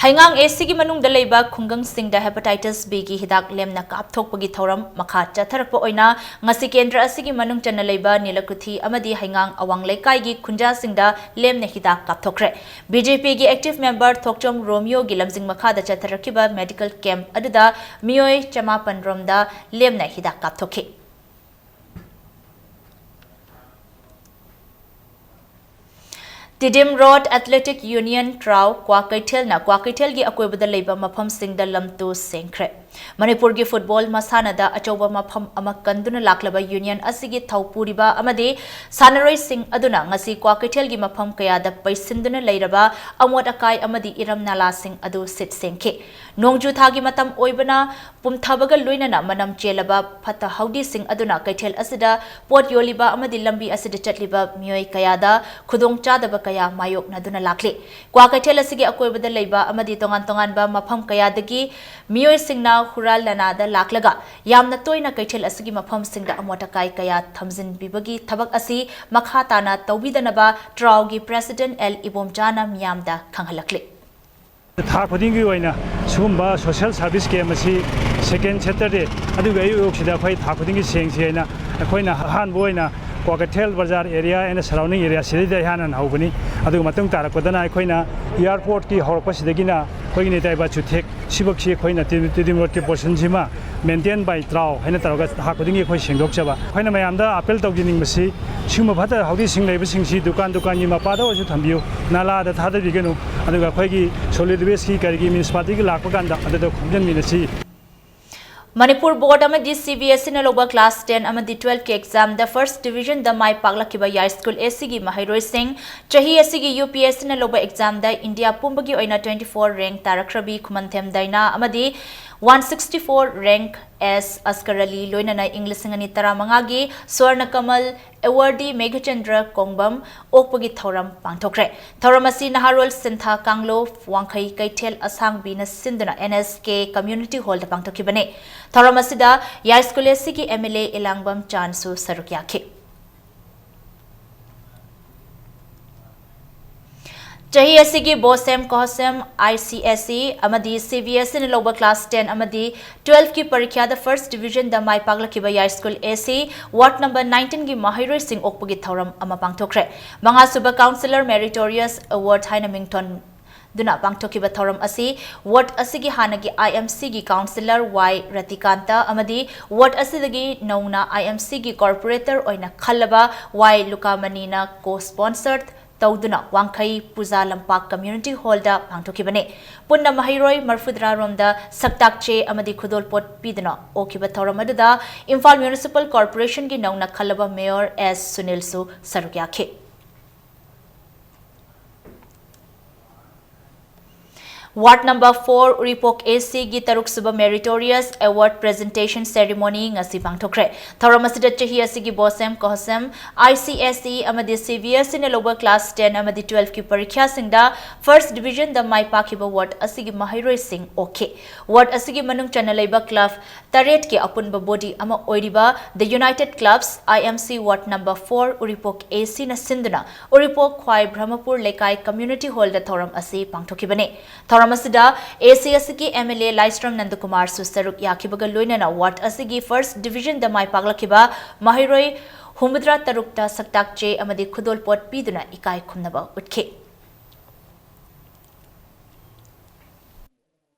ꯍꯩꯉꯥꯡ ꯑꯦ ꯁꯤꯒꯤ ꯃꯅꯨꯡꯗ ꯂꯩꯕ ꯈꯨꯡꯒꯪꯁꯤꯡꯗ ꯍꯦꯄꯥꯇꯥꯏꯇꯤꯁ ꯕꯤꯒꯤ ꯍꯤꯗꯥꯛ ꯂꯦꯝꯅ ꯀꯥꯞꯊꯣꯛꯄꯒꯤ ꯊꯧꯔꯝ ꯃꯈꯥ ꯆꯠꯊꯔꯛꯄ ꯑꯣꯏꯅ ꯉꯁꯤ ꯀꯦꯟꯗ꯭ꯔ ꯑꯁꯤꯒꯤ ꯃꯅꯨꯡ ꯆꯟꯅ ꯂꯩꯕ ꯅꯤꯂꯀꯨꯊꯤ ꯑꯃꯗꯤ ꯍꯩꯉꯥꯡ ꯑꯋꯥꯡ ꯂꯩꯀꯥꯏꯒꯤ ꯈꯨꯟꯖꯥꯁꯤꯡꯗ ꯂꯦꯝꯅ ꯍꯤꯗꯥꯛ ꯀꯥꯞꯊꯣꯛꯈ꯭ꯔꯦ꯫ ꯕꯤ ꯖꯦ ꯄꯤꯒꯤ ꯑꯦꯛꯇꯤꯚ ꯃꯦꯝꯕꯔ ꯊꯣꯛꯆꯣꯝ ꯔꯣꯃꯤꯌꯣꯒꯤ ꯂꯝꯖꯤꯡ ꯃꯈꯥꯗ ꯆꯠꯊꯔꯛꯈꯤꯕ ꯃꯦꯗꯤꯀꯦꯜ ꯀꯦꯝꯞ ꯑꯗꯨꯗ ꯃꯤꯑꯣꯏ ꯆꯃꯥꯄꯟ ꯔꯣꯝꯗ ꯂꯦꯝꯅ ꯍꯤꯗꯥꯛ ꯀꯥꯞꯊꯣꯛꯈꯤ꯫ ꯇꯤꯗꯤꯝ ꯔꯣꯗ ꯑꯦꯊꯂꯦꯇꯤꯛ ꯌꯨꯅꯤꯌꯟ, ꯇ꯭ꯔꯥꯎ, ꯀ꯭ꯋꯥꯀꯩꯊꯦꯜꯅ ꯀ꯭ꯋꯥꯀꯩꯊꯦꯜꯒꯤ ꯑꯀꯣꯏꯕꯗ ꯂꯩꯕ ꯃꯐꯝꯁꯤꯡꯗ ꯂꯝ ꯇꯨ ꯁꯦꯡꯈ꯭ꯔꯦ꯫ ꯃꯅꯤꯄꯨꯔꯒꯤ ꯐꯨꯠꯕꯣꯜ ꯃꯁꯥꯟꯅꯗ ꯑꯆꯧꯕ ꯃꯐꯝ ꯑꯃ ꯀꯟꯗꯨꯅ ꯂꯥꯛꯂꯕ ꯌꯨꯅꯤꯌꯟ ꯑꯁꯤꯒꯤ ꯊꯧ ꯄꯨꯔꯤꯕ ꯑꯃꯗꯤ ꯁꯥꯟꯅꯔꯣꯏꯁꯤꯡ ꯑꯗꯨꯅ ꯉꯁꯤ ꯀ꯭ꯋꯥꯀꯩꯊꯦꯜꯒꯤ ꯃꯐꯝ ꯀꯌꯥꯗ ꯄꯩꯁꯤꯟꯗꯨꯅ ꯂꯩꯔꯕ ꯑꯃꯣꯠ ꯑꯀꯥꯏ ꯑꯃꯗꯤ ꯏꯔꯝ ꯅꯂꯥꯁꯤꯡ ꯑꯗꯨ ꯁꯤꯠ ꯁꯦꯡꯈꯤ꯫ ꯅꯣꯡꯖꯨ ꯊꯥꯒꯤ ꯃꯇꯝ ꯑꯣꯏꯕꯅ ꯄꯨꯝꯊꯕꯒ ꯂꯣꯏꯅꯅ ꯃꯅꯝ ꯆꯦꯜꯂꯕ ꯐꯠꯇ ꯍꯥꯎꯗꯤꯁꯤꯡ ꯑꯗꯨꯅ ꯀꯩꯊꯦꯜ ꯑꯁꯤꯗ ꯄꯣꯠ ꯌꯣꯜꯂꯤꯕ ꯑꯃꯗꯤ ꯂꯝꯕꯤ ꯑꯁꯤꯗ ꯆꯠꯂꯤꯕ ꯃꯤꯑꯣꯏ ꯀꯌꯥꯗ ꯈꯨꯗꯣꯡꯆꯥꯗꯕ ꯀꯌꯥ ꯃꯥꯌꯣꯛꯅꯗꯨꯅ ꯂꯥꯛꯂꯤ꯫ ꯀ꯭ꯋꯥ ꯀꯩꯊꯦꯜ ꯑꯁꯤꯒꯤ ꯑꯀꯣꯏꯕꯗ ꯂꯩꯕ ꯑꯃꯗꯤ ꯇꯣꯉꯥꯟ ꯇꯣꯉꯥꯟꯕ ꯃꯐꯝ ꯀꯌꯥꯗꯒꯤ ꯃꯤꯑꯣꯏꯁꯤꯡꯅ ꯍꯨꯔꯥꯟ ꯂꯥꯟꯅꯥꯗ ꯂꯥꯛꯂꯒ ꯌꯥꯝꯅ ꯇꯣꯏꯅ ꯀꯩꯊꯦꯜ ꯑꯁꯤꯒꯤ ꯃꯐꯝꯁꯤꯡꯗ ꯑꯃꯣꯠ ꯑꯀꯥꯏ ꯀꯌꯥ ꯊꯝꯖꯤꯟꯕꯤꯕꯒꯤ ꯊꯕꯛ ꯑꯁꯤ ꯃꯈꯥ ꯇꯥꯅ ꯇꯧꯕꯤꯗꯅꯕ ꯇ꯭ꯔꯥꯎꯒꯤ ꯄ꯭ꯔꯦꯁꯤꯗꯦꯟꯠ ꯑꯦꯜ ꯏꯕꯣꯝꯆꯥꯅ ꯃꯤꯌꯥꯝꯗ ꯈꯪꯍꯜꯂꯛꯂꯤ꯫ ꯊꯥ ꯈꯨꯗꯤꯡꯒꯤ ꯑꯣꯏꯅ ꯁꯤꯒꯨꯝꯕ ꯁꯣꯁꯤꯌꯦꯜ ꯁꯥꯔꯚꯤꯁ ꯀꯦꯝꯞ ꯑꯁꯤ ꯁꯦꯀꯦꯟ ꯁꯦꯇꯔꯗꯦ, ꯑꯗꯨꯒ ꯑꯌꯨꯛ ꯑꯌꯨꯛꯁꯤꯗ ꯑꯩꯈꯣꯏ ꯊꯥ ꯈꯨꯗꯤꯡꯒꯤ ꯁꯦꯡꯁꯤ ꯍꯥꯏꯅ ꯑꯩꯈꯣꯏꯅ ꯑꯍꯥꯟꯕ ꯑꯣꯏꯅ ꯀ꯭ꯋꯥꯀꯩꯊꯦꯜ ꯕꯖꯥꯔ ꯑꯦꯔꯤꯌꯥ and surrounding area ꯁꯤꯗꯩꯗ ꯏꯍꯥꯟ ꯍꯥꯟꯅ ꯍꯧꯕꯅꯤ꯫ ꯑꯗꯨꯒ ꯃꯇꯨꯡ ꯇꯥꯔꯛꯄꯗꯅ ꯑꯩꯈꯣꯏꯅ ꯑꯦꯌꯥꯔꯄꯣꯔꯠꯀꯤ ꯍꯧꯔꯛꯄꯁꯤꯗꯒꯤꯅ ꯑꯩꯈꯣꯏꯒꯤ ꯅꯦꯇꯥꯏꯕꯥ ꯆꯨꯊꯦꯛ ꯁꯤꯕꯛꯁꯤ ꯑꯩꯈꯣꯏꯅ ꯇꯤꯗꯤꯝ ꯔꯣꯗꯀꯤ ꯄꯣꯔꯁꯟꯁꯤꯃ ꯃꯦꯟꯇꯦꯟ ꯕꯥꯏ ꯇ꯭ꯔꯥꯎ ꯍꯥꯏꯅ ꯇꯧꯔꯒ ꯊꯥ ꯈꯨꯗꯤꯡꯒꯤ ꯑꯩꯈꯣꯏ ꯁꯦꯡꯗꯣꯛꯆꯕ꯫ ꯑꯩꯈꯣꯏꯅ ꯃꯌꯥꯝꯗ ꯑꯥꯄꯤꯜ ꯇꯧꯖꯅꯤꯡꯕꯁꯤ, ꯁꯤꯒꯨꯝꯕ ꯐꯠꯇ ꯍꯥꯎꯗꯤ ꯁꯤꯡ ꯂꯩꯕꯁꯤꯡꯁꯤ ꯗꯨꯀꯥꯟ ꯗꯨꯀꯥꯟꯒꯤ ꯃꯄꯥꯗ ꯑꯣꯏꯔꯁꯨ ꯊꯝꯕꯤꯌꯨ, ꯅꯥꯂꯥꯗ ꯊꯥꯗꯕꯤꯒꯅꯨ꯫ ꯑꯗꯨꯒ ꯑꯩꯈꯣꯏꯒꯤ ꯁꯣꯂꯤꯗ ꯋꯦꯁꯀꯤ ꯀꯔꯤꯒꯤ ꯃ꯭ꯌꯨꯅꯤꯁꯤꯄꯥꯂꯤꯇꯤꯒꯤ ꯂꯥꯛꯄ ꯀꯥꯟꯗ ꯑꯗꯨꯗ ꯈꯣꯝꯖꯤꯟꯃꯤꯟꯅꯁꯤ꯫ ꯃꯅꯤꯄꯨꯔ ꯕꯣꯔꯗ ꯑꯃꯗꯤ ꯁꯤ ꯕꯤ ꯑꯦꯁ ꯏꯅ ꯂꯧꯕ ꯀ꯭ꯂꯥꯁ ꯇꯦꯟ ꯑꯃꯗꯤ ꯇꯨꯋꯦꯜꯐꯀꯤ ꯑꯦꯛꯖꯥꯝꯗ ꯐꯥꯔꯁ ꯗꯤꯕꯤꯖꯟꯗ ꯃꯥꯏ ꯄꯥꯛꯂꯛꯈꯤꯕ ꯌꯥꯏꯁ꯭ꯀꯨꯜ ꯑꯦ ꯁꯤꯒꯤ ꯃꯍꯩꯔꯣꯏꯁꯤꯡ, ꯆꯍꯤ ꯑꯁꯤꯒꯤ ꯌꯨ ꯄꯤ ꯑꯦꯁ ꯏꯅ ꯂꯧꯕ ꯑꯦꯛꯖꯥꯝꯗ ꯏꯟꯗꯤꯌꯥ ꯄꯨꯝꯕꯒꯤ ꯑꯣꯏꯅ ꯇ꯭ꯋꯦꯟꯇꯤ ꯐꯣꯔ ꯔꯦꯡꯛ ꯇꯥꯔꯛꯈ꯭ꯔꯕꯤ ꯈꯨꯃꯟꯊꯦꯝ ꯗꯥꯏꯅꯥ ꯑꯃꯗꯤ ꯋꯥꯟ ꯁꯤꯛꯁꯇꯤ ꯐꯣꯔ ꯔꯦꯡꯛ ꯑꯦꯁ ꯑꯁꯀꯔ ꯑꯂꯤ, ꯂꯣꯏꯅꯅ ꯏꯪ ꯂꯤꯁꯤꯡ ꯑꯅꯤ ꯇꯔꯥꯃꯉꯥꯒꯤ ꯁ꯭ꯋꯔꯅ ꯀꯃꯜ ꯑꯦꯋꯥꯔꯗꯤ ꯃꯦꯘꯆꯟꯗ꯭ꯔ ꯀꯣꯡꯕꯝ ꯑꯣꯛꯄꯒꯤ ꯊꯧꯔꯝ ꯄꯥꯡꯊꯣꯛꯈ꯭ꯔꯦ꯫ ꯊꯧꯔꯝ ꯑꯁꯤ ꯅꯍꯥꯔꯣꯜ ꯁꯤꯟꯊꯥ ꯀꯥꯡꯂꯣ ꯋꯥꯡꯈꯩ ꯀꯩꯊꯦꯜ ꯑꯁꯥꯡꯕꯤꯅ ꯁꯤꯟꯗꯨꯅ ꯑꯦꯟ ꯑꯦꯁ ꯀꯦ ꯀꯝꯃ꯭ꯌꯨꯅꯤꯇꯤ ꯍꯣꯜꯗ ꯄꯥꯡꯊꯣꯛꯈꯤꯕꯅꯤ꯫ ꯊꯧꯔꯝ ꯑꯁꯤꯗ ꯌꯥꯏꯁ꯭ꯀꯨꯜ ꯑꯦ ꯁꯤꯒꯤ ꯑꯦꯝ ꯑꯦꯜ ꯑꯦ ꯏꯂꯥꯡꯕꯝ ꯆꯥꯟꯁꯨ ꯁꯔꯨꯛ ꯌꯥꯈꯤ꯫ ꯆꯍꯤ ꯑꯁꯤꯒꯤ ꯕꯣꯁꯦꯝ ꯀꯣꯍꯁꯦꯝ ꯑꯥꯏ ꯁꯤ ꯑꯦꯁ ꯏ ꯑꯃꯗꯤ ꯁꯤ ꯕꯤ ꯑꯦꯁ ꯏꯅ ꯂꯧꯕ ꯀ꯭ꯂꯥꯁ ꯇꯦꯟ ꯑꯃꯗꯤ ꯇꯨꯋꯦꯜꯐꯀꯤ ꯄꯔꯤꯈ꯭ꯌꯥꯗ ꯐꯥꯔꯁ ꯗꯤꯕꯤꯖꯟꯗ ꯃꯥꯏ ꯄꯥꯛꯂꯛꯈꯤꯕ ꯌꯥꯏꯁ꯭ꯀꯨꯜ ꯑꯦ ꯁꯤ ꯋꯥꯔꯗ ꯅꯝꯕꯔ ꯅꯥꯏꯟꯇꯤꯟꯒꯤ ꯃꯍꯩꯔꯣꯏꯁꯤꯡ ꯑꯣꯛꯄꯒꯤ ꯊꯧꯔꯝ ꯑꯃ ꯄꯥꯡꯊꯣꯛꯈ꯭ꯔꯦ꯫ ꯃꯉꯥꯁꯨꯕ ꯀꯥꯎꯟꯁꯤꯂꯔ ꯃꯦꯔꯤꯇꯣꯔꯤꯌꯁ ꯑꯦꯋꯥꯔꯗ ꯍꯥꯏꯅ ꯃꯤꯡꯊꯣꯟ ꯗꯨꯅ ꯄꯥꯡꯊꯣꯛꯈꯤꯕ ꯊꯧꯔꯝ ꯑꯁꯤ ꯋꯥꯔꯗ ꯑꯁꯤꯒꯤ ꯍꯥꯟꯅꯒꯤ ꯑꯥꯏ ꯑꯦꯝ ꯁꯤꯒꯤ ꯀꯥꯎꯟꯁꯤꯂꯔ ꯋꯥꯏ ꯔꯇꯤꯀꯥꯟꯇ ꯑꯃꯗꯤ ꯋꯥꯔꯗ ꯑꯁꯤꯗꯒꯤ ꯅꯧꯅ ꯑꯥꯏ ꯑꯦꯝ ꯁꯤꯒꯤ ꯀꯣꯔꯄꯣꯔꯦꯇꯔ ꯑꯣꯏꯅ ꯈꯜꯂꯕ ꯋꯥꯏ ꯂꯨꯀꯥꯃꯅꯤꯅ ꯀꯣ ꯁ꯭ꯄꯣꯟꯁꯔ ꯇꯧꯗꯨꯅ ꯋꯥꯡꯈꯩ ꯄꯨꯖꯥ ꯂꯝꯄꯥꯛ ꯀꯝꯃ꯭ꯌꯨꯅꯤꯇꯤ ꯍꯣꯜꯗ ꯄꯥꯡꯊꯣꯛꯈꯤꯕꯅꯤ꯫ ꯄꯨꯟꯅ ꯃꯍꯩꯔꯣꯏ ꯃꯔꯐꯨꯇꯔꯥ ꯔꯣꯝꯗ ꯁꯛꯇꯥꯛ ꯆꯦ ꯑꯃꯗꯤ ꯈꯨꯗꯣꯜꯄꯣꯠ ꯄꯤꯗꯨꯅ ꯑꯣꯛꯈꯤꯕ ꯊꯧꯔꯝ ꯑꯗꯨꯗ ꯏꯝꯐꯥꯜ ꯃ꯭ꯌꯨꯅꯤꯁꯤꯄꯥꯜ ꯀꯣꯔꯄꯣꯔꯦꯁꯟꯒꯤ ꯅꯧꯅ ꯈꯜꯂꯕ ꯃꯦꯌꯔ ꯑꯦꯁ ꯁꯨꯅꯤꯜꯁꯨ ꯁꯔꯨꯛ ꯌꯥꯈꯤ꯫ ꯋꯥꯔꯗ ꯅꯝꯕꯔ ꯐꯣꯔ ꯎꯔꯤꯄꯣꯛ ꯑꯦ ꯁꯤꯒꯤ ꯇꯔꯨꯛꯁꯨꯕ ꯃꯦꯔꯤꯇꯣꯔꯤꯌꯁ ꯑꯦꯋꯥꯔꯗ ꯄ꯭ꯔꯦꯖꯦꯟꯇꯦꯁꯟ ꯁꯦꯔꯤꯃꯣꯅꯤ ꯉꯁꯤ ꯄꯥꯡꯊꯣꯛꯈ꯭ꯔꯦ꯫ ꯊꯧꯔꯝ ꯑꯁꯤꯗ ꯆꯍꯤ ꯑꯁꯤꯒꯤ ꯕꯣꯁꯦꯝ ꯀꯣꯍꯁꯦꯝ ꯑꯥꯏ ꯁꯤ ꯑꯦꯁ ꯏ ꯑꯃꯗꯤ ꯁꯤ ꯕꯤ ꯑꯦꯁ ꯏꯅ ꯂꯧꯕ ꯀ꯭ꯂꯥꯁ ꯇꯦꯟ ꯑꯃꯗꯤ ꯇꯨꯋꯦꯜꯐꯀꯤ ꯄꯔꯤꯈ꯭ꯌꯥꯁꯤꯡꯗ ꯐꯥꯔꯁ ꯗꯤꯕꯤꯖꯟꯗ ꯃꯥꯏ ꯄꯥꯛꯈꯤꯕ ꯋꯥꯔꯗ ꯑꯁꯤꯒꯤ ꯃꯍꯩꯔꯣꯏꯁꯤꯡ ꯑꯣꯛꯈꯤ꯫ ꯋꯥꯔꯗ ꯑꯁꯤꯒꯤ ꯃꯅꯨꯡ ꯆꯟꯅ ꯂꯩꯕ ꯀ꯭ꯂꯕ ꯇꯔꯦꯠꯀꯤ ꯑꯄꯨꯟꯕ ꯕꯣꯗꯤ ꯑꯃ ꯑꯣꯏꯔꯤꯕ The United Clubs, I M C Ward Number four, Uripok A Cꯅ ꯁꯤꯟꯗꯨꯅ ꯎꯔꯤꯄꯣꯛ ꯈ꯭ꯋꯥꯏ ꯕ꯭ꯔꯍꯃꯄꯨꯔ ꯂꯩꯀꯥꯏ ꯀꯝꯃ꯭ꯌꯨꯅꯤꯇꯤ ꯍꯣꯜꯗ ꯊꯧꯔꯝ ꯑꯁꯤ ꯄꯥꯡꯊꯣꯛꯈꯤꯕꯅꯤ꯫ ꯊꯧꯔꯝ ꯑꯁꯤꯗ A C ꯑꯁꯤꯒꯤ M L A ꯂꯥꯏꯁ꯭ꯔꯝ ꯅꯟꯗꯀꯨꯃꯥꯔꯁꯨ ꯁꯔꯨꯛ ꯌꯥꯈꯤꯕꯒ ꯂꯣꯏꯅꯅ ꯋꯥꯔꯗ ꯑꯁꯤꯒꯤ ꯐꯥꯔꯁ ꯗꯤꯕꯤꯖꯟꯗ ꯃꯥꯏ ꯄꯥꯛꯂꯛꯈꯤꯕ ꯃꯍꯩꯔꯣꯏ ꯍꯨꯝꯐꯨꯇꯔꯥ ꯇꯔꯨꯛꯇ ꯁꯛꯇꯥꯛ ꯆꯦ ꯑꯃꯗꯤ ꯈꯨꯗꯣꯜꯄꯣꯠ ꯄꯤꯗꯨꯅ ꯏꯀꯥꯏ ꯈꯨꯝꯅꯕ ꯎꯠꯈꯤ꯫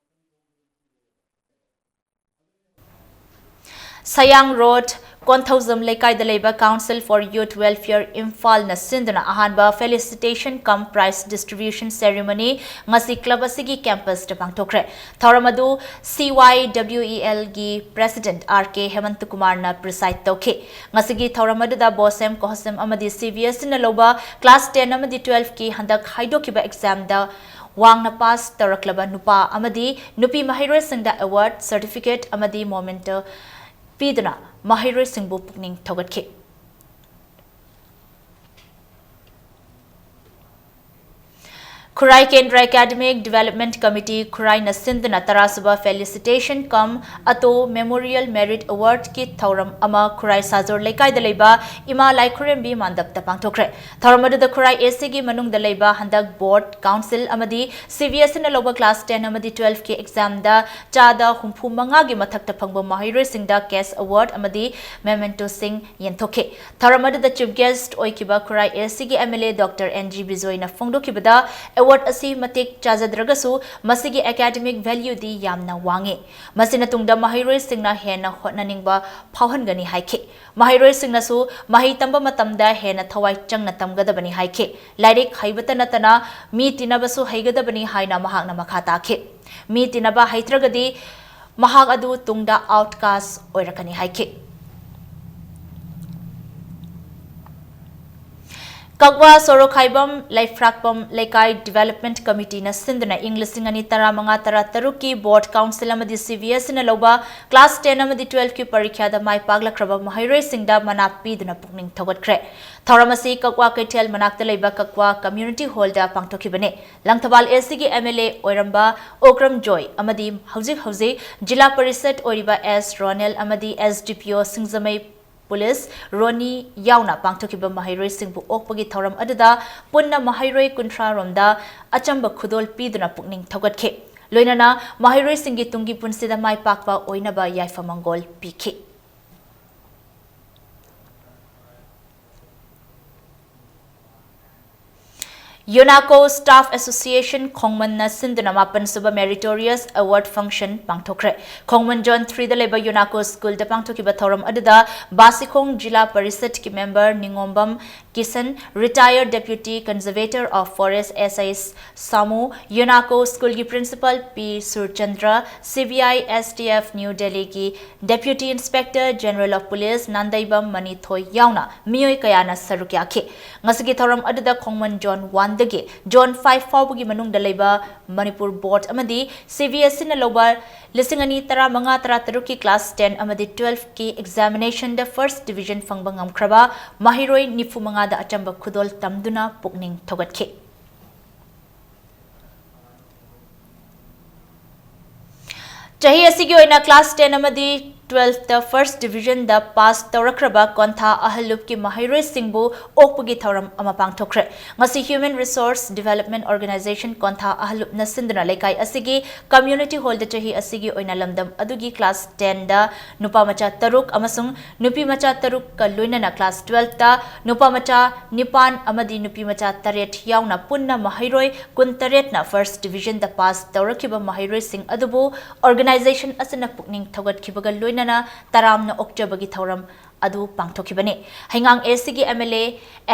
ꯁꯌꯥꯡ ꯔꯣꯗ, ꯀꯣꯟꯊꯧꯖꯝ ꯂꯩꯀꯥꯏꯗ ꯂꯩꯕ Council for Youth Welfare ꯏꯝꯐꯥꯜꯅ ꯁꯤꯟꯗꯨꯅ ꯑꯍꯥꯟꯕ Felicitation cum Prize Distribution Ceremony ꯉꯁꯤ club ꯑꯁꯤꯒꯤ campusꯇ ꯄꯥꯡꯊꯣꯛꯈ꯭ꯔꯦ꯫ ꯊꯧꯔꯝ ꯑꯗꯨ C Y W E Lꯒꯤ President R K ꯍꯦꯃꯟꯇ ꯀꯨꯃꯥꯔꯅ preside ꯇꯧꯈꯤ꯫ ꯉꯁꯤꯒꯤ ꯊꯧꯔꯝ ꯑꯗꯨꯗ BOSEM, COHSEM ꯑꯃꯗꯤ C B S Eꯅ ꯂꯧꯕ class ten ꯑꯃꯗꯤ twelveꯀꯤ ꯍꯟꯗꯛ ꯍꯥꯏꯗꯣꯛꯈꯤꯕ examꯗ ꯋꯥꯡꯅ pass ꯇꯧꯔꯛꯂꯕ ꯅꯨꯄꯥ ꯑꯃꯗꯤ ꯅꯨꯄꯤ ꯃꯍꯩꯔꯣꯏꯁꯤꯡꯗ award, certificate ꯑꯃꯗꯤ memento ꯄꯤꯗꯨꯅ ꯃꯍꯩꯔꯣꯏꯁꯤꯡꯕꯨ ꯄꯨꯛꯅꯤꯡ ꯊꯧꯒꯠꯈꯤ꯫ ꯈꯨꯔꯥꯏ ꯀꯦꯟꯗ꯭ꯔ Academic Development Committee ꯈꯨꯔꯥꯏꯅ ꯁꯤꯟꯗꯨꯅ ꯇꯔꯥꯁꯨꯕ Felicitation cum Ato Memorial Merit Awardꯀꯤ ꯊꯧꯔꯝ ꯑꯃ ꯈꯨꯔꯥꯏ ꯁꯥꯖꯣꯔ ꯂꯩꯀꯥꯏꯗ ꯂꯩꯕ ꯏꯃꯥ ꯂꯥꯏꯈꯨꯔꯦꯝꯕꯤ ꯃꯥꯟꯗꯞꯇ ꯄꯥꯡꯊꯣꯛꯈ꯭ꯔꯦ꯫ ꯊꯧꯔꯝ ꯑꯗꯨꯗ ꯈꯨꯔꯥꯏ ACꯒꯤ ꯃꯅꯨꯡꯗ ꯂꯩꯕ ꯍꯟꯗꯛ board, council ꯑꯃꯗꯤ C B S Eꯅ ꯂꯧꯕ class ten ꯑꯃꯗꯤ twelveꯀꯤ examꯗ ꯆꯥꯗ ꯍꯨꯝꯐꯨ ꯃꯉꯥꯒꯤ ꯃꯊꯛꯇ ꯐꯪꯕ ꯃꯍꯩꯔꯣꯏꯁꯤꯡꯗ cash award ꯑꯃꯗꯤ mementoꯁꯤꯡ ꯌꯦꯟꯊꯣꯛꯈꯤ꯫ ꯊꯧꯔꯝ ꯑꯗꯨꯗ chief guest ꯑꯣꯏꯈꯤꯕ ꯈꯨꯔꯥꯏ ACꯒꯤ MLA Doctor N G ꯕꯤꯖꯣꯏꯅ ꯐꯣꯡꯗꯣꯛꯈꯤꯕꯗ, award ꯑꯁꯤ ꯃꯇꯤꯛ ꯆꯥꯖꯗ꯭ꯔꯒꯁꯨ ꯃꯁꯤꯒꯤ academic valueꯗꯤ ꯌꯥꯝꯅ ꯋꯥꯡꯉꯤ꯫ ꯃꯁꯤꯅ ꯇꯨꯡꯗ ꯃꯍꯩꯔꯣꯏꯁꯤꯡꯅ ꯍꯦꯟꯅ ꯍꯣꯠꯅꯅꯤꯡꯕ ꯐꯥꯎꯍꯟꯒꯅꯤ ꯍꯥꯏꯈꯤ꯫ ꯃꯍꯩꯔꯣꯏꯁꯤꯡꯅꯁꯨ ꯃꯍꯩ ꯇꯝꯕ ꯃꯇꯝꯗ ꯍꯦꯟꯅ ꯊꯋꯥꯏ ꯆꯪꯅ ꯇꯝꯒꯗꯕꯅꯤ ꯍꯥꯏꯈꯤ꯫ ꯂꯥꯏꯔꯤꯛ ꯍꯩꯕꯇ ꯅꯠꯇꯅ ꯃꯤ ꯇꯤꯟꯅꯕꯁꯨ ꯍꯩꯒꯗꯕꯅꯤ ꯍꯥꯏꯅ ꯃꯍꯥꯛꯅ ꯃꯈꯥ ꯇꯥꯈꯤ꯫ ꯃꯤ ꯇꯤꯟꯅꯕ ꯍꯩꯇ꯭ꯔꯒꯗꯤ ꯃꯍꯥꯛ ꯑꯗꯨ ꯇꯨꯡꯗ outcast ꯑꯣꯏꯔꯛꯀꯅꯤ ꯍꯥꯏꯈꯤ꯫ ꯀꯛꯋꯥ ꯁꯣꯔꯣꯛꯈꯥꯏꯕꯝ ꯂꯩꯐ꯭ꯔꯥꯛꯄꯝ ꯂꯩꯀꯥꯏ Development Committeeꯅ ꯁꯤꯟꯗꯨꯅ ꯏꯪ ꯂꯤꯁꯤꯡ ꯑꯅꯤ ꯇꯔꯥꯃꯉꯥ ꯇꯔꯥꯇꯔꯨꯛꯀꯤ board, council ꯑꯃꯗꯤ C B S Eꯅ ꯂꯧꯕ class ten ꯑꯃꯗꯤ twelveꯀꯤ ꯄꯔꯤꯈ꯭ꯌꯥꯗ ꯃꯥꯏ ꯄꯥꯛꯂꯛꯈ꯭ꯔꯕ ꯃꯍꯩꯔꯣꯏꯁꯤꯡꯗ ꯃꯅꯥ ꯄꯤꯗꯨꯅ ꯄꯨꯛꯅꯤꯡ ꯊꯧꯒꯠꯈ꯭ꯔꯦ꯫ ꯊꯧꯔꯝ ꯑꯁꯤ ꯀꯛꯋꯥ ꯀꯩꯊꯦꯜ ꯃꯅꯥꯛꯇ ꯂꯩꯕ ꯀꯛꯋꯥ Community Hallꯗ ꯄꯥꯡꯊꯣꯛꯈꯤꯕꯅꯤ꯫ ꯂꯪꯊꯕꯥꯜ ACꯒꯤ MLA ꯑꯣꯏꯔꯝꯕ ꯑꯣꯀ꯭ꯔꯝ ꯖꯣꯏ ꯑꯃꯗꯤ ꯍꯧꯖꯤꯛ ꯍꯧꯖꯤꯛ ꯖꯤꯂꯥ ꯄꯔꯤꯁꯗ ꯑꯣꯏꯔꯤꯕ S ꯔꯣꯅꯦꯜ ꯑꯃꯗꯤ SDPO ꯁꯤꯡꯖꯃꯩ ꯄꯨꯂꯤꯁ ꯔꯣꯅꯤ ꯌꯥꯎꯅ ꯄꯥꯡꯊꯣꯛꯈꯤꯕ ꯃꯍꯩꯔꯣꯏꯁꯤꯡꯕꯨ ꯑꯣꯛꯄꯒꯤ ꯊꯧꯔꯝ ꯑꯗꯨꯗ ꯄꯨꯟꯅ ꯃꯍꯩꯔꯣꯏ ꯀꯨꯟꯊ꯭ꯔꯥ ꯔꯣꯝꯗ ꯑꯆꯝꯕ ꯈꯨꯗꯣꯜ ꯄꯤꯗꯨꯅ ꯄꯨꯛꯅꯤꯡ ꯊꯧꯒꯠꯈꯤ꯫ ꯂꯣꯏꯅꯅ ꯃꯍꯩꯔꯣꯏꯁꯤꯡꯒꯤ ꯇꯨꯡꯒꯤ ꯄꯨꯟꯁꯤꯗ ꯃꯥꯏ ꯄꯥꯛꯄ ꯑꯣꯏꯅꯕ ꯌꯥꯏꯐ ꯃꯪꯒꯣꯜ ꯄꯤꯈꯤ꯫ UNACO Staff Association ꯈꯣꯡꯃꯟꯅ ꯁꯤꯟꯗꯨꯅ ꯃꯥꯄꯟ ꯁꯨꯕ Meritorious Award Function ꯄꯥꯡꯊꯣꯛꯈ꯭ꯔꯦ꯫ ꯈꯣꯡꯃꯟ Zone three ꯗ ꯂꯩꯕ UNACO School ꯗ ꯄꯥꯡꯊꯣꯛꯈꯤꯕ ꯊꯧꯔꯝ ꯑꯗꯨꯗ ꯕꯥꯁꯤꯈꯣꯡ ꯖꯤꯂꯥ ꯄꯔꯤꯁꯠꯀꯤ member ꯅꯤꯉꯣꯝꯕꯝ Kisan, retired Deputy Conservator of Forest S I ꯁꯥꯃꯨ, UNACO School ꯒꯤ Principal P Surchandra, CBI STF New Delhi ꯒꯤ Deputy Inspector General of Police Nandeibam ꯃꯅꯤꯊꯣꯏ ꯌꯥꯎꯅ ꯃꯤꯑꯣꯏ ꯀꯌꯥꯅ ꯁꯔꯨꯛ ꯌꯥꯈꯤ꯫ ꯉꯁꯤꯒꯤ ꯊꯧꯔꯝ ꯑꯗꯨꯗ ꯈꯣꯡꯃꯟ Zone one ꯗꯒꯤ Zone five ꯐꯥꯎꯕꯒꯤ ꯃꯅꯨꯡꯗ ꯂꯩꯕ ꯃꯅꯤꯄꯨꯔ Board ꯑꯃꯗꯤ CBSEꯅ ꯂꯧꯕ ꯂꯤꯁꯤꯡ ꯑꯅꯤ ꯇꯔꯥꯃꯉꯥ ꯇꯔꯥꯇꯔꯨꯛꯀꯤ class ten ꯑꯃꯗꯤ twelveꯀꯤ examinationꯗ first division ꯐꯪꯕ ꯉꯝꯈ꯭ꯔꯕ ꯃꯍꯩꯔꯣꯏ ꯅꯤꯐꯨ ꯃꯉꯥꯗ ꯑꯆꯝꯕ ꯈꯨꯗꯣꯜ ꯇꯝꯗꯨꯅ ꯄꯨꯛꯅꯤꯡ ꯊꯧꯒꯠꯈꯤ꯫ ꯆꯍꯤ ꯑꯁꯤꯒꯤ ꯑꯣꯏꯅ class ten ꯑꯃꯗꯤ twelveꯇ first divisionꯗ pass ꯇꯧꯔꯛꯈ꯭ꯔꯕ ꯀꯣꯟꯊꯥ ꯑꯍꯜꯂꯨꯞꯀꯤ ꯃꯍꯩꯔꯣꯏꯁꯤꯡꯕꯨ ꯑꯣꯛꯄꯒꯤ ꯊꯧꯔꯝ ꯑꯃ ꯄꯥꯡꯊꯣꯛꯈ꯭ꯔꯦ꯫ ꯉꯁꯤ Human Resource Development Organization ꯀꯣꯟꯊꯥ ꯑꯍꯜꯂꯨꯞꯅ ꯁꯤꯟꯗꯨꯅ ꯂꯩꯀꯥꯏ ꯑꯁꯤꯒꯤ community hallꯗ ꯆꯍꯤ ꯑꯁꯤꯒꯤ ꯑꯣꯏꯅ ꯂꯝꯗꯝ ꯑꯗꯨꯒꯤ class tenꯗ ꯅꯨꯄꯥ ꯃꯆꯥ ꯇꯔꯨꯛ ꯑꯃꯁꯨꯡ ꯅꯨꯄꯤ ꯃꯆꯥ ꯇꯔꯨꯛꯀ ꯂꯣꯏꯅꯅ class twelveꯇ ꯅꯨꯄꯥ ꯃꯆꯥ ꯅꯤꯄꯥꯟ ꯑꯃꯗꯤ ꯅꯨꯄꯤ ꯃꯆꯥ ꯇꯔꯦꯠ ꯌꯥꯎꯅ ꯄꯨꯟꯅ ꯃꯍꯩꯔꯣꯏ ꯀꯨꯟꯇꯔꯦꯠꯅ first divisionꯗ pass ꯇꯧꯔꯛꯈꯤꯕ ꯃꯍꯩꯔꯣꯏꯁꯤꯡ ꯑꯗꯨꯕꯨ organization ꯑꯁꯤꯅ ꯄꯨꯛꯅꯤꯡ ꯊꯧꯒꯠꯈꯤꯕꯒ ꯂꯣꯏꯅꯅ ꯇꯔꯥꯝꯅ ꯑꯣꯛꯆꯕꯒꯤ ꯊꯧꯔꯝ ꯑꯗꯨ ꯄꯥꯡꯊꯣꯛꯈꯤꯕꯅꯤ꯫ ꯍꯩꯉꯥꯡ ACꯒꯤ MLA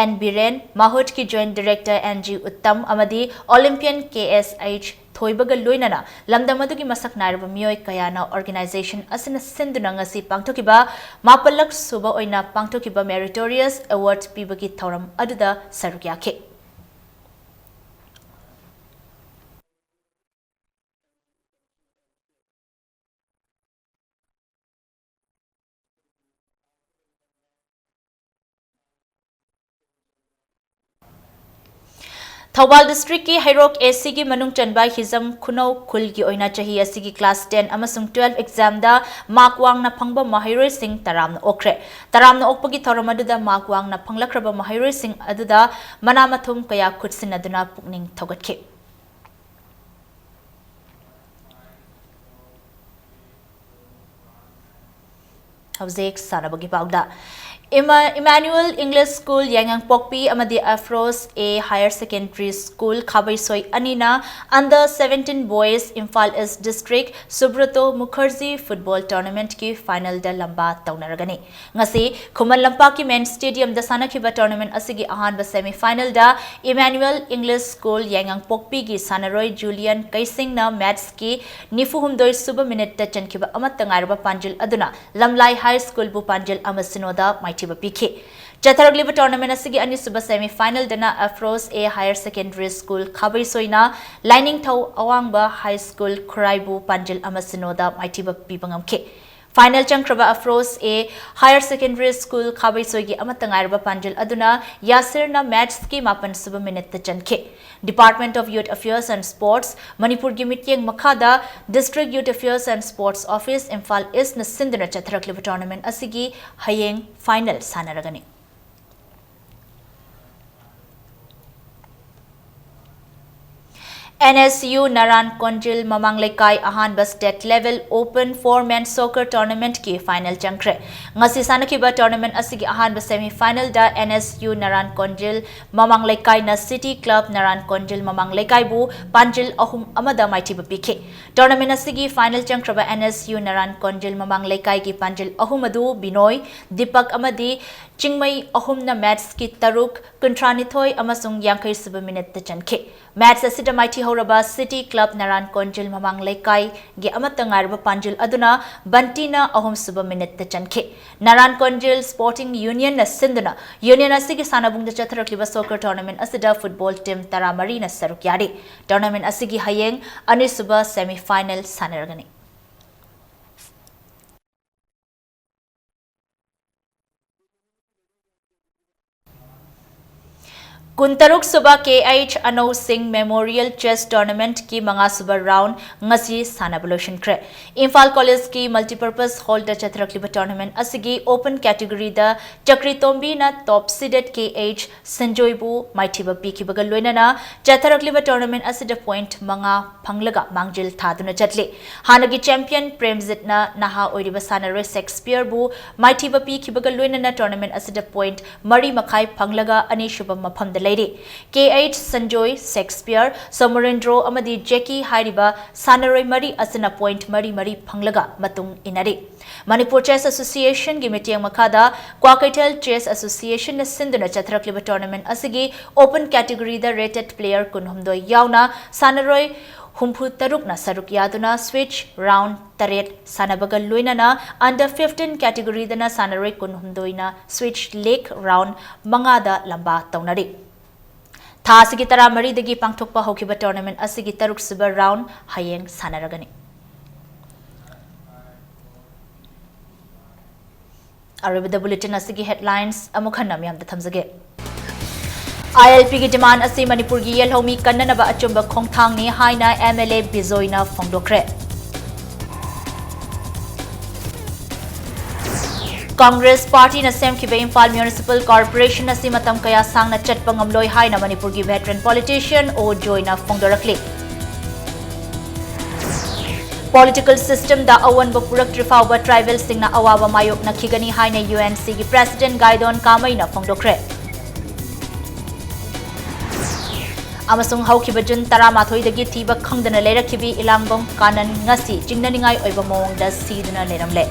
N Biren, ꯃꯥꯍꯨꯠꯀꯤ Joint Director N G Uttam ꯑꯃꯗꯤ Olympian K S H ꯊꯣꯏꯕꯒ ꯂꯣꯏꯅꯅ ꯂꯝꯗꯝ ꯑꯗꯨꯒꯤ ꯃꯁꯛ ꯅꯥꯏꯔꯕ ꯃꯤꯑꯣꯏ ꯀꯌꯥꯅ organization ꯑꯁꯤꯅ ꯁꯤꯟꯗꯨꯅ ꯉꯁꯤ ꯄꯥꯡꯊꯣꯛꯈꯤꯕ ꯃꯥꯄꯜꯂꯛ ꯁꯨꯕ ꯑꯣꯏꯅ ꯄꯥꯡꯊꯣꯛꯈꯤꯕ Meritorious Award ꯄꯤꯕꯒꯤ ꯊꯧꯔꯝ ꯑꯗꯨꯗ ꯁꯔꯨꯛ ꯌꯥꯈꯤ꯫ ꯊꯧꯕꯥꯜ districtꯀꯤ ꯍꯩꯔꯣꯛ ACꯒꯤ ꯃꯅꯨꯡ ꯆꯟꯕ ꯍꯤꯖꯝ ꯈꯨꯅꯧ ꯈꯨꯜꯒꯤ ꯑꯣꯏꯅ ꯆꯍꯤ ꯑꯁꯤꯒꯤ class ten ꯑꯃꯁꯨꯡ twelve examꯗ mark ꯋꯥꯡꯅ ꯐꯪꯕ ꯃꯍꯩꯔꯣꯏꯁꯤꯡ ꯇꯔꯥꯝꯅ ꯑꯣꯛꯈ꯭ꯔꯦ꯫ ꯇꯔꯥꯝꯅ ꯑꯣꯛꯄꯒꯤ ꯊꯧꯔꯝ ꯑꯗꯨꯗ mark ꯋꯥꯡꯅ ꯐꯪꯂꯛꯈ꯭ꯔꯕ ꯃꯍꯩꯔꯣꯏꯁꯤꯡ ꯑꯗꯨꯗ ꯃꯅꯥ ꯃꯊꯨꯝ ꯀꯌꯥ ꯈꯨꯠꯁꯤꯟꯅꯗꯨꯅ ꯄꯨꯛꯅꯤꯡ ꯊꯧꯒꯠꯈꯤ꯫ ꯍꯧꯖꯤꯛ ꯁꯥꯟꯅꯕꯒꯤ ꯄꯥꯎꯗ꯫ Emmanuel English School ꯌꯥꯏꯉꯪꯄꯣꯛꯄꯤ ꯑꯃꯗꯤ Afros A Higher Secondary School ꯈꯥꯕꯩꯁꯣꯏ ꯑꯅꯤꯅ Under seventeen Boys Imphal East District Subroto Mukherjee Football Tournamentꯀꯤ finalꯗ ꯂꯝꯕꯥ ꯇꯧꯅꯔꯒꯅꯤ꯫ ꯉꯁꯤ ꯈꯨꯃꯟ ꯂꯝꯄꯥꯛꯀꯤ main stadiumꯗ ꯁꯥꯟꯅꯈꯤꯕ tournament ꯑꯁꯤꯒꯤ ꯑꯍꯥꯟꯕ semifinalꯗ Emmanuel English School ꯌꯥꯏꯉꯪꯄꯣꯛꯄꯤꯒꯤ ꯁꯥꯟꯅꯔꯣꯏ Julian ꯀꯩꯁꯤꯡꯅ matchꯀꯤ ꯅꯤꯐꯨ ꯍꯨꯝꯗꯣꯏ ꯁꯨꯕ minuteꯇ ꯆꯟꯈꯤꯕ ꯑꯃꯠꯇ ꯉꯥꯏꯔꯕ ꯄꯥꯟꯖꯤꯜ ꯑꯗꯨꯅ ꯂꯝꯂꯥꯏ High Schoolꯕꯨ ꯄꯥꯟꯖꯤꯜ ꯑꯃ ꯁꯤꯅꯣꯗ ꯃꯥꯏꯊꯤꯕ ꯄꯤꯈꯤ꯫ ꯆꯠꯊꯔꯛꯂꯤꯕ tournament ꯑꯁꯤꯒꯤ ꯑꯅꯤꯁꯨꯕ semifinalꯗꯅ Afros A Higher Secondary School ꯈꯥꯕꯩꯁꯣꯏꯅ ꯂꯥꯏꯅꯤꯡꯊꯧ ꯑꯋꯥꯡꯕ High School ꯈꯨꯔꯥꯏꯕꯨ ꯄꯥꯟꯖꯤꯜ ꯑꯃ ꯁꯤꯅꯣꯗ ꯃꯥꯏꯊꯤꯕ ꯄꯤꯕ ꯉꯝꯈꯤ꯫ Final ꯆꯪꯈ꯭ꯔꯕ Afros A Higher Secondary School ꯈꯥꯕꯩꯁꯣꯏꯒꯤ ꯑꯃꯠꯇ ꯉꯥꯏꯔꯕ ꯄꯥꯟꯖꯤꯜ ꯑꯗꯨꯅ ꯌꯥꯁꯤꯔꯅ matchꯀꯤ ꯃꯥꯄꯟ ꯁꯨꯕ minuteꯇ ꯆꯟꯈꯤ꯫ Department of Youth Affairs and Sports, ꯃꯅꯤꯄꯨꯔꯒꯤ ꯃꯤꯠꯌꯦꯡ ꯃꯈꯥꯗ District Youth Affairs and Sports Office, Imphal Eastꯅ ꯁꯤꯟꯗꯨꯅ ꯆꯠꯊꯔꯛꯂꯤꯕ tournament ꯑꯁꯤꯒꯤ ꯍꯌꯦꯡ final ꯁꯥꯟꯅꯔꯒꯅꯤ꯫ NSU ꯅꯔꯥꯟ ꯀꯣꯟꯖꯤꯜ ꯃꯃꯥꯡ ꯂꯩꯀꯥꯏ ꯑꯍꯥꯟꯕ state level open four man soccer tournamentꯀꯤ final ꯆꯪꯈ꯭ꯔꯦ꯫ ꯉꯁꯤ ꯁꯥꯟꯅꯈꯤꯕ tournament ꯑꯁꯤꯒꯤ ꯑꯍꯥꯟꯕ semifinalꯗ NSU ꯅꯔꯥꯟ ꯀꯣꯟꯖꯤꯜ ꯃꯃꯥꯡ ꯂꯩꯀꯥꯏꯅ City Club ꯅꯔꯥꯟ ꯀꯣꯟꯖꯤꯜ ꯃꯃꯥꯡ ꯂꯩꯀꯥꯏꯕꯨ ꯄꯥꯟꯖꯤꯜ ꯑꯍꯨꯝ ꯑꯃꯗ ꯃꯥꯏꯊꯤꯕ ꯄꯤꯈꯤ꯫ Tournament ꯑꯁꯤꯒꯤ final ꯆꯪꯈ꯭ꯔꯕ NSU ꯅꯔꯥꯟ ꯀꯣꯟꯖꯤꯜ ꯃꯃꯥꯡ ꯂꯩꯀꯥꯏꯒꯤ ꯄꯥꯟꯖꯤꯜ ꯑꯍꯨꯝ ꯑꯗꯨ ꯕꯤꯅꯣꯏ, ꯗꯤꯄꯛ ꯑꯃꯗꯤ ꯆꯤꯡꯃꯩ ꯑꯍꯨꯝꯅ matchꯀꯤ ꯇꯔꯨꯛ, ꯀꯨꯟꯊ꯭ꯔꯥꯅꯤꯊꯣꯏ ꯑꯃꯁꯨꯡ ꯌꯥꯡꯈꯩ ꯁꯨꯕ minuteꯇ ꯆꯟꯈꯤ꯫ Match ꯑꯁꯤꯗ ꯃꯥꯏꯊꯤꯍꯧꯔꯕ City Club ꯅꯔꯥꯟ ꯀꯣꯟꯖꯤꯜ ꯃꯃꯥꯡ ꯂꯩꯀꯥꯏꯒꯤ ꯑꯃꯠꯇ ꯉꯥꯏꯔꯕ ꯄꯥꯟꯖꯤꯜ ꯑꯗꯨꯅ ꯕꯟꯇꯤꯅ ꯑꯍꯨꯝ ꯁꯨꯕ minuteꯇ ꯆꯟꯈꯤ꯫ ꯅꯔꯥꯟ ꯀꯣꯟꯖꯤꯜ Sporting Unionꯅ ꯁꯤꯟꯗꯨꯅ union ꯑꯁꯤꯒꯤ ꯁꯥꯟꯅꯕꯨꯡꯗ ꯆꯠꯊꯔꯛꯂꯤꯕ soccer tournament ꯑꯁꯤꯗ football team ꯇꯔꯥꯃꯔꯤꯅ ꯁꯔꯨꯛ ꯌꯥꯔꯤ꯫ Tournament ꯑꯁꯤꯒꯤ ꯍꯌꯦꯡ ꯑꯅꯤꯁꯨꯕ semifinal ꯁꯥꯟꯅꯔꯒꯅꯤ꯫ ꯀꯨꯟꯇꯔꯨꯛ ꯁꯨꯕ K H Anao Singh Memorial Chess Tournamentꯀꯤ ꯃꯉꯥ ꯁꯨꯕ round ꯉꯁꯤ ꯁꯥꯟꯅꯕ ꯂꯣꯏꯁꯤꯟꯈ꯭ꯔꯦ꯫ ꯏꯝꯐꯥꯜ Collegeꯀꯤ Multipurpose Hallꯗ ꯆꯠꯊꯔꯛꯂꯤꯕ tournament ꯑꯁꯤꯒꯤ open categoryꯗ ꯆꯀ꯭ꯔꯤꯇꯣꯝꯕꯤꯅ top seeded K H ꯁꯟꯖꯣꯏꯕꯨ ꯃꯥꯏꯊꯤꯕ ꯄꯤꯈꯤꯕꯒ ꯂꯣꯏꯅꯅ ꯆꯠꯊꯔꯛꯂꯤꯕ tournament ꯑꯁꯤꯗ point ꯃꯉꯥ ꯐꯪꯂꯒ ꯃꯥꯡꯖꯤꯜ ꯊꯥꯗꯨꯅ ꯆꯠꯂꯤ꯫ ꯍꯥꯟꯅꯒꯤ champion ꯄ꯭ꯔꯦꯝꯖꯤꯠꯅ ꯅꯍꯥ ꯑꯣꯏꯔꯤꯕ ꯁꯥꯟꯅꯔꯣꯏ ꯁꯦꯛꯁꯄꯤꯌꯔꯕꯨ ꯃꯥꯏꯊꯤꯕ ꯄꯤꯈꯤꯕꯒ ꯂꯣꯏꯅꯅ tournament ꯑꯁꯤꯗ point ꯃꯔꯤ ꯃꯈꯥꯏ ꯐꯪꯂꯒ ꯑꯅꯤꯁꯨꯕ ꯃꯐꯝꯗ ꯂꯩꯔꯤ꯫ K H Sanjoy, Shakespeare, Somorendro ꯑꯃꯗꯤ ꯖꯦꯀꯤ ꯍꯥꯏꯔꯤꯕ ꯁꯥꯟꯅꯔꯣꯏ ꯃꯔꯤ ꯑꯁꯤꯅ point ꯃꯔꯤ ꯃꯔꯤ ꯐꯪꯂꯒ ꯃꯇꯨꯡ ꯏꯟꯅꯔꯤ꯫ ꯃꯅꯤꯄꯨꯔ Chess Associationꯒꯤ ꯃꯤꯠꯌꯦꯡ ꯃꯈꯥꯗ ꯀ꯭ꯋꯥꯀꯩꯊꯦꯜ Chess Associationꯅ ꯁꯤꯟꯗꯨꯅ ꯆꯠꯊꯔꯛꯂꯤꯕ tournament ꯑꯁꯤꯒꯤ open categoryꯗ rated player ꯀꯨꯟꯍꯨꯝꯗꯣꯏ ꯌꯥꯎꯅ ꯁꯥꯟꯅꯔꯣꯏ ꯍꯨꯝꯐꯨ ꯇꯔꯨꯛꯅ ꯁꯔꯨꯛ ꯌꯥꯗꯨꯅ switch round ꯇꯔꯦꯠ ꯁꯥꯟꯅꯕꯒ ꯂꯣꯏꯅꯅ under fifteen categoryꯗꯅ ꯁꯥꯟꯅꯔꯣꯏ ꯀꯨꯟꯍꯨꯝꯗꯣꯏꯅ switch leg round ꯃꯉꯥꯗ ꯂꯝꯕꯥ ꯇꯧꯅꯔꯤ꯫ ꯊꯥ ꯑꯁꯤꯒꯤ ꯇꯔꯥꯃꯔꯤꯗꯒꯤ ꯄꯥꯡꯊꯣꯛꯄ ꯍꯧꯈꯤꯕ tournament ꯑꯁꯤꯒꯤ ꯇꯔꯨꯛꯁꯨꯕ round ꯍꯌꯦꯡ ꯁꯥꯟꯅꯔꯒꯅꯤ꯫ ꯑꯔꯣꯏꯕꯗ bulletin ꯑꯁꯤꯒꯤ headlines ꯑꯃꯨꯛ ꯍꯟꯅ ꯃꯤꯌꯥꯝꯗ ꯊꯝꯖꯒꯦ꯫ ILPꯒꯤ demand ꯑꯁꯤ ꯃꯅꯤꯄꯨꯔꯒꯤ ꯌꯦꯜꯍꯧꯃꯤ ꯀꯟꯅꯅꯕ ꯑꯆꯨꯝꯕ ꯈꯣꯡꯊꯥꯡꯅꯤ ꯍꯥꯏꯅ MLA ꯕꯤꯖꯣꯏꯅ ꯐꯣꯡꯗꯣꯛꯈ꯭ꯔꯦ꯫ ꯀꯪꯒ꯭ꯔꯦꯁ ꯄꯥꯔꯇꯤꯅ ꯁꯦꯝꯈꯤꯕ ꯏꯝꯐꯥꯜ Municipal Corporation ꯑꯁꯤ ꯃꯇꯝ ꯀꯌꯥ ꯁꯥꯡꯅ ꯆꯠꯄ ꯉꯝꯂꯣꯏ ꯍꯥꯏꯅ ꯃꯅꯤꯄꯨꯔꯒꯤ veteran politician ꯑꯣ ꯖꯣꯏꯅ ꯐꯣꯡꯗꯣꯔꯛꯂꯤ꯫ Political systemꯗ ꯑꯑꯣꯟꯕ ꯄꯨꯔꯛꯇ꯭ꯔꯤ ꯐꯥꯎꯕ tribalꯁꯤꯡꯅ ꯑꯋꯥꯕ ꯃꯥꯌꯣꯛꯅꯈꯤꯒꯅꯤ ꯍꯥꯏꯅ UNCꯒꯤ President ꯒꯥꯏꯗꯣꯟ ꯀꯥꯃꯩꯅ ꯐꯣꯡꯗꯣꯛꯈ꯭ꯔꯦ꯫ ꯑꯃꯁꯨꯡ ꯍꯧꯈꯤꯕ ꯖꯨꯟ ꯇꯔꯥꯃꯥꯊꯣꯏꯗꯒꯤ ꯊꯤꯕ ꯈꯪꯗꯅ ꯂꯩꯔꯛꯈꯤꯕꯤ ꯏꯂꯥꯡꯕꯝ ꯀꯥꯅꯟ ꯉꯁꯤ ꯆꯤꯡꯅꯅꯤꯡꯉꯥꯏ ꯑꯣꯏꯕ ꯃꯑꯣꯡꯗ ꯁꯤꯗꯨꯅ ꯂꯩꯔꯝꯂꯦ꯫